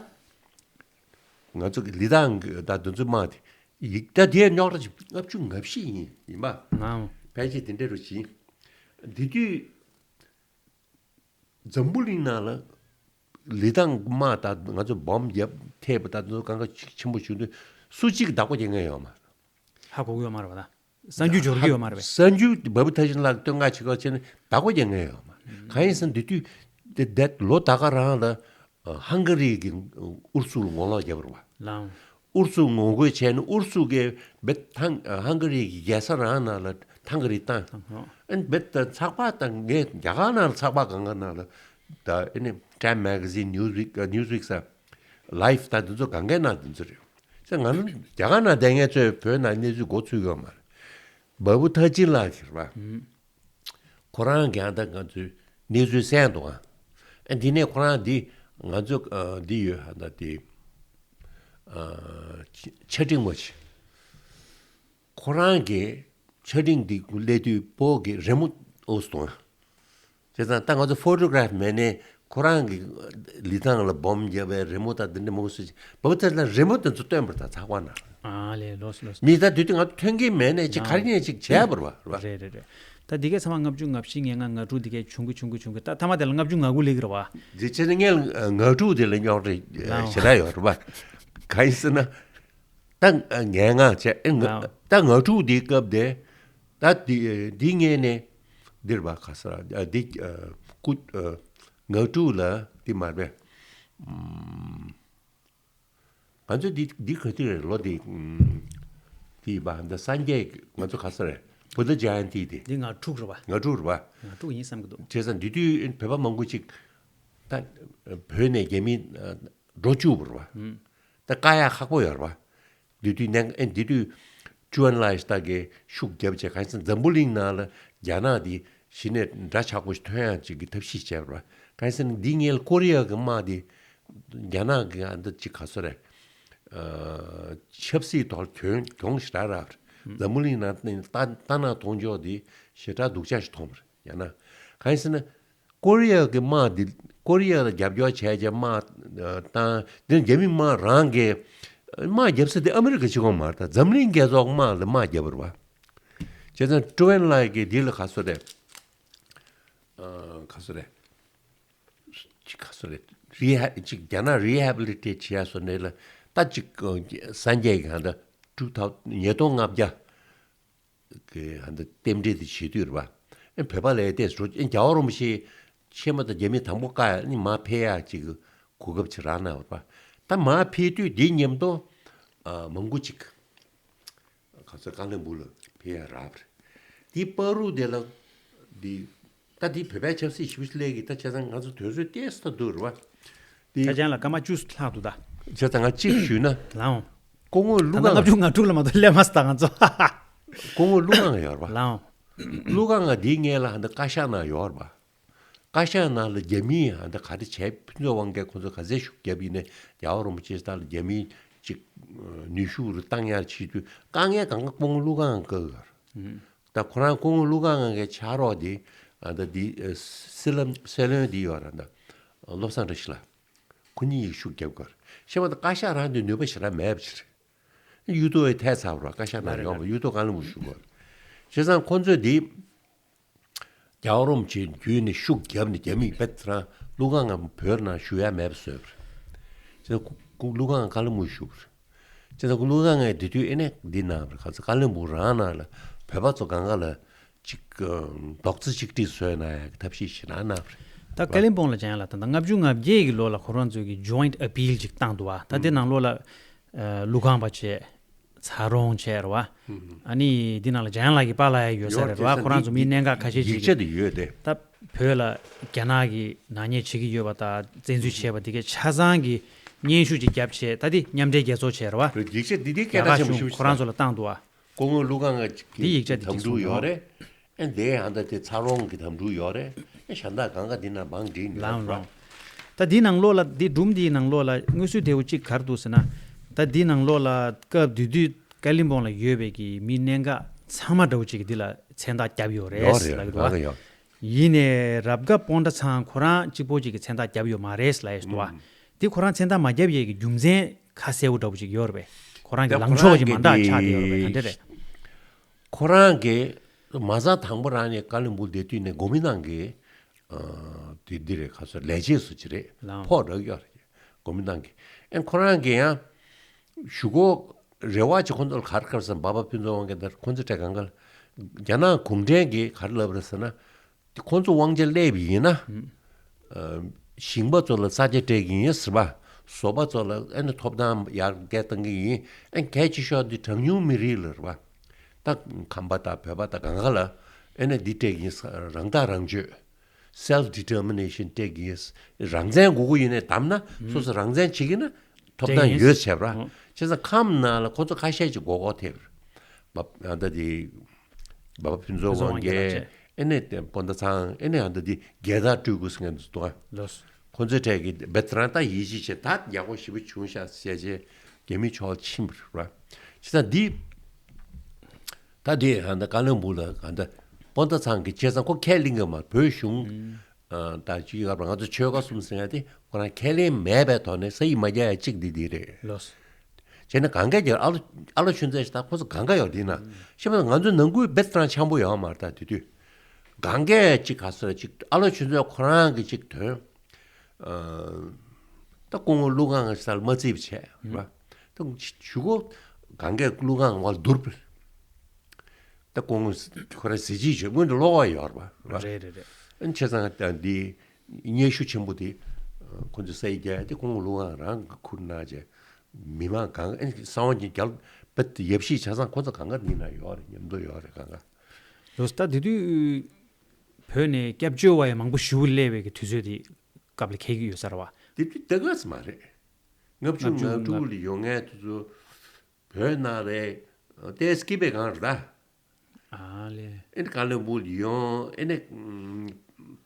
ང་ཚོ་གི་ལི་ཐང་གི་ད་འདི་ཚོ་དམག་དེ་ཡིག་ད་དེའི་རྙོག་དྲ་ཅིག་ལྔ་བཅུ་ང་བཞི་ཡིན་ཡིན་པ། ནའང་ཕལ་ཆེར་དེ་འདྲ་རུ་ཕྱིན། འདི་དུས་འཛམ་བུ་གླིང་ནང་ལ་ལི་ཐང་དམག་དང་ང་ཚོ་བོམ་རྒྱབ་ཐེབས་པ་དང་དེ་ཚོ་གང་ག་ཆེན་པོ་བྱུང་དུས་སུ་གཅིག་བདག་པོ་རྒྱག་མཁན་ཡོད་མ་རེད། ཧ་གོ་གི་ཡོད་མ་རེད་པ་ད། གསར་འགྱུར་འབྱོར་གི་ཡོད་མ་རེད་པས། གསར་འགྱུར་འབའ་བུ་ཐར་ཕྱིན་ལགས་སྟོན་ཁ་བྱེད་ཁ་བྱས་ནས་བདག་པོ་རྒྱག་མཁན་ཡོད་མ་རེད། གང་ཡིན་ཟེར་ན་འདི་དུས་དེ་དེ་ལོ་ད་ག་རང་ལ་ཧང་ག་རི་གི་ཨུ་རུ་སུ་ལ་ངོ་ལོག་བརྒྱབ་པ་རེད་པ། ལའང་། ཨུ་རུ་སུ་ངོ་རྒོལ་བྱས་ནས་ཨུ་རུ་སུ་གིས་བེད་ཐང་ཧང་ག་རི་གི་རྒྱལ་ས་རང་ནང་ལ་ཐང་ག་རི་བཏང་། ཨན་བེད་ད་ཚགས་པར་དང་ངས་རྒྱ་གར་ནང་ལ་ཚགས་པར་གང་ག་ནང་ལ་ད་ཨེ་ནི་ཊའིམ་མེ་ག་ཟིན་ནིའུ་སི་ཝིག་ནིའུ་སི་ཝིག་ས་ལའིཕ་ད་འདི་ཚོ་གང་གའི་ནང་འདི་ཚོ་རེད། ཙང་ང་ཚོ་རྒྱ་གར་ནང་བསྡད་མཁན་ཚོས་བོད་ནང་གནས་ཚུལ་མགོ་ཚོས་ཡོད་མ་རེད། འབའ་བུ་ཐར་ཕྱིན་ལགས་ཀྱིས་རེད་པ། ཁོ་རང་གིས་ཨ་ད་ང་ཚོའི་གནས་ཚུལ་གསན་འདུག་ཨ། ཨ་འདི་ནས་ཁོ་རང་འདི་ང་ཚོ་ཨ་འདི་ཡོད་ཨ་ད་དེ་ཨ་ཆ་ཆ་ཀྲིང་མོ་ཆེ། ཁོ་རང་གིས་ཆ་ཀྲིང་འདི་སླེབས་དུས་བོད་ཀྱི་རི་མོ་ཨོ་སྟོང་། བྱས་ཙང་ད་ང་ཚོ་ཕོ་ཊོ་གྷ་རཕ་མེད་ནས་ཁོ་རང་གི་ལི་ཐང་ལ་བོམ་བརྒྱབ་པའི་རི་མོ་དང་འདི་འདྲ་མང་པོ་སུ་ཅིག་བོད་པ་ཚོས་ལ་རི་མོ་དེ་ཚོ་སྟོན་པར་དང་ཚགས་པར་ནང་། ཨ་ལས་ལོས་ལོས། མི་ད་དུས་དུས་ང་ཚོ་མཐུན་རྐྱེན་མེད་ནས་ཅིག་ག་རེ་ཉན་ཅིག་བྱས་པར་བ་རེད་བ། རེད་རེད་རེད། ད་འདི་གས་ཚང་མ་ལྔ་བཅུ་ང་བཞི་ང་ལྔ་ང་དྲུག་འདི་གས་བྱུང་གི་བྱུང་གི་བྱུང་གི་ད་ཐ་མ་དེ་ལ་ལྔ་བཅུ་ང་དགུ་སླེབས་ཀྱི་རེད་བ། འདི་བྱས་ན་ངས་ལ་ང་དྲུག་དེ་ལ་རྙོག་དྲ་ཞེ་དྲག་ཡོད་རེད་བ། གང་ཡིན་ཟེར་ན། ད་ངན་ངག་བྱས་ཨེ་ང་ད་ང་ཕྲུག་འདིའི་སྐབས་དེ་ད་འདི་འདི་ངས་ནས་འདིར་བ་ཁ་ས་འདི་སྐུ་ང་ཕྲུག་ལ་འདི་མ་རེད། ང་ཚོ་འདི་འདི་ག་དུས་རེད་ལོ་འདི་འདི་བ་འདི་སངས་རྒྱས་ང་ཚོ་ཁ་ས་རེད་བུདྡྷ་ཇ་ཡན་ཏི་དེ། འདི་ང་ཕྲུག་རེད་བ། ང་ཕྲུག་རེད་བ། ང་ཕྲུག་ཡིན་བསམ་གི་འདུག་བྱས་ཙང་འདི་དུས་བོད་པ་མང་པོ་ཅིག་ད་བོད་ནས་རྒྱ་མི་འགྲོ་བཅུག་པ་རེད་བ། ད་དཀའ་ཡག་ཁག་པོ་ཡོད་རེད་བ། འདི་དུས་གནས་ཨེ་འདི་དུས་ཅུ་ཨན་ལའི་ཤི་ཏཱ་གིས་ཤུགས་རྒྱབ་བྱས་གང་ཡིན་ཟེར་འཛམ་བུ་གླིང་ནང་ལ་རྒྱ་ནག་འདི་གཞི་ནས་འདྲ་ཆགས་པོ་ཞིག་ཐོན་ཡག་ཅིག་གི་ཐབས་ཤེས་བྱས་པ་རེད་བ། གང་ཡིན་ཟེར་ན་འདི་སྔོན་ལ་ཀོ་རི་ཡ་གི་དམག་འདི་རྒྱ་ནག་གི་ཨ་འདི་ཅིག་ག་ཚོད་རེད། ཆབ་སྲིད་ཐོག་གྱོང་གྱོང་ཞེ་དྲག་རག་རེད། འཛམ་བུ་གླིང་ནང་ལྟ་ལྟ་ན་མཐོང་ཕྱོགས་འདི་ཞེ་དྲག་སྡུག་ཅག་ཞིག་མཐོང་བ་རེད་རྒྱ་ནག་གང་ཡིན་ཟེར་ན། ཀོ་རི་ཡ་གི་དམག་འདི་ཀོ་རི་ཡ་ལ་རྒྱབ་སྐྱོར་བྱས་རྗེས་དམག་བཏང་འདི་རྒྱ་མི་དམག་རང་གི་དམག་རྒྱབ་ས་དེ་ཨ་མི་རི་ཀ་གཅིག་པོ་མ་རེད་ད་འཛམ་གླིང་རྒྱལ་ཚོགས་དམག་ལ་དམག་རྒྱབ་པ་རེད་བ། བྱས་ཙང་ཀྲུ་ཨན་ལའེ་གིས་འདི་ལ་ག་ཚོད་རེད། ག་ཚོད་རེད། ཅིག་ག་ཚོད་རེད། རི་ཧེ་ཅིག་རྒྱ་ནག་རི་ཧེ་བྷི་ལི་ཊེ་ཊི་བྱས་སོ་ནས་ལ་ད་ཅིག་སངས་རྒྱས་ཀྱི་གང་ད་ཀྲུ་ཐའུ་ཉིས་སྟོང་ལྔ་བརྒྱ། གི་ཧ་འདི་རྟེན་འབྲེལ་དེ་བྱེད་དུས་རེད་པ། ཨེ་བོད་པ་ལ་ཡ་ཏེས་རོ་ཨེ་རྒྱལ་བ་རིན་པོ་ཆེ་ཆེན་མོ་དང་རྒྱ་མི་དང་པོ་བཀའ་ནི་མ་ཕེབས་ཡག་ཅིག་གི་གོ་སྐབས་ཅིག་རག་ན་རེད་པ། ད་མ་ཕེབས་དུས་འདི་མཉམ་དུ་ཨ་མང་པོ་ཅིག་ག་ཚོད་ཀ་ལོན་སྦུག་ལ་ཕེབས་ཡག་རག་པ་རེད། འདི་བར་དུ་དེ་ལ་འདི་ད་འདི་བོད་པའི་ཆབ་སྲིད་ཞིབ་ཞིབ་ལས་ཀྱི་ད་བྱས་ཙང་ང་ཚོ་དུས་ཚོད་ཏེས་ད་འདུག་རེད་པ། ད་ཅང་ལ་སྐར་མ་བཅུ་ལྷག་འདུག་ད། བྱས་ཙང་ང་གཅིག་ཞུས་ན། ལའོ། སྐུ་ངོ་ད་ལྟ་ལྔ་བཅུ་ང་དྲུག་ལ་མ་གཏོགས་སླེབས་མ་སོང་ད་ང་ཚོ། སྐུ་ངོ་ཀླུ་སྒང་ཡོད་རེད་པ། ལའོ། ཀླུ་སྒང་ང་འདིའི་སྔོན་ལ་ཧ་འདི་བཀའ་ཤག་ནང་ཡོད་རེད་པ། བཀའ་ཤག་ནང་ལ་རྒྱ་མིས་ཧ་འདི་ག་རེ་བྱས་ཕུན་ཚོགས་དབང་རྒྱལ་ཁོང་ཚོ་ག་ཚད་ཤུགས་རྒྱབ་ཡིན་ནའི་རྒྱལ་བ་རིན་པོ་ཆེ་ད་ལ་རྒྱ་མིའི་ཅིག་ནུས་ཤུགས་རུ་བཏང་ཡག་བྱེད་དུས་དཀའ་ངལ་གང་ག་སྐུ་ངོ་ཀླུ་སྒང་ང་བཀག་ཡོད་རེད། ད་ཁོ་རང་སྐུ་ངོ་ཀླུ་སྒང་ང་གི་ཕྱག་རོགས་འདི་ཨ་ད་འདི་ཨ་སྲིད་བློན་སྲིད་བློན་འདི་ཡོད་རེད་ད། བློ་བཟང་བཀྲ་ཤིས་ལགས། ཁོ་གཉིས་ཡིག་ཤུགས་རྒྱབ་དགོས་རེད། ཤེས་པ་ད་བཀའ་ཤག་རང་འདི་ནུས་པ་ཞེ་དྲག་མེད་པ་ཅིག་རེད། གཡུ་ཐོག་ཡི་ཐད་ཚར་བ་རེད་བཀའ་ཤག་ནང་ཡོང་བ་གཡུ་ཐོག་བཀའ་བློན་ཞུ་དགོས་རེད། བྱས་ཙང་ཁོ་ཚོས་འདི་རྒྱལ་བ་རིན་པོ་ཆེ་བརྒྱུད་ནས་ཤུགས་བརྒྱབ་ནས་རྒྱ་མིས་རྦད་དེ་རང་ཀླུ་ཁང་ང་བོད་ནང་བཞུགས་ཡ་མེད་པ་བཟོས་པ་རེད། བྱས་ཙང་ཀླུ་ཁང་ཀ་ལི་མུག་བཞུགས་པ་རེད། བྱས་ཙང་ཀླུ་ཁང་ངས་དེ་དུས་ཨེ་ནས་འདི་གནང་བ་རེད། ག་ཚོད་ཀ་ལི་མུག་རང་ནང་ལ་བོད་པ་ཚོ་གང་ག་ལ་ཅིག་རྡོག་རྩ་གཅིག་སྒྲིལ་བཟོས་གནང་ཡ་གི་ཐབས་ཤེས་ཞིག་གནང་གནང་བ་རེད། ད་ཀ་ལིམ་པོང་ལ་སྦྱང་ཡ་ལ་ད་ལྟ་ལྔ་བཅུ་ང་བརྒྱད་ཀྱི་ལོ་ལ་ཁོ་རང་ཚོས་ཀྱི་joint appeal་ཅིག་བཏང་འདུག་བ། ད་དེ་ནང་ལོགས་ལ་ཨ་ཀླུ་ཁང་པ་བྱས། ཚ་རོང་བྱས་རེད་བ། ཨ་ནི་འདི་ནང་ལ་འཇམ་དབྱངས་ལགས་ཀྱི་པཱ་ལགས་ཡོད་ས་རེད་བ། ཡོད་ཁོ་རང་ཚོ་མི་གནད་འགག་ཁ་ཤས་ཤིག་ཡིག་ཆ་དེ་ཡོད་དེ། ད་བོད་ལ་རྒྱ་ནག་གིས་ནག་ཉེས་བྱེད་ཀྱི་ཡོད་པ་དང་བཙན་འཛུལ་བྱས་པ་དེ་གའི་ཆ་ཚང་གི་སྙན་ཞུ་ཅིག་བརྒྱབ་བྱས། ད་དེ་མཉམ་འབྲེལ་རྒྱལ་ཚོགས་བྱས་རེད་བ། བོད་ཡིག་ཆ་འདི་དེ་རྒྱ་སྐད་གྲགས་ག་ཆེན་པོ་ཞུ་ཞིག་ཁོ་རང་ཚོ་ལ་བཏང་འདུག་བ། སྐུ་ངོ་ཀླུ་ཁང་གི་འདི་ཡིག་ཆ་དེ་དམ་ཅིག་ཕྲུག་གསུངས་ཡོད་རེད། ཨེ་འདི་ཨ་ད་དེ་ཚ་རོང་གི་དམ་ཕྲུག་ཡོད་རེད། ཨེ་གཞན་དག་གང་ག་འདི་ན་མང་འདྲེས་ནས་ལའང་རེད་བ། ལའང་། ད་འདི་ནང་ལོགས་ལ་འདི་སྒྲུང་འདིའི་ནང་ལོགས་ལ་དངོས་སུ་དེ་བོ་གཅིག་ག་རེ་འདུག་ཟེར་ན། ད་འདི་ནང་ལོགས་ལ་སྐབས་དེ་དུས་ཀ་ལིམ་པོང་ལ་ཡོད་པའི་གི་མི་གནད་འགག་ཚང་མ་འདྲ་བོ་གཅིག་གི་འདི་ལ་མཚན་རྟགས་བརྒྱབ་ཡོད་རེད་ཡོད་ཟེར་ལབ་ཀྱི་འདུག་རེད་བ། ཡོད། ཡིན་ནའི་རབ་དགའ་སྤོམ་མདའ་ཚང་ཁོ་རང་གཅིག་པོ་གཅིག་གི་མཚན་རྟགས་བརྒྱབ་ཡོད་མ་རེད་ཟེར་ལབ་ཡོད་འདུག་བ། ཨུམ། འདི་ཁོ་རང་མཚན་རྟགས་མ་བརྒྱབ་ཡས་ཀྱི་རྒྱུ་མཚན་ཁ་གསལ་པོ་འདྲ་བོ་གཅིག་ཡོད་རེད་པས། ཁོ་རང་གི་ལངས་ཕྱོགས་ཀྱི་མ་འདང་ཆགས་བསྡད་ཡོད་རེད་པས། ག་འདྲ་རེད། ཁོ་རང་གི་མ་རྩ་དང་པོ་རང་ནས་ཀ་ལིམ་པོང་བསྡད་དུས་ནས་གོ་མིན་ཏང་གི་ཨ་དེ་འདི་རེད། ག་ཚོད་ལས་བྱེད་སུ་ཅི་རེད། ལའང་། ཕོགས་རག་ཡོད་རེད། གོ་མིན་ཏང་གི། ཨེ་ཁོ་རང་གི་ཡང་གཞུག་གུ་རེ་བ་ཅིག་ཁོ་ཚོ་ལ་ག་རེ་བཀར་སོང་། འབའ་པ་ཕུན་ཚོགས་དབང་རྒྱལ་དང་ཁོ་ཚོ་གྲས་གང་ག་ལ་རྒྱ་ནག་གུང་ཁྲན་གྱིས་ག་རེ་ལབ་རེད་ཟེར་ན། དེ་ཁོ་ཚོ་དབང་ཆ་སླེབས་ཡིན་ན། ཨ་ཞིང་པ་ཚོ་ལ་ས་ཆ་སྤྲད་ཀྱི་ཡིན་ཟེར་བ། བཟོ་པ་ཚོ་ལ་ཨེ་ནི་ཐོབ་ཐང་ཡར་རྒྱས་བཏང་གི་ཡིན། ཨེ་གལ་ཆེ་ཤོས་འདི་གྲངས་ཉུང་མི་རིགས་ལ་རེད་བ། ད་ཁམས་པ་དང་བོད་པ་དང་གང་ག་ལ་ཨེ་ནི་འདི་སྤྲད་ཀྱི་ཡིན་ཟེར། རང་ཐག་རང་གཅོད། Self determination་སྤྲད་ཀྱི་ཡིན། རང་བཙན་དགོས་ཀྱི་ཡོད་ནའི་བསྡམས་ན་སོ་སོ་རང་བཙན་བྱེད་ཀྱི་ན་ཐོབ་ཐང་ཡོད་བྱས་པ་ར། བྱས་ཙང་ཁམས་ནང་ལ་ཁོ་ཚོ་ཁ་ཤས་ཀྱིས་མགོ་སྐོར་ཐེབས། མ་ཨ་ད་དེ་འབའ་པ་ཕུན་ཚོགས་དབང་རྒྱལ། ཨེ་ནས་དེ་སྤོམ་མདའ་ཚང་། ཨེ་ནས་ཨ་ད་དེ་རྒྱལ་དར་སྤྲུལ་སྐུ་ཟེར་མཁན་འདུག་ཨ། ལོས། ཁོ་ཚོའི་གྲས་ཀྱི་བེ་ཏི་རན་ད་ཡིད་ཆེས་བྱས། ད་ཡག་པོ་ཞེ་པོ་བྱུང་ཤག་ཟེར་བྱས་རྒྱ་མིའི་ཕྱོགས་ཕྱིན་པ་རེད་བ། བྱས་ཙང་འདི་ད་དེ་ཨ་ད་ཀ་ལིམ་པོང་ལ་ཨ་ད་སྤོམ་མདའ་ཚང་གི། བྱས་ཙང་ཁོ་ཁས་ལེན་གི་མ། བོད་གཞུང་ཨ་ད་ཅི་ཡོད་པ། ང་ཚོ་ཆོལ་ཁ་གསུམ་ཟེར་ཡ་དེ་ཁོ་རང་ཁས་ལེན་མེད་པའི་ཐོག་ནས་ས་ཡིག་མ་རྒྱག་ཡ་གཅིག་འདི་འདི་རེད། ལོས། བྱས་ན་གང་གས་ཀྱི་ཨ་ལོ་ཨ་ལོ་ཆུ་ཚོད་ཞིག་ད་ཁོ་ཚོ་གང་ག་ཡོད་འདི་ན། ཤེས་པ། ང་ཚོ་ནང་ཁུལ་བེ་ཏི་རན་འཆམ་པོ་ཡོད་མ་རེད། ད་དེ་དུས་གང་གས་གཅིག་ག་ཚོད་ཅིག་ཨ་ལོ་ཆུ་ཚོད་ཁོ་རང་གི་གཅིག་དོན། ཨ་ད་སྐུ་ངོ་ཀླུ་ཁང་གི་སར་མ་བརྩིས་པ་བྱས་ར། ད་གཞུག་གུ་གང་གས་ཀླུ་ཁང་བར་བསྡུར་བ། ད་སྐུ་ངོ་ཁོ་རང་གཟི་བརྗིད་བྱོས། སྔོན་དུ་ཀློག་པ་ཡོད་རེད་པ། རེད་རེད་རེད། ཨ་ནི་བྱས་ཙང་ད་འདི་སྙན་ཞུ་ཆེན་པོ་དེ་ཁོ་ཚོས་ས་ཡིག་རྒྱག་ཡ་དེ་སྐུ་ངོ་ཀླུ་ཁང་རང་གིས་ཁུར་གནང་བྱས། མི་མང་གང་། ཨ་ནི་གསང་བ་གི་རྒྱལ་བེད་ཡབ་གཞིས་ཆ་ཚང་ཁོ་ཚོ་གང་ག་འདི་ན་ཡོད་རེད། མཉམ་དུ་ཡོད་རེད་གང་ག། ལོས། ད་དེ་དུས་བོད་ནས་སྐྱབས་བཅོལ་བ་ཡང་མང་པོ་ཞེ་པོ་སླེབས་པའི་གི་དུས་ཚོད་དེ་སྐབས་ལ་འཁེལ་གྱི་ཡོད་ས་རེད་བ། དེ་དུས་དེ་ག་ཙམ་མ་རེད། ལྔ་བཅུ་ང་དྲུག་ལ་ཡོང་མཁན་དེ་ཚོ་བོད་ནང་རེད། ཏེ་སྐྱིད་པའི་སྒང་རེད་ད། ཨ་ལས། ཨེ་ནི་ཀ་ལིམ་པོང་ལ་ཡོང་། ཨེ་ནི་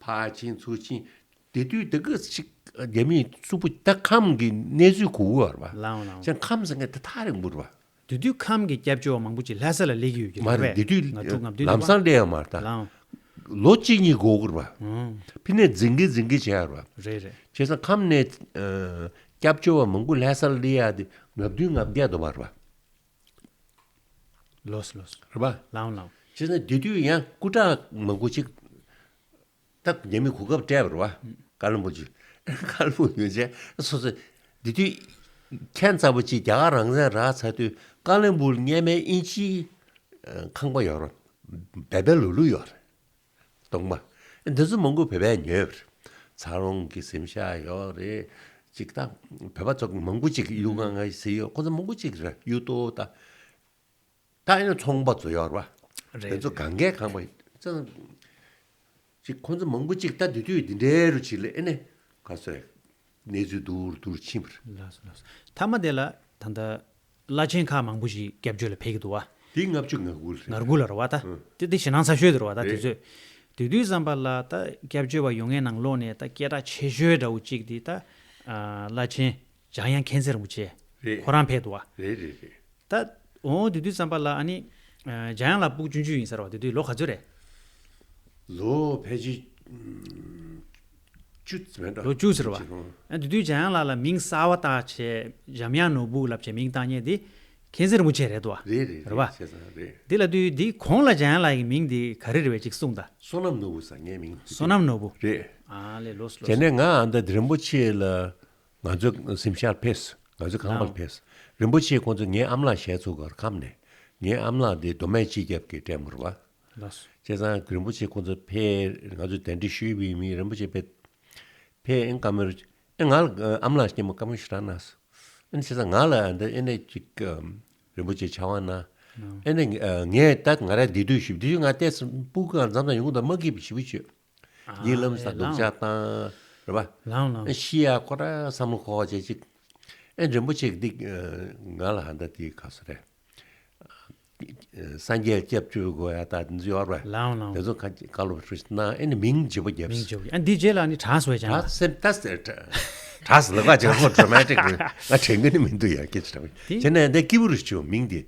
ཕར་ཕྱིན་ཚུར་ཕྱིན། དེ་དུས་དེ་ག་ཅིག་རྒྱ་མིས་གཙོ་བོ་ད་ཁམས་ཀྱི་གནས་ཚུལ་གོ་གི་ཡོད་རེད་པ། ལའང་ལའང་། ཅང་ཁམས་ཟེར་མཁན་དེ་ཐག་རིང་པོ་རེད་པ། དེ་དུས་ཁམས་ཀྱི་སྐྱབས་བཅོལ་བ་མང་པོ་ཅིག་ལྷ་ས་ལ་སླེབས་ཀྱི་ཡོད་ཀྱི་མ་རེད། རེད་པས། དེ་དུས་ང་དྲུག་ང་བདུན་ལམ་སང་སླེབས་ཡོད་མ་རེད་ད། ལའང་། ལོ་གཅིག་གཉིས་འགོར་གི་རེད་པ། ཨང་། ཕི་ནས་འཛིང་གི་འཛིང་གི་བྱས་ཡོད་རེད་པ། རེད་རེད། བྱས་ཙང་ཁམས་ནས་ཨ་སྐྱབས་བཅོལ་བ་མང་པོ་ལྷ་ས་ལ་སླེབས་ཡ་དེ་ང་བདུན་ང་བརྒྱད་དུ་མ་རེད་པ། ལོས་ལོས། རེད་པ། ལའང་ལའང་། བྱས་ཙང་དེ་དུས་ཡང་སྐུ་དྲག་མང་པོ་ཅིག་ད་རྒྱ་མིས་གོ་སྐབས་སྤྲད་པ་རེད་པ། ཀ་ལིམ་པོང་ཅིག་ཀ་ལིམ་པོང་ཡོད་ཅེ་སོ་སོ། དེ་དུས་ཁྱད་མཚར་པོ་ཅིག་རྒྱ་གར་རང་བཙན་རག་ཚར་དུས་ཀ་ལིམ་པོང་སྔོན་མའི་དབྱིན་ཇིའི་ཁང་པ་ཡོད་རེད། བལ་བལ་ལུ་ལུ་ཡོད་རེད། སྟོང་པ། འདི་ཚོ་མང་པོ་བོད་པས་ཉོས་པ་རེད། ཚ་རོང་གི་གཟིམ་ཤག་ཡོད་རེད། ཅིག་ད་བོད་པ་ཚོ་མང་པོ་ཅིག་གཡུ་སྒང་ང་ཟེར་ཡོད། ཁོ་ཚོ་མང་པོ་ཅིག་རེད། གཡུ་ཏོ་ད། ད་ཨེ་ནི་ཚོང་པ་ཚོ་ཡོད་རེད་པ། རེད། དེ་ཚོ་གང་གའི་ཁང་པ་ཙང་། ཅིག་ཁོ་ཚོ་མང་པོ་ཅིག་ད་དེ་དུས་འདི་འདྲའི་རུ་ཅིག་ལ་ཨེ་ནི་ག་ཚོད་གནས་ཚུལ་སྡུག་རུ་སྡུག་རུ་ཕྱིན་པ་རེད། ལགས་སོ་ལགས་སོ། མཐའ་མ་དེ་ལ་ད་ལྟ་བླ་ཆེན་ཁག་མང་པོ་ཞིག་སྐྱབས་བཅོལ་ལ་ཕེབས་ཀྱི་འདུག་བ། དེ་ལྔ་བཅུ་ང་དགུ་ལ་རེད། ང་དགུ་ལ་རེད་བ་ད། ཨང་། དེ་དེ་ཞེད་སྣང་ཚ་ཤོས་དེ་རེད་བ་ད། རེད། དུས་ཚོད། དེ་དུས་ཙམ་པ་ལ་ད་སྐྱབས་བཅོལ་བ་ཡོང་མཁན་ནང་ལོགས་ནས་ད་སྐད་གྲགས་ཆེ་ཤོས་འདྲ་བོ་གཅིག་དེ་ད་ཨ་བླ་ཆེན་འཇམ་དབྱངས་མཁྱེན་བརྩེ་རིན་པོ་ཆེ་རེད། ཁོ་རང་ཕེབས་འདུག་བ། རེད་རེད་རེད། ད་འོང་དེ་དུས་ཙམ་པ་ལ་ཨ་ནི་ཨ་འཇམ་དབྱངས་ལགས་ཕྲུ་གུ་ཆུང་ཆུང་ཡིན་ས་རེད་བ། དེ་དུས་ལོ་ག་ཚོད་རེད། ལོ་ཕལ་ཆེར་ཨམ་བཅུ་ཙམ་རེད་འདྲ། ལོ་བཅུ་ཙམ་རེད་བ། ཨ་དེ་དུས་འཇམ་དབྱངས་ལགས་ལ་མིང་གསར་བ་བཏགས་བྱས་འཇམ་དབྱངས་ནོར་བུ་ལབ་བྱས་མིང་བཏགས་མཁན་དེ་ མཁྱེན་བརྩེ་རིན་པོ་ཆེ་རེད་དོ། རེད་རེད་རེད་བ། རེད་བྱས་ཙང་རེད། འདི་ལ་དུས་འདི་གོང་ལ་འཇམ་དབྱངས་ལགས་ཀྱི་མིང་འདི་ག་རེ་རེད་བས་ཅིག་གསུངས་ད། བསོད་ནམས་ནོར་བུ་ཟེར་ངའི་མིང་། བསོད་ནམས་ནོར་བུ། རེད། ཨ་ལེ་ལོས་ལོས། དེ་ནས་ང་ཨ་མདའ་རིན་པོ་ཆེ་ལ་ང་ཚོ་གཟིམ་ཤག་ཕེབས། ང་ཚོ་ཁང་པར་ལའོ། ཕེབས། རིན་པོ་ཆེ་ཁོང་ཚོ་ངའི་ཨམ་ལགས་ཞལ་ཚུགས་གར་ཁམས་ནས་ངའི་ཨམ་ལགས་འདི་མདོ་སྨད་སྤྱི་ཁྱབ་ཀྱི་ཀྲེན་མོ་རེད་བ། ལགས་སོ། བྱས་ཙང་རིན་པོ་ཆེ་ཁོང་ཚོ་ཕེབས། ང་ཚོ་གདན་འདྲེན་ཞུས་པའི་མི་རིན་པོ་ཆེ་ཕེབས། ཕེབས་ཨེ་བཀའ་མོལ་ཨེ་ང་ལ་ཨམ་ལགས་སྐྱེས་མོ་བཀའ་མོལ་ཞེ་དྲག་གནང་སོང་། ཨེ་བྱས་ཙང་ང་ལ་འདི་ཨེ་ནས་ཅིག་རིན་པོ་ཆེ་ཕྱག་དབང་གནང་། ཨེ་ནས་ངས་ད་ང་རང་འདི་དུས་ཞིབ་དུས་ང་བལྟས་སོང་། སྤུ་གུ་གང་འཛོམས་དང་ཡོང་དང་མ་སྐྱིད་པ་ཞེ་པོ་བྱོས། ཨ་གཉིད་ལམ་ས་ལེ་སྡུག་ཅག་བཏང་། རེད་པ། ལའང་ལའང་། ཤི་ཡ་ཁོ་ར་བསམ་བློ་འཁོར་བ་བྱེད་ཅིག་ཨེ་རིན་པོ་ཆེ་འདི་ང་ལ་ཧ་ད་དེ་ག་སོ་རེད། སངས་རྒྱས་སྐྱབས་བཅོལ་དགོས་ཡ་ད་འདི་ཡོད་རེད། ལའང་ལའང་། དེ་ཚོ་ཁ་བཀའ་སློབ་ཧྲིལ་ན་ཨེ་ནི་མིང་བརྗེ་པོ་རྒྱབ། མིང་བརྗེ་པོ། ཨ་འདི་རྗེས་ལ་ནི་གྲངས་སུ་བས་ཀྱང་། གྲངས་སེམས་ད་སེ་གྲངས་སུ་ལེགས་པ་ཅིག་ཁོ་ཌ་ར་མ་ཊིག་རེད། ང་དྲན་གི་ནི་མི་འདུག་ཡ་སྐད་ཆ་དྲང་། དེ་བྱས་ནས་འདི་སྐྱིད་པོ་རུ་བྱུང་མིང་འདི།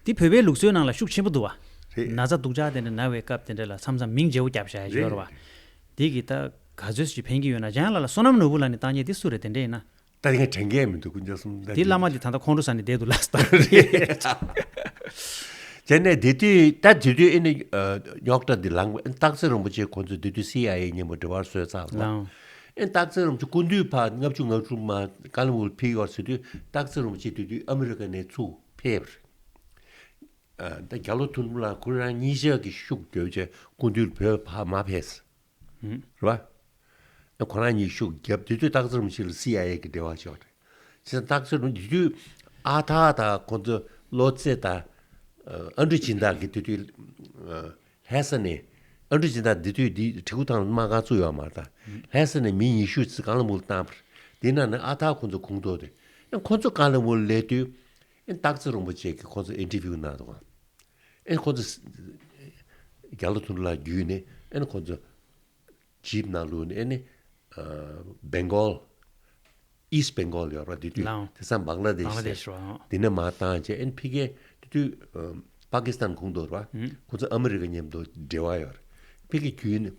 འདི་བོད་པའི་ལུགས་སྲོལ་ནང་ལ་ཤུགས་ཆེན་པོ་འདུག་བ། རེད། ན་ཚ་སྡུག་ཅག་དེ་འདྲ་ན་བའི་སྐབས་དེ་འདྲ་ལ་མཚམས་མཚམས་མིང་བརྗེ་པོ་རྒྱབ་བཞག་ཡ་ཡོད་རེད་བ། རེད། འདི་གི་ད་ག་ཚོད་ཅིག་ཕན་གྱི་ཡོད་ན། འཇམ་དབྱངས་ལགས་ལ་བསོད་ནམས་ནོར་བུ་ལགས་ནས་བཏགས་མཁན་འདི་སུ་རེད་དེ་འདྲ་ཡིན་ན། ད་ངས་དྲན་གྱི་མི་འདུག་ཀུན་མཁྱེན་གསུམ་ད་འདི་བླ་མ་འདི་ད་ལྟ་ཁོང་ཁྲོ་ཟ་ནས་བསྡད་འདུག་ལགས་སོ། རེད། བྱས་ནས་དེ་དུས་ད་དེ་དུས་ཨེ་ནི་རྙོག་དྲ་འདི་ལངས་པ། ཨེ་སྟག་འཚེར་རིན་པོ་ཆེ་ཁོང་ཚོས་དེ་དུས་སི་ཨའི་ཨེ་མཉམ་པོ་འབྲེལ་བ་བཟོས་ཚར་བ། ལའང་། ཨེ་སྟག་འཚེར་རིན་པོ་ཆེ་སྐུ་མདུན་ཕར་ལྔ་བཅུ་ང་དྲུག་མ་ཀ་ལི་མུག་ཕེབས་ཡོད་ཟེར་དུས་སྟག་འཚེར་རིན་པོ་ཆེ་དེ་དུས་ཨ་མི་རི་ཀ་ནས་ཚུར་ཕེབས་པ་རེད། ཨ་ད་རྒྱ་ལོ་དོན་གྲུབ་ལགས་ཁོ་རང་གཉིས་ཆ་གི་ཤུགས་རྒྱབ་བྱས་སྐུ་མདུན་བོད་ཕར་མ་ཕེབས། ཧུམ། རེད་པ། ཁོ་རང་གཉིས་ཤུགས་རྒྱབ་དེ་དུས་སྟག་འཚེར་རིན་པོ་ཆེ་ལ་སི་ཨའི་ཨེ་གི་འབྲེལ་བ་ཆགས་རེད། བྱས་ཙང་སྟག་འཚེར་རིན་པོ་ཆེ་དེ་དུས་ཨ་ཐར་དང་ཁོང་ཚོ་བློ་རྩེ་དང་ཨ་ཨན་ཌྲུ་སྦྱིན་བདག་གི་དེ་དུས་ཨ་ལྷ་ས་ནས་ཨན་ཌྲུ་སྦྱིན་བདག་དེ་དུས་འདི་བྲིས་སྐུ་ཐང་དམག་ཁང་བཙུགས་ཡོད་མ་རེད་ད། ལྷ་ས་ནས་མི་ཉི་ཤུ་ཙམ་ཀ་ལི་མུག་ལ་བཏང་བ་རེད། དེ་ནང་ནས་ཨ་ཐར་ཁོང་ཚོ་ཁོངས་གཏོགས་རེད། ཨ་ཁོང་ཚོ་ཀ་ལི་མུག་ལ་སླེབས་དུས་ཨ་སྟག་འཚེར་རིན་པོ་ཆེ་གིས་ཁོང་ཚོ་ཨིན་ཊར་བིའུ་གནང་འདུག་ཨ་ཁོང་ཚོ་རྒྱ་ལོ་དོན་གྲུབ་ལགས་བརྒྱུད་ནས་ཨ་ཁོང་ཚོ་ཇིབ་ནང་བླུགས་ནས་ཨེ་ནི་ཨ་བེང་གོལ། ཨིསཊ་བེང་གོལ་ཡོད་རེད་པ། དེ་དུས་ལའང་། དེང་སང་བང་ལ་དེཤ་བང་ལ་དེཤ་རེད་པ། དེ་ནས་མར་བཏང་བྱས་ཨེ་ནི་ཕ་གིའི་དེ་དུས་ཨ་པ་ཀི་སི་ཐན་ཁོངས་གཏོགས་རེད་པ། ཧུམ། ཁོ་ཚོ་ཨ་མི་རི་ཀ་མཉམ་དུ་འབྲེལ་བ་ཡོད་རེད། ཕ་གི་བརྒྱུད་ནས་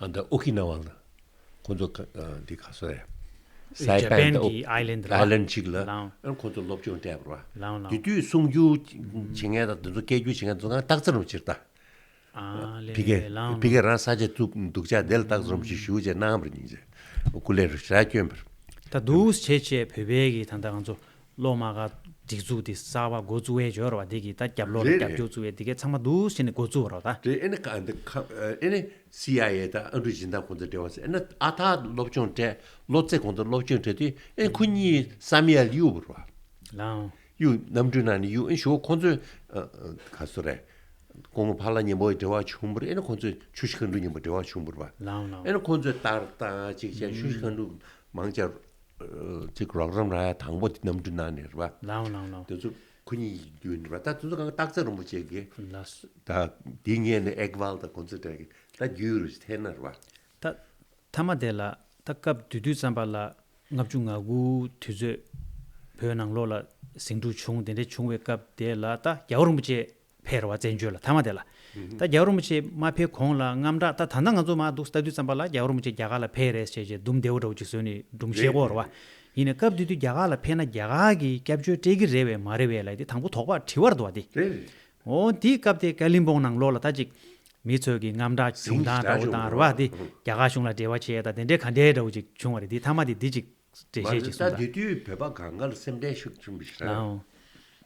ཨ་ད་ཨོ་ཁི་ན་ཝ་ལ་ཁོ་ཚོ་ཨ་འདི་ག་སོ་ཡ། སའི་པན་ཇ་པན་གི་ཨའི་ལན་རེད་པ། ཨའི་ལན་གཅིག་ལ་ལའང་། ཨེ་ཁོ་ཚོ་སློབ་སྦྱོང་སྤྲད་པ་རེད་པ། ལའང་ལའང་། དེ་དུས་གསུང་སྒྱུར་བྱེད་མཁན་དང་དེ་ཚོ་སྐད་སྒྱུར་བྱེད་མཁན་ཚོ་གང་སྟག་འཚེར་རིན་པོ་ཆེ་རེད་ད། ཨ་ལེ་ཕ་གིའི་ལའང་། ཕ་གིའི་རང་ས་ཆ་བཙུགས་འདུག་ཅག་དེ་ལ་སྟག་འཚེར་རིན་པོ་ཆེ་ཞུ་བྱས་གནང་བ་རེད། སྙིང་རྗེ་སྐུ་ལས་རུ་ཞེ་དྲག་བསྐྱོན་པ་རེད། ད་འདུག་སེ་བྱས་བྱས་བོད་པའི་གི་ད་ལྟ་ང་ཚོ་གློག་དམག་སྒར་སྒྲིག་འཛུགས་དེ་གསར་པ་འགོ་བཙུགས་ཡས་འབྱོར་བ་དེ་གི་ད་རྒྱབ་ལོགས་ལ་རེད་རྒྱབ་རེད། སྐྱོར་བཙུགས་ཡས་དེ་གའི་ཚང་མ་འདུག་སེ་བྱས་ནས་འགོ་བཙུགས་པ་རེད་པ་ད། རེད། ཨེ་ནི་ཁ་ཨེ་ནི་སི་ཨའི་ཨེ་དང་ཨན་ཌྲུ་སྦྱིན་བདག་ཁོང་ཚོ་འབྲེལ་བ་ཟེར། ཨེ་ནི་ཨ་ཐར་སློབ་སྦྱོང་སྤྲད། བློ་རྩེ་ཁོང་ཚོ་སློབ་སྦྱོང་སྤྲད་དུས་ཨེ་ཁོ་གཉིས་བསམ་ཡས་གཡུགས་པ་རེད་པ། ལའང་། གཡུགས། གནམ་གྲུའི་ནང་ནས་གཡུགས། ཨེ་ཞོ་ཁོང་ཚོས་ཨ་ཨ་ག་སོ་རེད། སྐུ་ངོ་ཕ་ལྷ་མཉམ་པོ་འབྲེལ་བ་བྱུང་བ་རེད། ཨེ་ནི་ཁོང་ཚོས་ཆུ་བཞི་མཁའ་འགྲོ་མཉམ་པོ་འབྲེལ་བ་བྱུང་བ་རེད་པ། ལའང་ལའང་། ཨེ་ནི་ཁོང་ཚོས་རྟ་བཏང་ཅིག་བྱས་ཆུ་བཞི་མཁའ་འགྲོ་མང་ཆེ་ཨ་ཅིག་རོགས་རམ་རག་ཡ་དང་པོ་དེ་གནམ་གྲུའི་ནང་ནས་རེད་པ། ལའང་ལའང་ལའང་། དེ་ཚོ་ཁོ་གཉིས་ཀྱི་བརྒྱུད་ནས་རེད་པ། ད་དེ་ཚོ་གང་སྟག་འཚེར་རིན་པོ་ཆེ་གིས་ལགས་སོ། ད་དེའི་སྔོན་ནས་ཨེག་ཝལ་དང་ཁོང་ཚོ་གྲས་ཀྱིས་ད་བརྒྱུད་རུ་འཐེན་ན་རེད་པ། ད་མཐའ་མ་དེ་ལ་ད་སྐབས་དེ་དུས་ཙམ་པ་ལ་ལྔ་བཅུ་ང་དགུ་དུས་ཚོད་བོད་ནང་ལོགས་ལ་ཟིང་འཁྲུག་བྱུང་། དེ་འདྲ་བྱུང་བའི་སྐབས་དེ་ལ་ད་རྒྱལ་བ་རིན་པོ་ཆེ་ཕེབས་རེད་པ། བཙན་བྱོལ་ལ་མཐའ་མ་དེ་ལ། ད་རྒྱལ་བ་རིན་པོ་ཆེ་མ་ཕེབས་གོང་ལ་དངངས་སྐྲག་ད་ད་ལྟ་ང་ཚོ་མར་འདུག་ལྟ་དུས་ཙམ་པ་ལ་རྒྱལ་བ་རིན་པོ་ཆེ་རྒྱ་གར་ལ་ཕེབས་རེད་ཟེར་བྱས་འདུམ་བདེ་པོ་འདྲ་པོ་ཅིག་བཟོས་ནས་སྒྲུང་བཤད་ཀྱི་ཡོད་རེད་པ། ཡིན་ནའི་སྐབས་དེ་དུས་རྒྱ་གར་ལ་ཕེབས་ན་རྒྱ་གར་གྱིས་སྐྱབས་བཅོལ་སྤྲད་ཀྱི་རེད་པས་མ་རེད་པས་ལབ་དེ་དང་པོ་དོགས་པ་དྲི་བ་རེད་འདུག་པ་དེ། རེད་རེད། འོ་དེའི་སྐབས་དེ་ཀ་ལིམ་པོང་ནང་ལོགས་ལ་ད་ཅིག་མི་ཚོས་ཀྱི་དངངས་སྐྲག་བྱུང་སྟངས་འདྲ་པོ་དང་རེད་པ། དེ་རྒྱ་གར་གཞུང་ལ་འབྲེལ་བ་བྱས་དང་དེ་འདྲའི་ག་འདྲའི་འདྲ་པོ་ཅིག་བྱུང་བ་རེད། དེ་མཐའ་མ་དེ་འདི་ཅིག་འགྲེལ་བཤད་ཅིག་གསུངས་དང་། ད་དེ་དུས་བོད་པ་གང་ག་ལ་སེམས་ཁྲལ་ཤུགས་ཆེན་པོ་ཞིག་རག་ལའང་།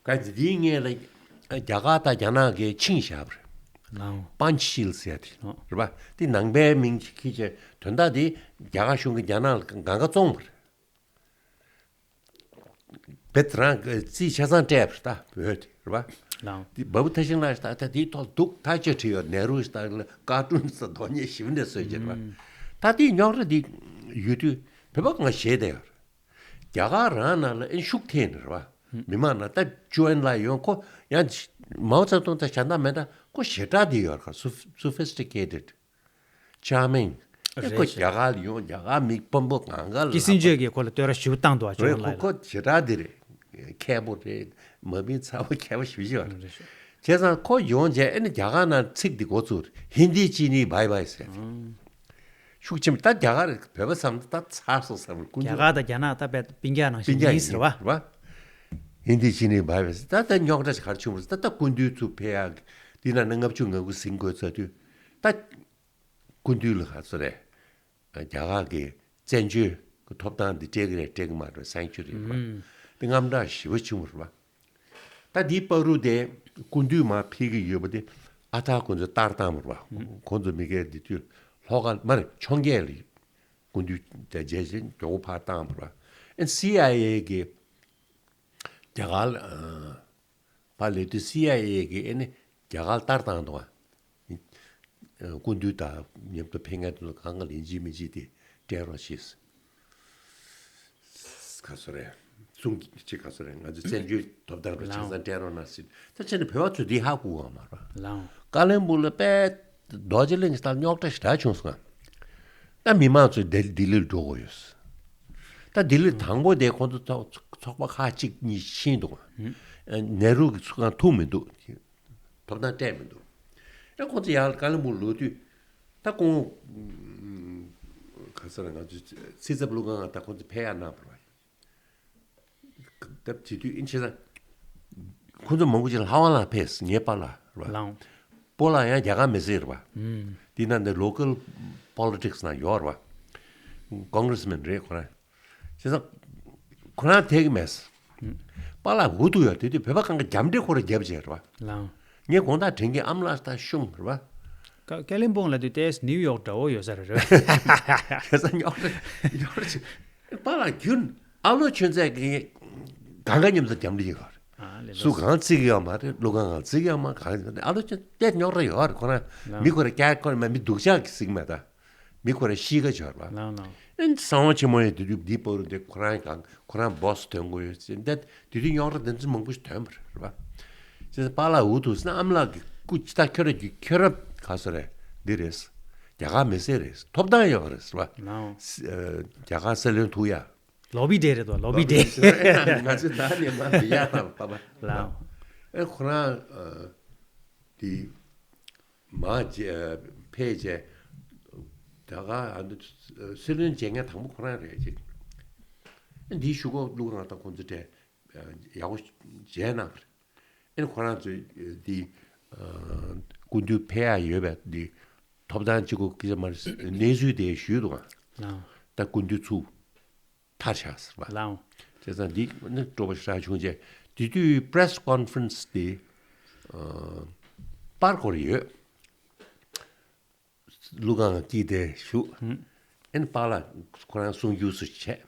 ག་ཚོད་དེའི་སྔོན་ལ་རྒྱ་གར་དང་རྒྱ་ནག་གིས་ཆིངས་བཞག་པ་རེད། ལའང་། པཱན་ཆ་ཤིལ་ཟེར་ཡ་དེ་ཨོ། རེད་པ། དེ་ནང་པའི་མིང་ཅིག་ཁྱེར་བྱས་དོན་དག་དེ་རྒྱ་གར་གཞུང་གིས་རྒྱ་ནག་ལ་གང་ག་བཙོངས་པ་རེད། བེད་རང་གི་རྩིས་ཆ་ཚང་སྤྲད་པ་རེད་ད་བོད་དེ་རེད་པ། ལའང་། དེ་བ་བུ་ཐ་ཤིང་ལགས་ད་ལྟ་དེའི་ཐོག་འདུག་ཐག་གཅོད་བྲིས་ཡོད། ནེ་རུ་ལྟ་ལ་ཀར་ཊུན་ས་རྡོག་རྙེད་ཞིབ་འདྲ་བཟོས་ཀྱི་རེད་པ། ད་དེའི་རྙོག་དྲ་དེ་ཡོད་དུས་བོད་པ་གང་ཞེད་བསྡད་ཡོད་རེད། རྒྱ་གར་རང་ནང་ལ་ཨེ་ཤུགས་ཐེབས་ནས་རེད་པ། མི་མང་ནང་ད་ཅུ་ཨེན་ལ་ཡོང་ཁོ་ཡང་མའོ་ཙེ་ཏུང་ད་བྱ་ན་མེད་ད་ཁོ་ཞེ་དྲག་དེ་ཡོད་རེད། ཁ་སོ་ཕི་སི་ཊི་ཀེ་ཊེཌ། ཅཱ་མིང་། ཨེ་ཁོ་རེད་རྒྱ་གར་ལ་ཡོང་རྒྱ་གར་མི་དཔོན་པོ་གང་ག་ལ་ཀི་སིན་ཇར་གྱིས་ཁོ་ལ་བསྟོད་ར་ཞེ་པོ་བཏང་འདུག་ཨ་ཅོ་རེད། ཁོ་ལ་ཁོ་ཞེ་དྲག་འདི་རེད། མཁས་པོ་རེད། མ་མི་ཚ་བོ་མཁས་པོ་ཞེ་པོ་ཅིག་ཡོད་རེད། བྱས་ཙང་ཁོ་ཡོང་རྗེས་ཨེ་ནི་རྒྱ་གར་ནང་ཚིག་འདི་འགོ་བཙུགས་རེད། ཧིན་དི་ཅི་ནི་བྷའི་བྷའི་ཟེར་ཏེ། ཤུགས་ཆེན་པོ་ད་རྒྱ་གར་བོད་པ་བསམ་ད་ཚར་སོང་བསམ་རེད། ཀུན་རྒྱ་གར་དང་རྒྱ་ནག་ད་བས་སྤུན་ཀྱག་ནང་བཞིན་སྤུན་ཀྱག་ཡིན་ཟེར་བ། རེད་བ། ཧིན་དི་ཅི་ནི་བྷ་བེ་སི་ད་ལྟ་རྙོག་དྲ་ཞིག་ག་རེ་བྱུང་བ་རེད། ད་ལྟ་སྐུ་མདུན་ཚུར་ཕེབས་ཡག་འདི་ན་ནི་ལྔ་བཅུ་ང་དགུ་ཟིན་དགོས་ཚར་དུས་ད་སྐུ་མདུན་ལ་ག་ཚོད་རེད། རྒྱ་གར་གྱི་བཙན་བྱོལ་གྱི་ཐོབ་ཐང་འདི་སྤྲད་ཀྱི་རེད་སྤྲད་ཀྱི་མ་རེད་སེང་ཅུ་རི་རེད་པ། ཨུམ། དེ་དངངས་སྐྲག་ཞེ་པོ་བྱུང་བ་རེད་པ། ད་འདིའི་བར་དུ་དེ་སྐུ་མདུན་མར་ཕེབས་ཀྱི་ཡོད་པ་དེ་ཨ་ཐག་ཁོང་ཚོས་ལྟར་བཏང་བ་རེད་པ། ཁོང་ཚོ་མི་སྒེར་འདི་དུས་ལྷོ་ཁ་མ་རེད་ཕྱོགས་འགལ་ལ་སྐུ་མདུན་དེ་མཇལ་བྱས་མགྱོགས་པོ་ཕར་བཏང་བ་རེད་པ། ཨན་སི་ཨའི་ཨེ་གི་རྒྱ་གར་ལ་ཨ། ཕར་སླེབས་དུས་སི་ཨའི་ཨེ་གིས་ཨེ་ནི་རྒྱ་གར་ལྟར་བཏང་འདུག་ཨ། སྐུ་མདུན་དང་མཉམ་དུ་ཕེབས་མཁན་དེ་ཚོ་གང་ག་ལ་ཡིན་གཅིག་མིན་གཅིག་དེ་སྤྲད་རོགས་ཞེས། ག་སོ་རེད། གསུང་གཅིག་ག་སོ་རེད། ང་ཚོ་བཙན་བྱོལ་ཐོབ་ཐང་རུ་ཆ་ཚང་སྤྲད་རོགས་གནང་ཟེར། ད་བྱས་ན་བོད་པ་ཚོས་འདི་ཧ་གོ་གི་མ་རེད། ལའང་། ཀ་ལོན་སྦུག་ལ་དཔེ་རྡོ་རྗེ་གླིང་གི་ལྟར་རྙོག་དྲ་ཞེ་དྲག་བྱུང་སོང་ང་། ད་མི་མང་ཚོས་ལྡི་ལྡི་ལིར་འགྲོ་དགོས་ཡོད། ད་ལྡི་ལི་དང་པོ་དེ་ཁོང་ཚོ་ཚོགས་ཚོགས་པ་ཁག་གཅིག་གཉིས་ཕྱིན་འདུག་ཨ། ནེ་རུ་གི་ཚོགས་ཁང་ཐུག་མི་འདུག་ཐོབ་ཐང་སྤྲད་མི་འདུག་ཨ་ཁོང་ཚོ་ཡར་ཀ་ལོན་སྦུག་ལོག་དུས་ད་ཁོང་ག་ས་རེད། ང་ཚོ་ཚིག་ཚབ་ལྷུ་ཁང་ང་ད་ཁོང་ཚོ་ཕེབས་ཡག་གནང་བ་རེད། ད་དེ་དུས་ཨིན་ཇི་ལ་ཁོང་ཚོ་མང་པོ་ཅིག་ལྷ་ཝང་ལ་ཕེབས་ངའི་པཱ་ལགས་རེད་པ། ལའང་། པཱ་ལགས་ཡང་རྒྱ་གར་མི་སེར་རེད་པ། ཨུམ། དེ་ན་འདི་ལོ་ཀལ་པོ་ལི་ཊིག་སི་ནང་ཡོད་རེད་པ། ཀོང་གྷི་རེ་སི་མེན་རེད་ཁོ་རང་། བྱས་ཙང་ཁོ་རང་ཐད་ཀྱི་མེད། པཱ་ལགས་འུ་ཐུག་ཡོད་དེ་དུས་བོད་པ་གང་ག་རྒྱབ་འདྲེ་ཁོ་ར་རྒྱབ་བྱས་རེད་པ། ལའང་། ངས་དགོང་དག་དྲན་གྱི་ཨ་མ་ལགས་ད་ཤུང་རེད་པ། ཀ་ཀ་ལིམ་པོང་ལ་དུས་ཏེས་ནིའུ་ཡོག་འདྲ་བོ་ཡོད་ས་རེད་རེད། བྱས་ཙང་རྙོག་དྲ་རྙོག་དྲ་ཅིག་པཱ་ལགས་རྒྱུན་ཨ་ལོ་ཆོས་མཛད་ཀྱི་གང་ག་མཉམ་དུ་རྒྱབ་འདྲེ་ཡོད་རེད། ཨ་ལས་སུ་གང་བརྩི་གི་ཡོད་མ་རེད། ཀླུ་ཁང་གང་བརྩི་གི་ཡོད་མ་གང་ཨ་ལོ་ཆོས་ཏེ་རྙོག་དྲ་ཡོད་རེད། ཁོ་རང་ལའང་། མི་ཁོ་ར་སྐྱག་ཁོ་ར་མ་མི་སྡུག་ཅག་གི་གཟིགས་མེད་ད། མི་ཁོ་ར་ཤི་ཁ་ཆོར་བ། ལའང་ལའང་། ཨན་གསང་བ་ཆེན་མོ་ཡི་དུས་དུས་འདི་པོ་རུ་འདི་ཁོ་རང་གང་ཁོ་རང་བོ་སི་ཐོན་དགོས་ཡོད་ཟེར་འདི་དུས་དུས་རྙོག་དྲ་འདི་ཚོ་མང་པོ་ཞིག་ཐོན་པ་རེད་རེད་བ། ཅེས་པཱ་ལགས་འུ་ཐུག་སེ་ཨ་མ་ལགས་ཀྱི་སྐུ་ཅི་ད་ཁྱོད་ར་རྒྱུ་ཁྱོད་ར་ག་སོ་རེད། འདི་རེད། རྒྱ་གར་མི་སེར་རེད། ཐོབ་ཐང་ཡོད་རེད་བ། ལའང་། རྒྱ་གར་སྲིད་བློན་ཐུག་ཡ། ལོ་བི་ཌེ་རེད་དོ། ལོ་བི་ཌེ། ང་ཚོ་ད་ནས་མ་འདི་ཡ་དང་པ་པ། ལའང་། ཨེ་ཁོ་རང་དེ། མ་བྱས་ཕལ་ཆེར་ད་ག་ཨ་ནི་སྲིད་བློན་བྱེད་མཁན་དང་པོ་ཁོ་རང་རེད་ཅེས། འདིའི་ཞུ་སྒོ་བླུག་ང་དང་ཁོང་ཚོ་གྲས་ཡག་པོ་མཇལ་གནང་བ་རེད། ཨ་ནི་ཁོ་རང་ཚོས་འདི་སྐུ་མདུན་ཕེབས་ཡག་ཡོད་པའི་འདི་ཐོབ་ཐང་གཅིག་པོ་སྐད་ཆ་མ་རེད། གནས་ཚུལ་དེ་ཞུས་འདུག་ཨང་། ད་སྐུ་མདུན་ཚུར་ཐར་ཆགས་ཟེར་བ། ལའང་། བྱས་ཙང་འདི་ནི་སྤྲོ་པོ་ཞེ་དྲག་བྱུང་རྗེས་དེ་དུས་པེ་རེ་སི་ཀོན་ཕ་རེན་སི་དེ་ཨ་པར་སྐོར་ཡོད། ཀླུ་ཁང་སྐྱིད་དེ་བཞུགས། ཨེ་ནི་པཱ་ལགས་ཁོ་རང་གསུང་རྒྱུགས་སུ་བྱས།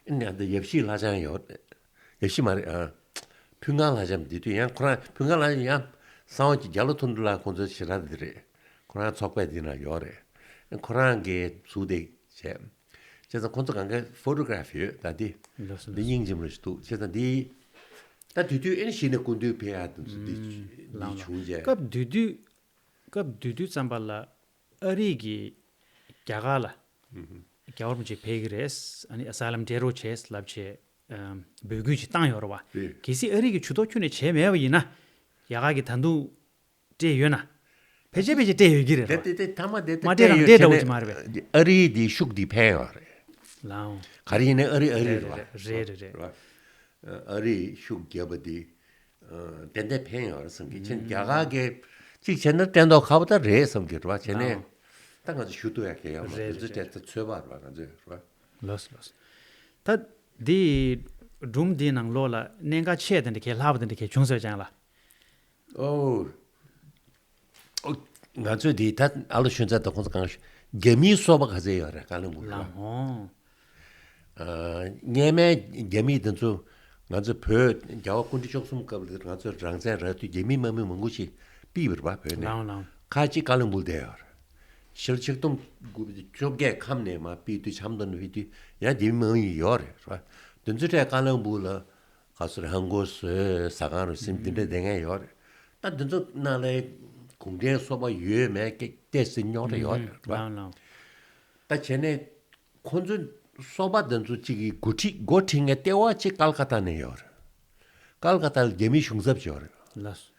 ཨེ་ནི་ཨ་འདི་ཡབ་གཞིས་ལྷ་ལྕམ་ཡོད། ཡབ་གཞིས་མ་རེད་ཨ། ཕུན་ཁང་ལྷ་ལྕམ་དེ་དུས་ཡང་ཁོ་རང་ཕུན་ཁང་ལྷ་ལྕམ་ཡང་གསང་བ་གི་རྒྱ་ལོ་ཐུང་ཐུང་ལགས་ཁོང་ཚོའི་ཞེ་དྲག་འདི་རེད། ཁོ་རང་ཚོགས་པའི་འདི་ན་ཡོད་རེད། ཨེ་ཁོ་རང་གིས་ཟུར་དེ་བྱས། བྱས་ཙང་ཁོང་ཚོ་གང་གའི་ཕོ་ཊོ་གྷ་ར་ཕི་ཡོད་ད་འདི། ལགས་སོ་འདི་ལགས་སྙིང་རྗེ་མོ་རེ་ཞིག་འདུག་བྱས་ཙང་འདི། ད་དུས་དུས་ཨེ་ནི་གཞི་ནས་སྐུ་མདུན་ཕེབས་ཡག་དེ་ཚོ་འདི་ཨུམ་འདི་ལའང་བྱུང་རྗེས། སྐབས་དུས་དུས་སྐབས་དུས་དུས་ཙམ་པ་ལ་ཨ་རི་གིས་རྒྱ་གར་ལ་རྒྱལ་བ་རིན་པོ་ཆེ་ཕེབས་ཀྱི་རེད། ཨ་ནི་ཨ་སཱ་ལམ་སྤྲད་རོགས་བྱས་ལབ་བྱས་ཨམ་འབོད་སྐུལ་ཅིག་བཏང་ཡོད་རེད་བ། རེད། གལ་སྲིད་ཨ་རི་གིས་ཇུས་གཏོགས་ཁྱོན་ནས་བྱས་མེད་པ་ཡིན་ན་རྒྱ་གར་གིས་ད་དུང་སྤྲད་ཡོད་ན། ཕལ་ཆེར་ཕལ་ཆེར་སྤྲད་ཡོད་ཀྱི་རེད་དེ་རོ། དེ་དེ་ཐ་མ་དེ་དེ་མ་སྤྲད་རང་སྤྲད་འདྲ་བོ་ཅིག་མ་རེད་པས། ཨ་རིའི་དེ་ཤུགས་དེ་ཕན་ཡོད་རེད། ལའང་། ག་རེ་ཡིན་ནའི་ཨ་རི་ཨ་རི་རེད་བ། རེད་རེད་རེད། རེད་བ། ཨ་རིའི་ཤུགས་རྒྱབ་པ་དེ་ཏན་ཏན་ཕན་ཡོད་རེད་བསམ་གི། ཁྱེད་རྒྱ་གར་གྱི་གཅིག་བྱས་ན་བསྟན་ཐོག་ཁ་བ་ད་རེད་བསམ་གི་རེད་བ། བྱས་ནས་ལའང་། ད་ང་ཚོ་ཞུ་ཐུབ་ཡ་གལ་ཡོད་མ་རེད། རེད་དེ་ཚོ་རེད་སྤྲད་ཚོད་དཔག་རེད་བ་ང་ཚོས་རེད་བ། ལོས་ལོས། ད་འདི་སྒྲུང་འདི་ནང་ལོགས་ལ་གནད་འགག་ཆེ་དེ་འདྲ་གས་ལྷག་པ་དེ་འདྲ་གས་བྱུང་ཟེར་ཀྱང་ལ། ཨོ། ཨོ། ང་ཚོས་འདི་ད་ཨ་ལོ་ཆུན་ཚ་དང་ཁོང་ཚོ་གང་རྒྱ་མིའི་སོ་པ་ག་ཚད་ཡོད་རེད་ཀ་ལོན་སྦུག་ལ། ལའང་། ཨ། སྔས་མའི་རྒྱ་མི་དེ་ཚོ་ང་ཚོ་བོད་རྒྱལ་བ་སྐུ་ཕྲེང་བཅུ་གསུམ་སྐབས་ལ་ང་ཚོ་རང་བཙན་རག་དུས་རྒྱ་མི་དམག་མི་མང་པོ་ཞིག་ཕུད་པ་རེད་པ་བོད་ནས། ལའང་ལའང་། ཁ་ཅིག་ཀ་ལོན་སྦུག་བསྡད་ཡོད་རེད། ཕྱི་ལོ་ཆིག་སྟོང་དགུ་བརྒྱ་བཅོ་བརྒྱད་ཁམས་ནས་མར་ཕུད་དུས་ཆབ་མདོ་ནས་ཕུད་དུས་ཡང་རྒྱ་མི་དམག་མི་ཡོད་རེད་རེད་པ། དེ་ཚོ་གྲས་ཀ་ལོན་སྦུག་ལ། ག་ཚོད་རེད། ཧང་གོ་བཟོས་ཟ་ཁང་རུ་སིམ་འདི་འདྲ་བསྡད་མཁན་ཡོད་རེད། ད་འདི་ཚོ་ནང་ལ་གུང་ཁྲན་སོ་པ་ཡོད་མེད་སྐད་བལྟས་ཟིན་རྙོག་དྲ་ཡོད་རེད་བ། ལའང་ལའང་། ད་བྱས་ནས་ཁོ་ཚོ་སོ་པ་འདི་ཚོ་གཅིག་གི་འགོ་ཁྲིད་འགོ་ཁྲིད་མཁན་ལྟེ་བ་གཅིག་ཀལ་ཀ་ཏ་ནས་ཡོད་རེད། ཀལ་ཀ་ཏ་ལ་རྒྱ་མིའི་གཞུང་ཚབ་ཅིག་ཡོད་རེད། ལགས་སོ།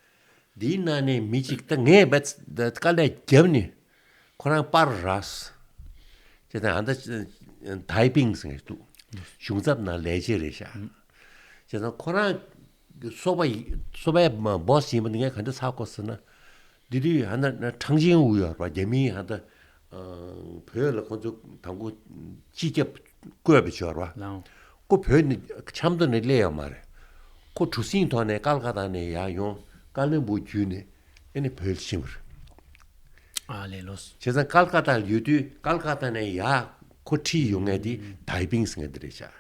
འདིའི་ནང་ནས་མི་གཅིག་ད་ངས་བས་དཀའ་ལས་བརྒྱབ་ནས་ཁོ་རང་པར་རག་སོང་། ཅེས་དང་ཨ་ད་ཐའེ་པིང་ཟེར་མཁན་འདུག་གཞུང་ཚབ་ནང་ལས་བྱེད་རེད་ཤག་བྱས་ཙང་ཁོ་རང་གི་སོ་པ་ཡི་སོ་པའི་སྦོ་སི་ཡིན་པ་འདི་ངས་ག་འདྲ་ཚར་གོ་ཟེར་ན། འདི་དུས་ཧ་ན་ཁྲང་ཅིན་ཝུ་ཡོད་རེད་པ། རྒྱ་མིའི་ཧ་ད་བོད་ལ་ཁོ་ཚོ་དང་པོ་སྤྱི་ཁྱབ་བསྐོས་པ་ཅིག་ཡོད་རེད་པ། ལའོ། ཁོ་བོད་ནས་ཆབ་མདོ་ནས་སླེབས་ཡོད་མ་རེད། ཁོ་གྲུ་གཟིངས་ཐོག་ནས་ཀལ་ཀ་ཏ་ནས་ཡར་ཡོང་། ཀ་ལོན་སྦུག་བརྒྱུད་ནས་ཨེ་ནས་བོད་ལ་ཕྱིན་པ་རེད། ཨ་ལས་ལོས། བྱས་ཙང་ཀལ་ཀ་ཏ་ལ་ཡོད་དུས་ཀལ་ཀ་ཏ་ནས་ཡར་ཁོ་ཁྲིད་ཡོང་མཁན་དེ་ཐའེ་པིང་ཟེར་མཁན་དེ་རེད་ཤག་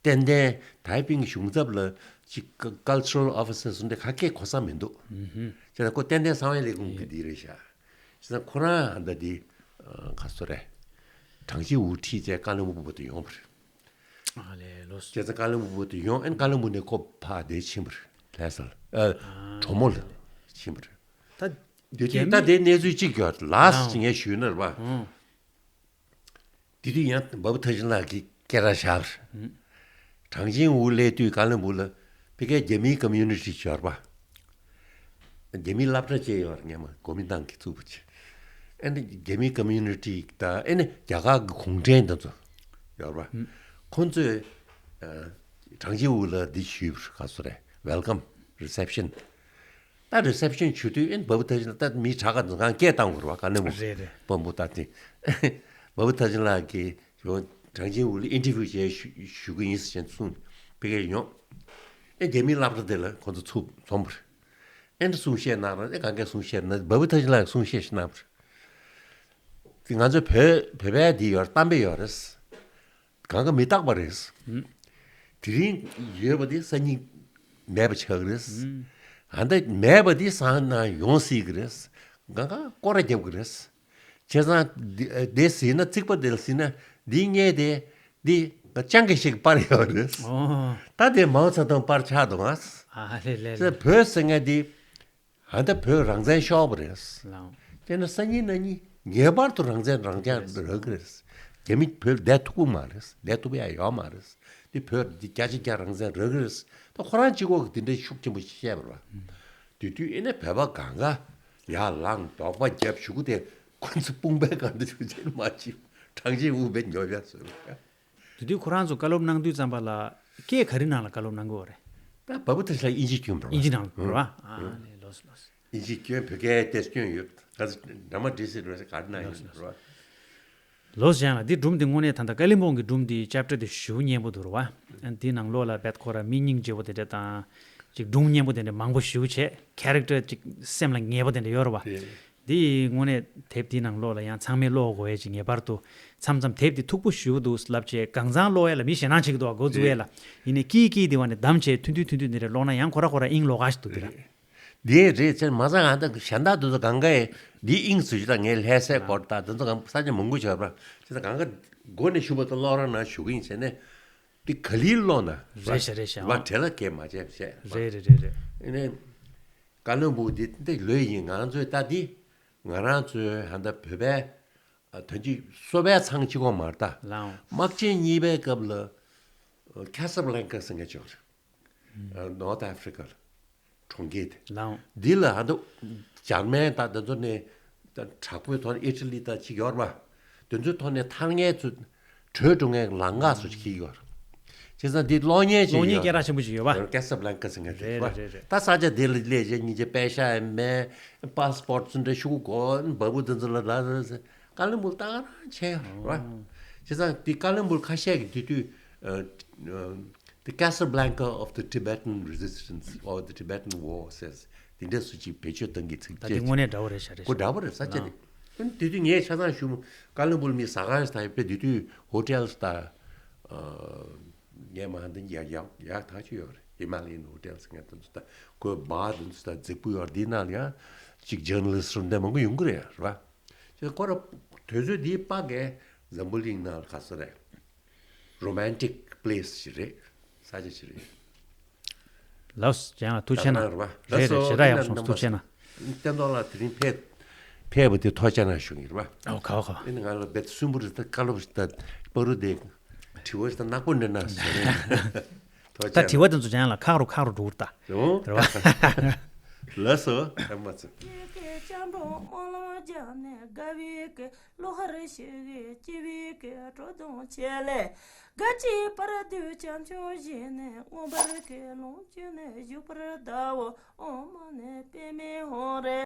ཏན་ཏན་ཐའེ་པིང་གཞུང་ཚབ་ལ་ཅིག་ཀ་ཀལ་ཅ་རལ་ཨོ་ཕི་སར་ཟེར་འདི་ག་གེ་གོ་ས་མི་འདུག་ཨུ་ཧུམ། བྱས་ཙང་ཁོ་ཏན་ཏན་གསང་བའི་ལས་ཁུངས་ཀྱི་འདི་རེད་ཤག་བྱས་ཙང་ཁོ་རང་ཨ་ད་འདི་ཨ་ག་སོ་རེད། ཁྲང་ཅིན་ཝུ་ཁྲིད་བྱས་ཀ་ལོན་སྦུག་བར་དུ་ཡོང་བ་རེད། ཨ་ལས་ལོས། བྱས་ཙང་ཀ་ལོན་སྦུག་བར་དུ་ཡོང་། ཨེ་ནས་ཀ་ལོན་སྦུག་ནས་ཁོ་ཕར་དེ་ཕྱིན་པ་རེད། ལྷ་སར་ཨ་གྲོ་མོ་ལ་ཕྱིན་པ་རེད། ད་དེ་དུས་ད་དེ་གནས་ཚུལ་གཅིག་ཡོད་ལ་སི་ཅིག་ངས་ཞུས་ན་རེད་པ། ཨང་། དེ་དུས་ཡང་འབའ་བུ་ཐར་ཅིན་ལགས་ཀྱིས་སྐད་གྲགས་བཞག་པ་རེད། ཁྲང་ཅིན་ཝུ་སླེབས་དུས་ཀ་ལོན་སྦུག་ལ་ཕ་གིའི་རྒྱ་མིའི་ཀོ་མིའུ་ནི་ཊི་ཡོད་རེད་པ། རྒྱ་མིའི་སློབ་གྲྭ་བཅས་ཡོད་རེད། སྔོན་མ་གོ་མིན་ཏང་གིས་བཙུགས་པ་བྱས། ཨེ་ནས་རྒྱ་མིའི་ཀོ་མིའུ་ནི་ཊི་དང་ཨེ་ནས་རྒྱ་གར་གྱི་གུང་ཁྲན་དེ་ཚོ་ཡོད་རེད་པ། ཁོང་ཚོས་ཨ་ཁྲང་ཅིན་ཝུ་ལ་འདི་ཞུས་པ་རེད། ག་སོ་རེད། ཝེལ་ཀམ་རི་སེབ་ཤན། ད་རི་སེབ་ཤན་ཞུ་དུས་ཨེ་འབའ་བུ་ཐར་ཅིན་ད་མི་དྲག་ག་འདུག་གང་སྐད་བཏང་དགོས་རེད་པ། ཀ་ལོན་སྦུག་རེད་རེད། དཔོན་པོ་ད་དེ་འབའ་བུ་ཐར་ཅིན་ལགས་ཀྱིས་ཁྲང་ཅིན་ཝུ་ལ་ཨིན་ཊར་བིའུ་བྱས་ཞུ་ཞུ་གི་ཡིན་ཟེར་གསུངས། ཕ་གིར་ཡོང་། ཨེ་རྒྱ་མིའི་སློབ་གྲྭ་དེ་ལ་ཁོ་ཚོ་ཚུར་འཛོམས་པ་རེད། ཨེ་འདྲ་གསུང་བཤད་གནང་རོགས། ཨེ་གང་ག་གསུང་བཤད་གནང་། འབའ་བུ་ཐར་ཅིན་ལགས་གསུང་བཤད་ཞིག་གནང་བ་རེད། དེ་ང་ཚོ་བོད་བོད་པའི་འདི་ཡོད་རེད། གཏམ་དཔེ་ཡོད་རེད། གང་ག་མི་རྟག་པ་རེད། དེ་རིང་ཡོད་པ་དེ་སང་ཉིན་མེད་པ་ཆགས་ཀྱི་རེད། ཨ་ད་མེད་པ་དེ་སང་ན་ཡོང་སྲིད་ཀྱི་རེད། གང་ག་སྐོར་ར་རྒྱབ་ཀྱི་རེད། བྱས་ཙང་འདི་འདི་ཟིན་ན་རྩིག་པ་དེ་ལ་ཟིན་ན་འདི་རྙེད་དེ་འདི་ཅང་གི་ཞིག་པར་ཡོད་རེད། ཨོ། ད་དེ་མའོ་ཙེ་ཏུང་པར་ཆགས་འདུག་ཨ། ཨ་ལེ་ལེ་ལེ། བོད་ཟེར་མཁན་འདི་ཨ་ད་བོད་རང་བཙན་ཤོར་བ་རེད། ལའོ། དེ་ནི་སང་ཉིན་གནངས་ཉིན་ངེས་པར་དུ་རང་བཙན་རང་རྐྱང་རག་གི་རེད། རྒྱ་མི་བོད་བསྡད་ཐུབ་ཀྱི་མ་རེད། བསྡད་ཐུབ་ཡ་ཡོད་མ་རེད། འདི་བོད་འདི་བརྒྱ་ཆ་བརྒྱ་རང་བཙན་རག་གི་རེད། ད་ཁོ་རང་གཅིག་པོ་གིས་དེ་འདྲའི་ཤུགས་ཆེན་པོ་ཞིག་བཤད་པ་རེད་པ། དེ་དུས་ཨེ་ནས་བོད་པ་གང་ག་ཡར་ལངས་དོགས་པ་བརྒྱབ་ཞུ་གི་དེ་ཁོ་ཚོ་དཔུང་པའི་སྒང་དུ་ཞུ་ཅེས་མ་བྱེད། ཁྲང་ཅིན་ཝུ་བས་ཉོབ་ཡ་བཟོས་པ། དེ་དུས་ཁོ་རང་ཚོ་བཀའ་སློབ་གནང་དུས་ཙམ་པ་ལ་སྐད་ག་རེ་ནང་ལ་བཀའ་སློབ་གནང་གི་ཡོད་རེད། ད་འབའ་བུ་ཐར་ཅིན་ལགས་དབྱིན་ཇི་སྐྱོན་པ་རེད་པ། དབྱིན་ཇི་ནང་ལ་རེད་པ། ཨ་ལེ་ལོས་ལོས། དབྱིན་ཇི་སྐྱོན། བོད་སྐད་དེ་སྐྱོན་ཡོད། ག་ཚོད་འདྲ་མ་འདྲི་སྲིད་རེད། ག་རེ་ནང་ཡོད་རེད་པ། ལོས་ཀྱང་ལ་འདི་སྒྲུང་འདི་དངོས་གནས་ད་ལྟ་ཀ་ལིམ་པོང་གི་སྒྲུང་འདི་ཅེབ་ཊར་འདི་ཞེ་པོ་སྙན་པོ་འདུག་རེད་པ། འདི་ནང་ལོགས་ལ་རྦད་ཁོ་ར་མི་སྙིང་རྗེ་པོ་དེ་འདྲ་དང་ཅིག་སྒྲུང་སྙན་པོ་དེ་འདྲ་མང་པོ་ཞེ་པོ་བྱས། ཁེ་རེག་ཊར་ཅིག་སེམས་ལ་ངེས་པ་དེ་འདྲ་ཡོད་རེད་པ། དེ་དངོས་གནས་དེབ་འདི་ནང་ལོགས་ལ་ཡང་ཚང་མས་ཀློག་དགོས་ཡས་ཅིག་ངེས་པར་དུ། མཚམས་མཚམས་དེབ་འདི་མཐུག་པོ་ཞེ་པོ་འདུག་ལབ་བྱས་གང་ཚང་ཀློག་ཡས་ལ་མི་ཞེད་སྣང་བྱེད་ཀྱི་འདུག་འགོ་འཛུགས་ཡས་ལ། ཡིན་ནའི་ཀི་ཀི་འདི་བ་ནས་བདམས་བྱས་ཐུང་ཐུང་ཐུང་ཐུང་འདི་རེ་ཀློག་ན་ཡང་ཁོ་ར་ཁོ་ར་དབྱིངས་ལོག་ག་ཞིག་འདུག་འདི་ར། འདི་རེད་ཟེར་མ་ཚང་ང་ད་གཞན་དག་དེ་ཚོ་གང་ག་ཡས་འདི་དབྱིངས་སུ་ཞུ་ད་ངས་ལྷ་སའི་སྐོར་ད་དེ་ཚོ་གང་ས་ཆ་མང་པོ་བྱས་པ་ཅི་ད་གང་ག་མགོ་ནས་ཞུ་བ་ད་ཀློག་རོགས་གནང་ཞུ་གི་ཡིན་ཟེར་ནས། འདི་ག་ལེར་ཀློག་ན་རེད་ཤག་རེད་ཤག་བ་བྲེལ་ལ་སྐད་མ་བྱས་བྱས་རེད་རེད་རེད་རེད། ཨེ་ནས་ཀ་ལོན་སྦུག་འདི་འདི་ལོས་ཡིན། ང་ཚོས་ད་འདི་ང་རང་ཚོའི་ཧ་ད་བོད་པའི་ཨ་ད་ཅི་སོ་པའི་ཚང་གཅིག་པོ་མ་རེད་ད། ལའོ། དམག་ཆེན་གཉིས་པའི་སྐབས་ལ་ཨ་ཁ་སབ་ལན་ཀ་ཟེར་མཁན་ཅིག་ཡོད་རེད། ཨ་ནོར་ཐི་ཨ་ཕི་རི་ཀ་ལ་གྲོང་ཁྱེར་དེ། ལའོ། འདི་ལ་ཧ་ད་འཇར་མན་དང་དེ་ཚོ་ནས་ད་དྲག་པོའི་ཐོག་ནས་ཨི་ཊ་ལི་དང་ཅིག་ཡོད་རེད་པ། དེ་ཚོའི་ཐོག་ནས་ཐར་མཁན་ཚོ་བྲོས་འགྲོ་མཁན་ལམ་ཁ་བཟོ་ཅིག་ཡོད་རེད། བྱས་ཙང་འདི་གློག་བརྙན་ཅིག་གློག་བརྙན་ཡོད་སྐད་གྲགས་ཆེན་པོ་ཅིག་ཡོད་པ། ཀ་སབ་ལན་ཀ་ཟེར་མཁན་དེ་རེད་རེད་རེད་རེད། ད་ས་ཆ་དེ་ལ་སླེབས་རྗེས་སྙིང་རྗེ་པེ་ཤ་ཡང་མེད། པཱ་སི་པོར་ཊི་ཚོ་འདྲ་ཤོག་གུ་གོ་འབའ་བུ་དེ་ཚོ་ལ་ལ་ལ་ལ་ཀ་ལོན་སྦུག་ད་ག་རང་ཆེ་ཡོད་རེད་པ། བྱས་ཙང་འདི་ཀ་ལོན་སྦུག་ཁ་ཤས་ཀྱིས་དེ་དུས་ཨ་ཨ་The Casablanca of the Tibetan Resistance or the Tibetan War ཟེར། དེ་འདྲ་སུ་གཅིག་བེད་སྤྱོད་གཏང་གི་ཚིག་ད་དེ་བཅད་དངོས་གནས་འདྲ་བོ་རེད་ཤག་རེད་ཤག་ཁོ་འདྲ་བོ་རེད་ས་ཆ་དེ། ཨ་དེ་དུས་ངས་ཆ་ཚང་ཞུ་མོ་ཀ་ལོན་སྦུག་མི་ཟ་ཁང་ཞིག་དང་ཡོད་པས། དེ་དུས་ཧོ་ཊེལ་དང་ངས་མ་འདི་ཡག་ཡག་ཡག་ཐག་ཆོད་ཡོད་རེད། ཧི་མ་ལ་ཡན་ཧོ་ཊེལ་ཟེར་མཁན་དེ་ཚོ་དང་ཁོའི་བར་དེ་ཚོ་དང་རྫིག་པོ་ཡོད་རེད། དེའི་ནང་ལ་ཡང་གཅིག་ཇར་ནལ་ལི་སི་ཊི་རིམ་ལྡན་མང་པོ་ཡོང་གི་རེད་རེད་པ། ཁོ་ར་དུས་ཚོད་འདིའི་པ་གས་འཛམ་བུ་གླིང་ནང་ལ་ག་ས་རེད། རོ་མན་ཊིག་པི་ལེ་སི་ཞིག་རེད། ས་ཆ་ཞིག་རེད། ལགས་སོ། ལགས་སོ། ཁྱེད་རང་ལ་ཐུགས་རྗེ་གནང་། རེད་རེད་ཞེ་དྲག་ཡག་པོ་སོང་། ཐུགས་རྗེ་གནང་། བསྟན་རྡོར་ལགས་དེ་རིང་ཕེབས་ཕེབས་པ་དེ་ཐུགས་རྗེ་གནང་ཞུ་གི་རེད་པ། ཨོ་ཁ་ཁ། ཨེ་ནི་ང་ལ་རྦད་སུན་པོ་རེད། ད་བཀའ་སློབ་ཞིག་ད་པ་རུ་དེ་དྲི་བ་ཞིག་ད་ནག་པོ་འདྲ་ན་ཟེར་རེད། ད་དྲི་བ་དེ་ཚོ་ཅང་ལ་ཁག་རུ་ཁག་རུ་འགྲོ་གི་རེད་ད། རེད་པ། ལགས་སོ། ཨ་མ་ཚོ། སྐྱབས་འགྲོ་སྨོན་ལམ་རྒྱབ་ནས་དགའ་བའི་སྐད། བློ་ཧར་ཤེས་ཀྱི་སྐྱེ་བའི་སྐད། བྲོ་བརྡུང་བྱེད་ལས་དགའ་སྐྱིད་བར་དུ་བྱམས་སྐྱོང་བཞེས་ནས། མངོན་པར་སྐྱེ་ལོངས་སྤྱོད་ནས་བཞུགས་པར་གདའོ། ཨོཾ་མ་ཎི་པདྨེ་ཧཱུྃ་རེ།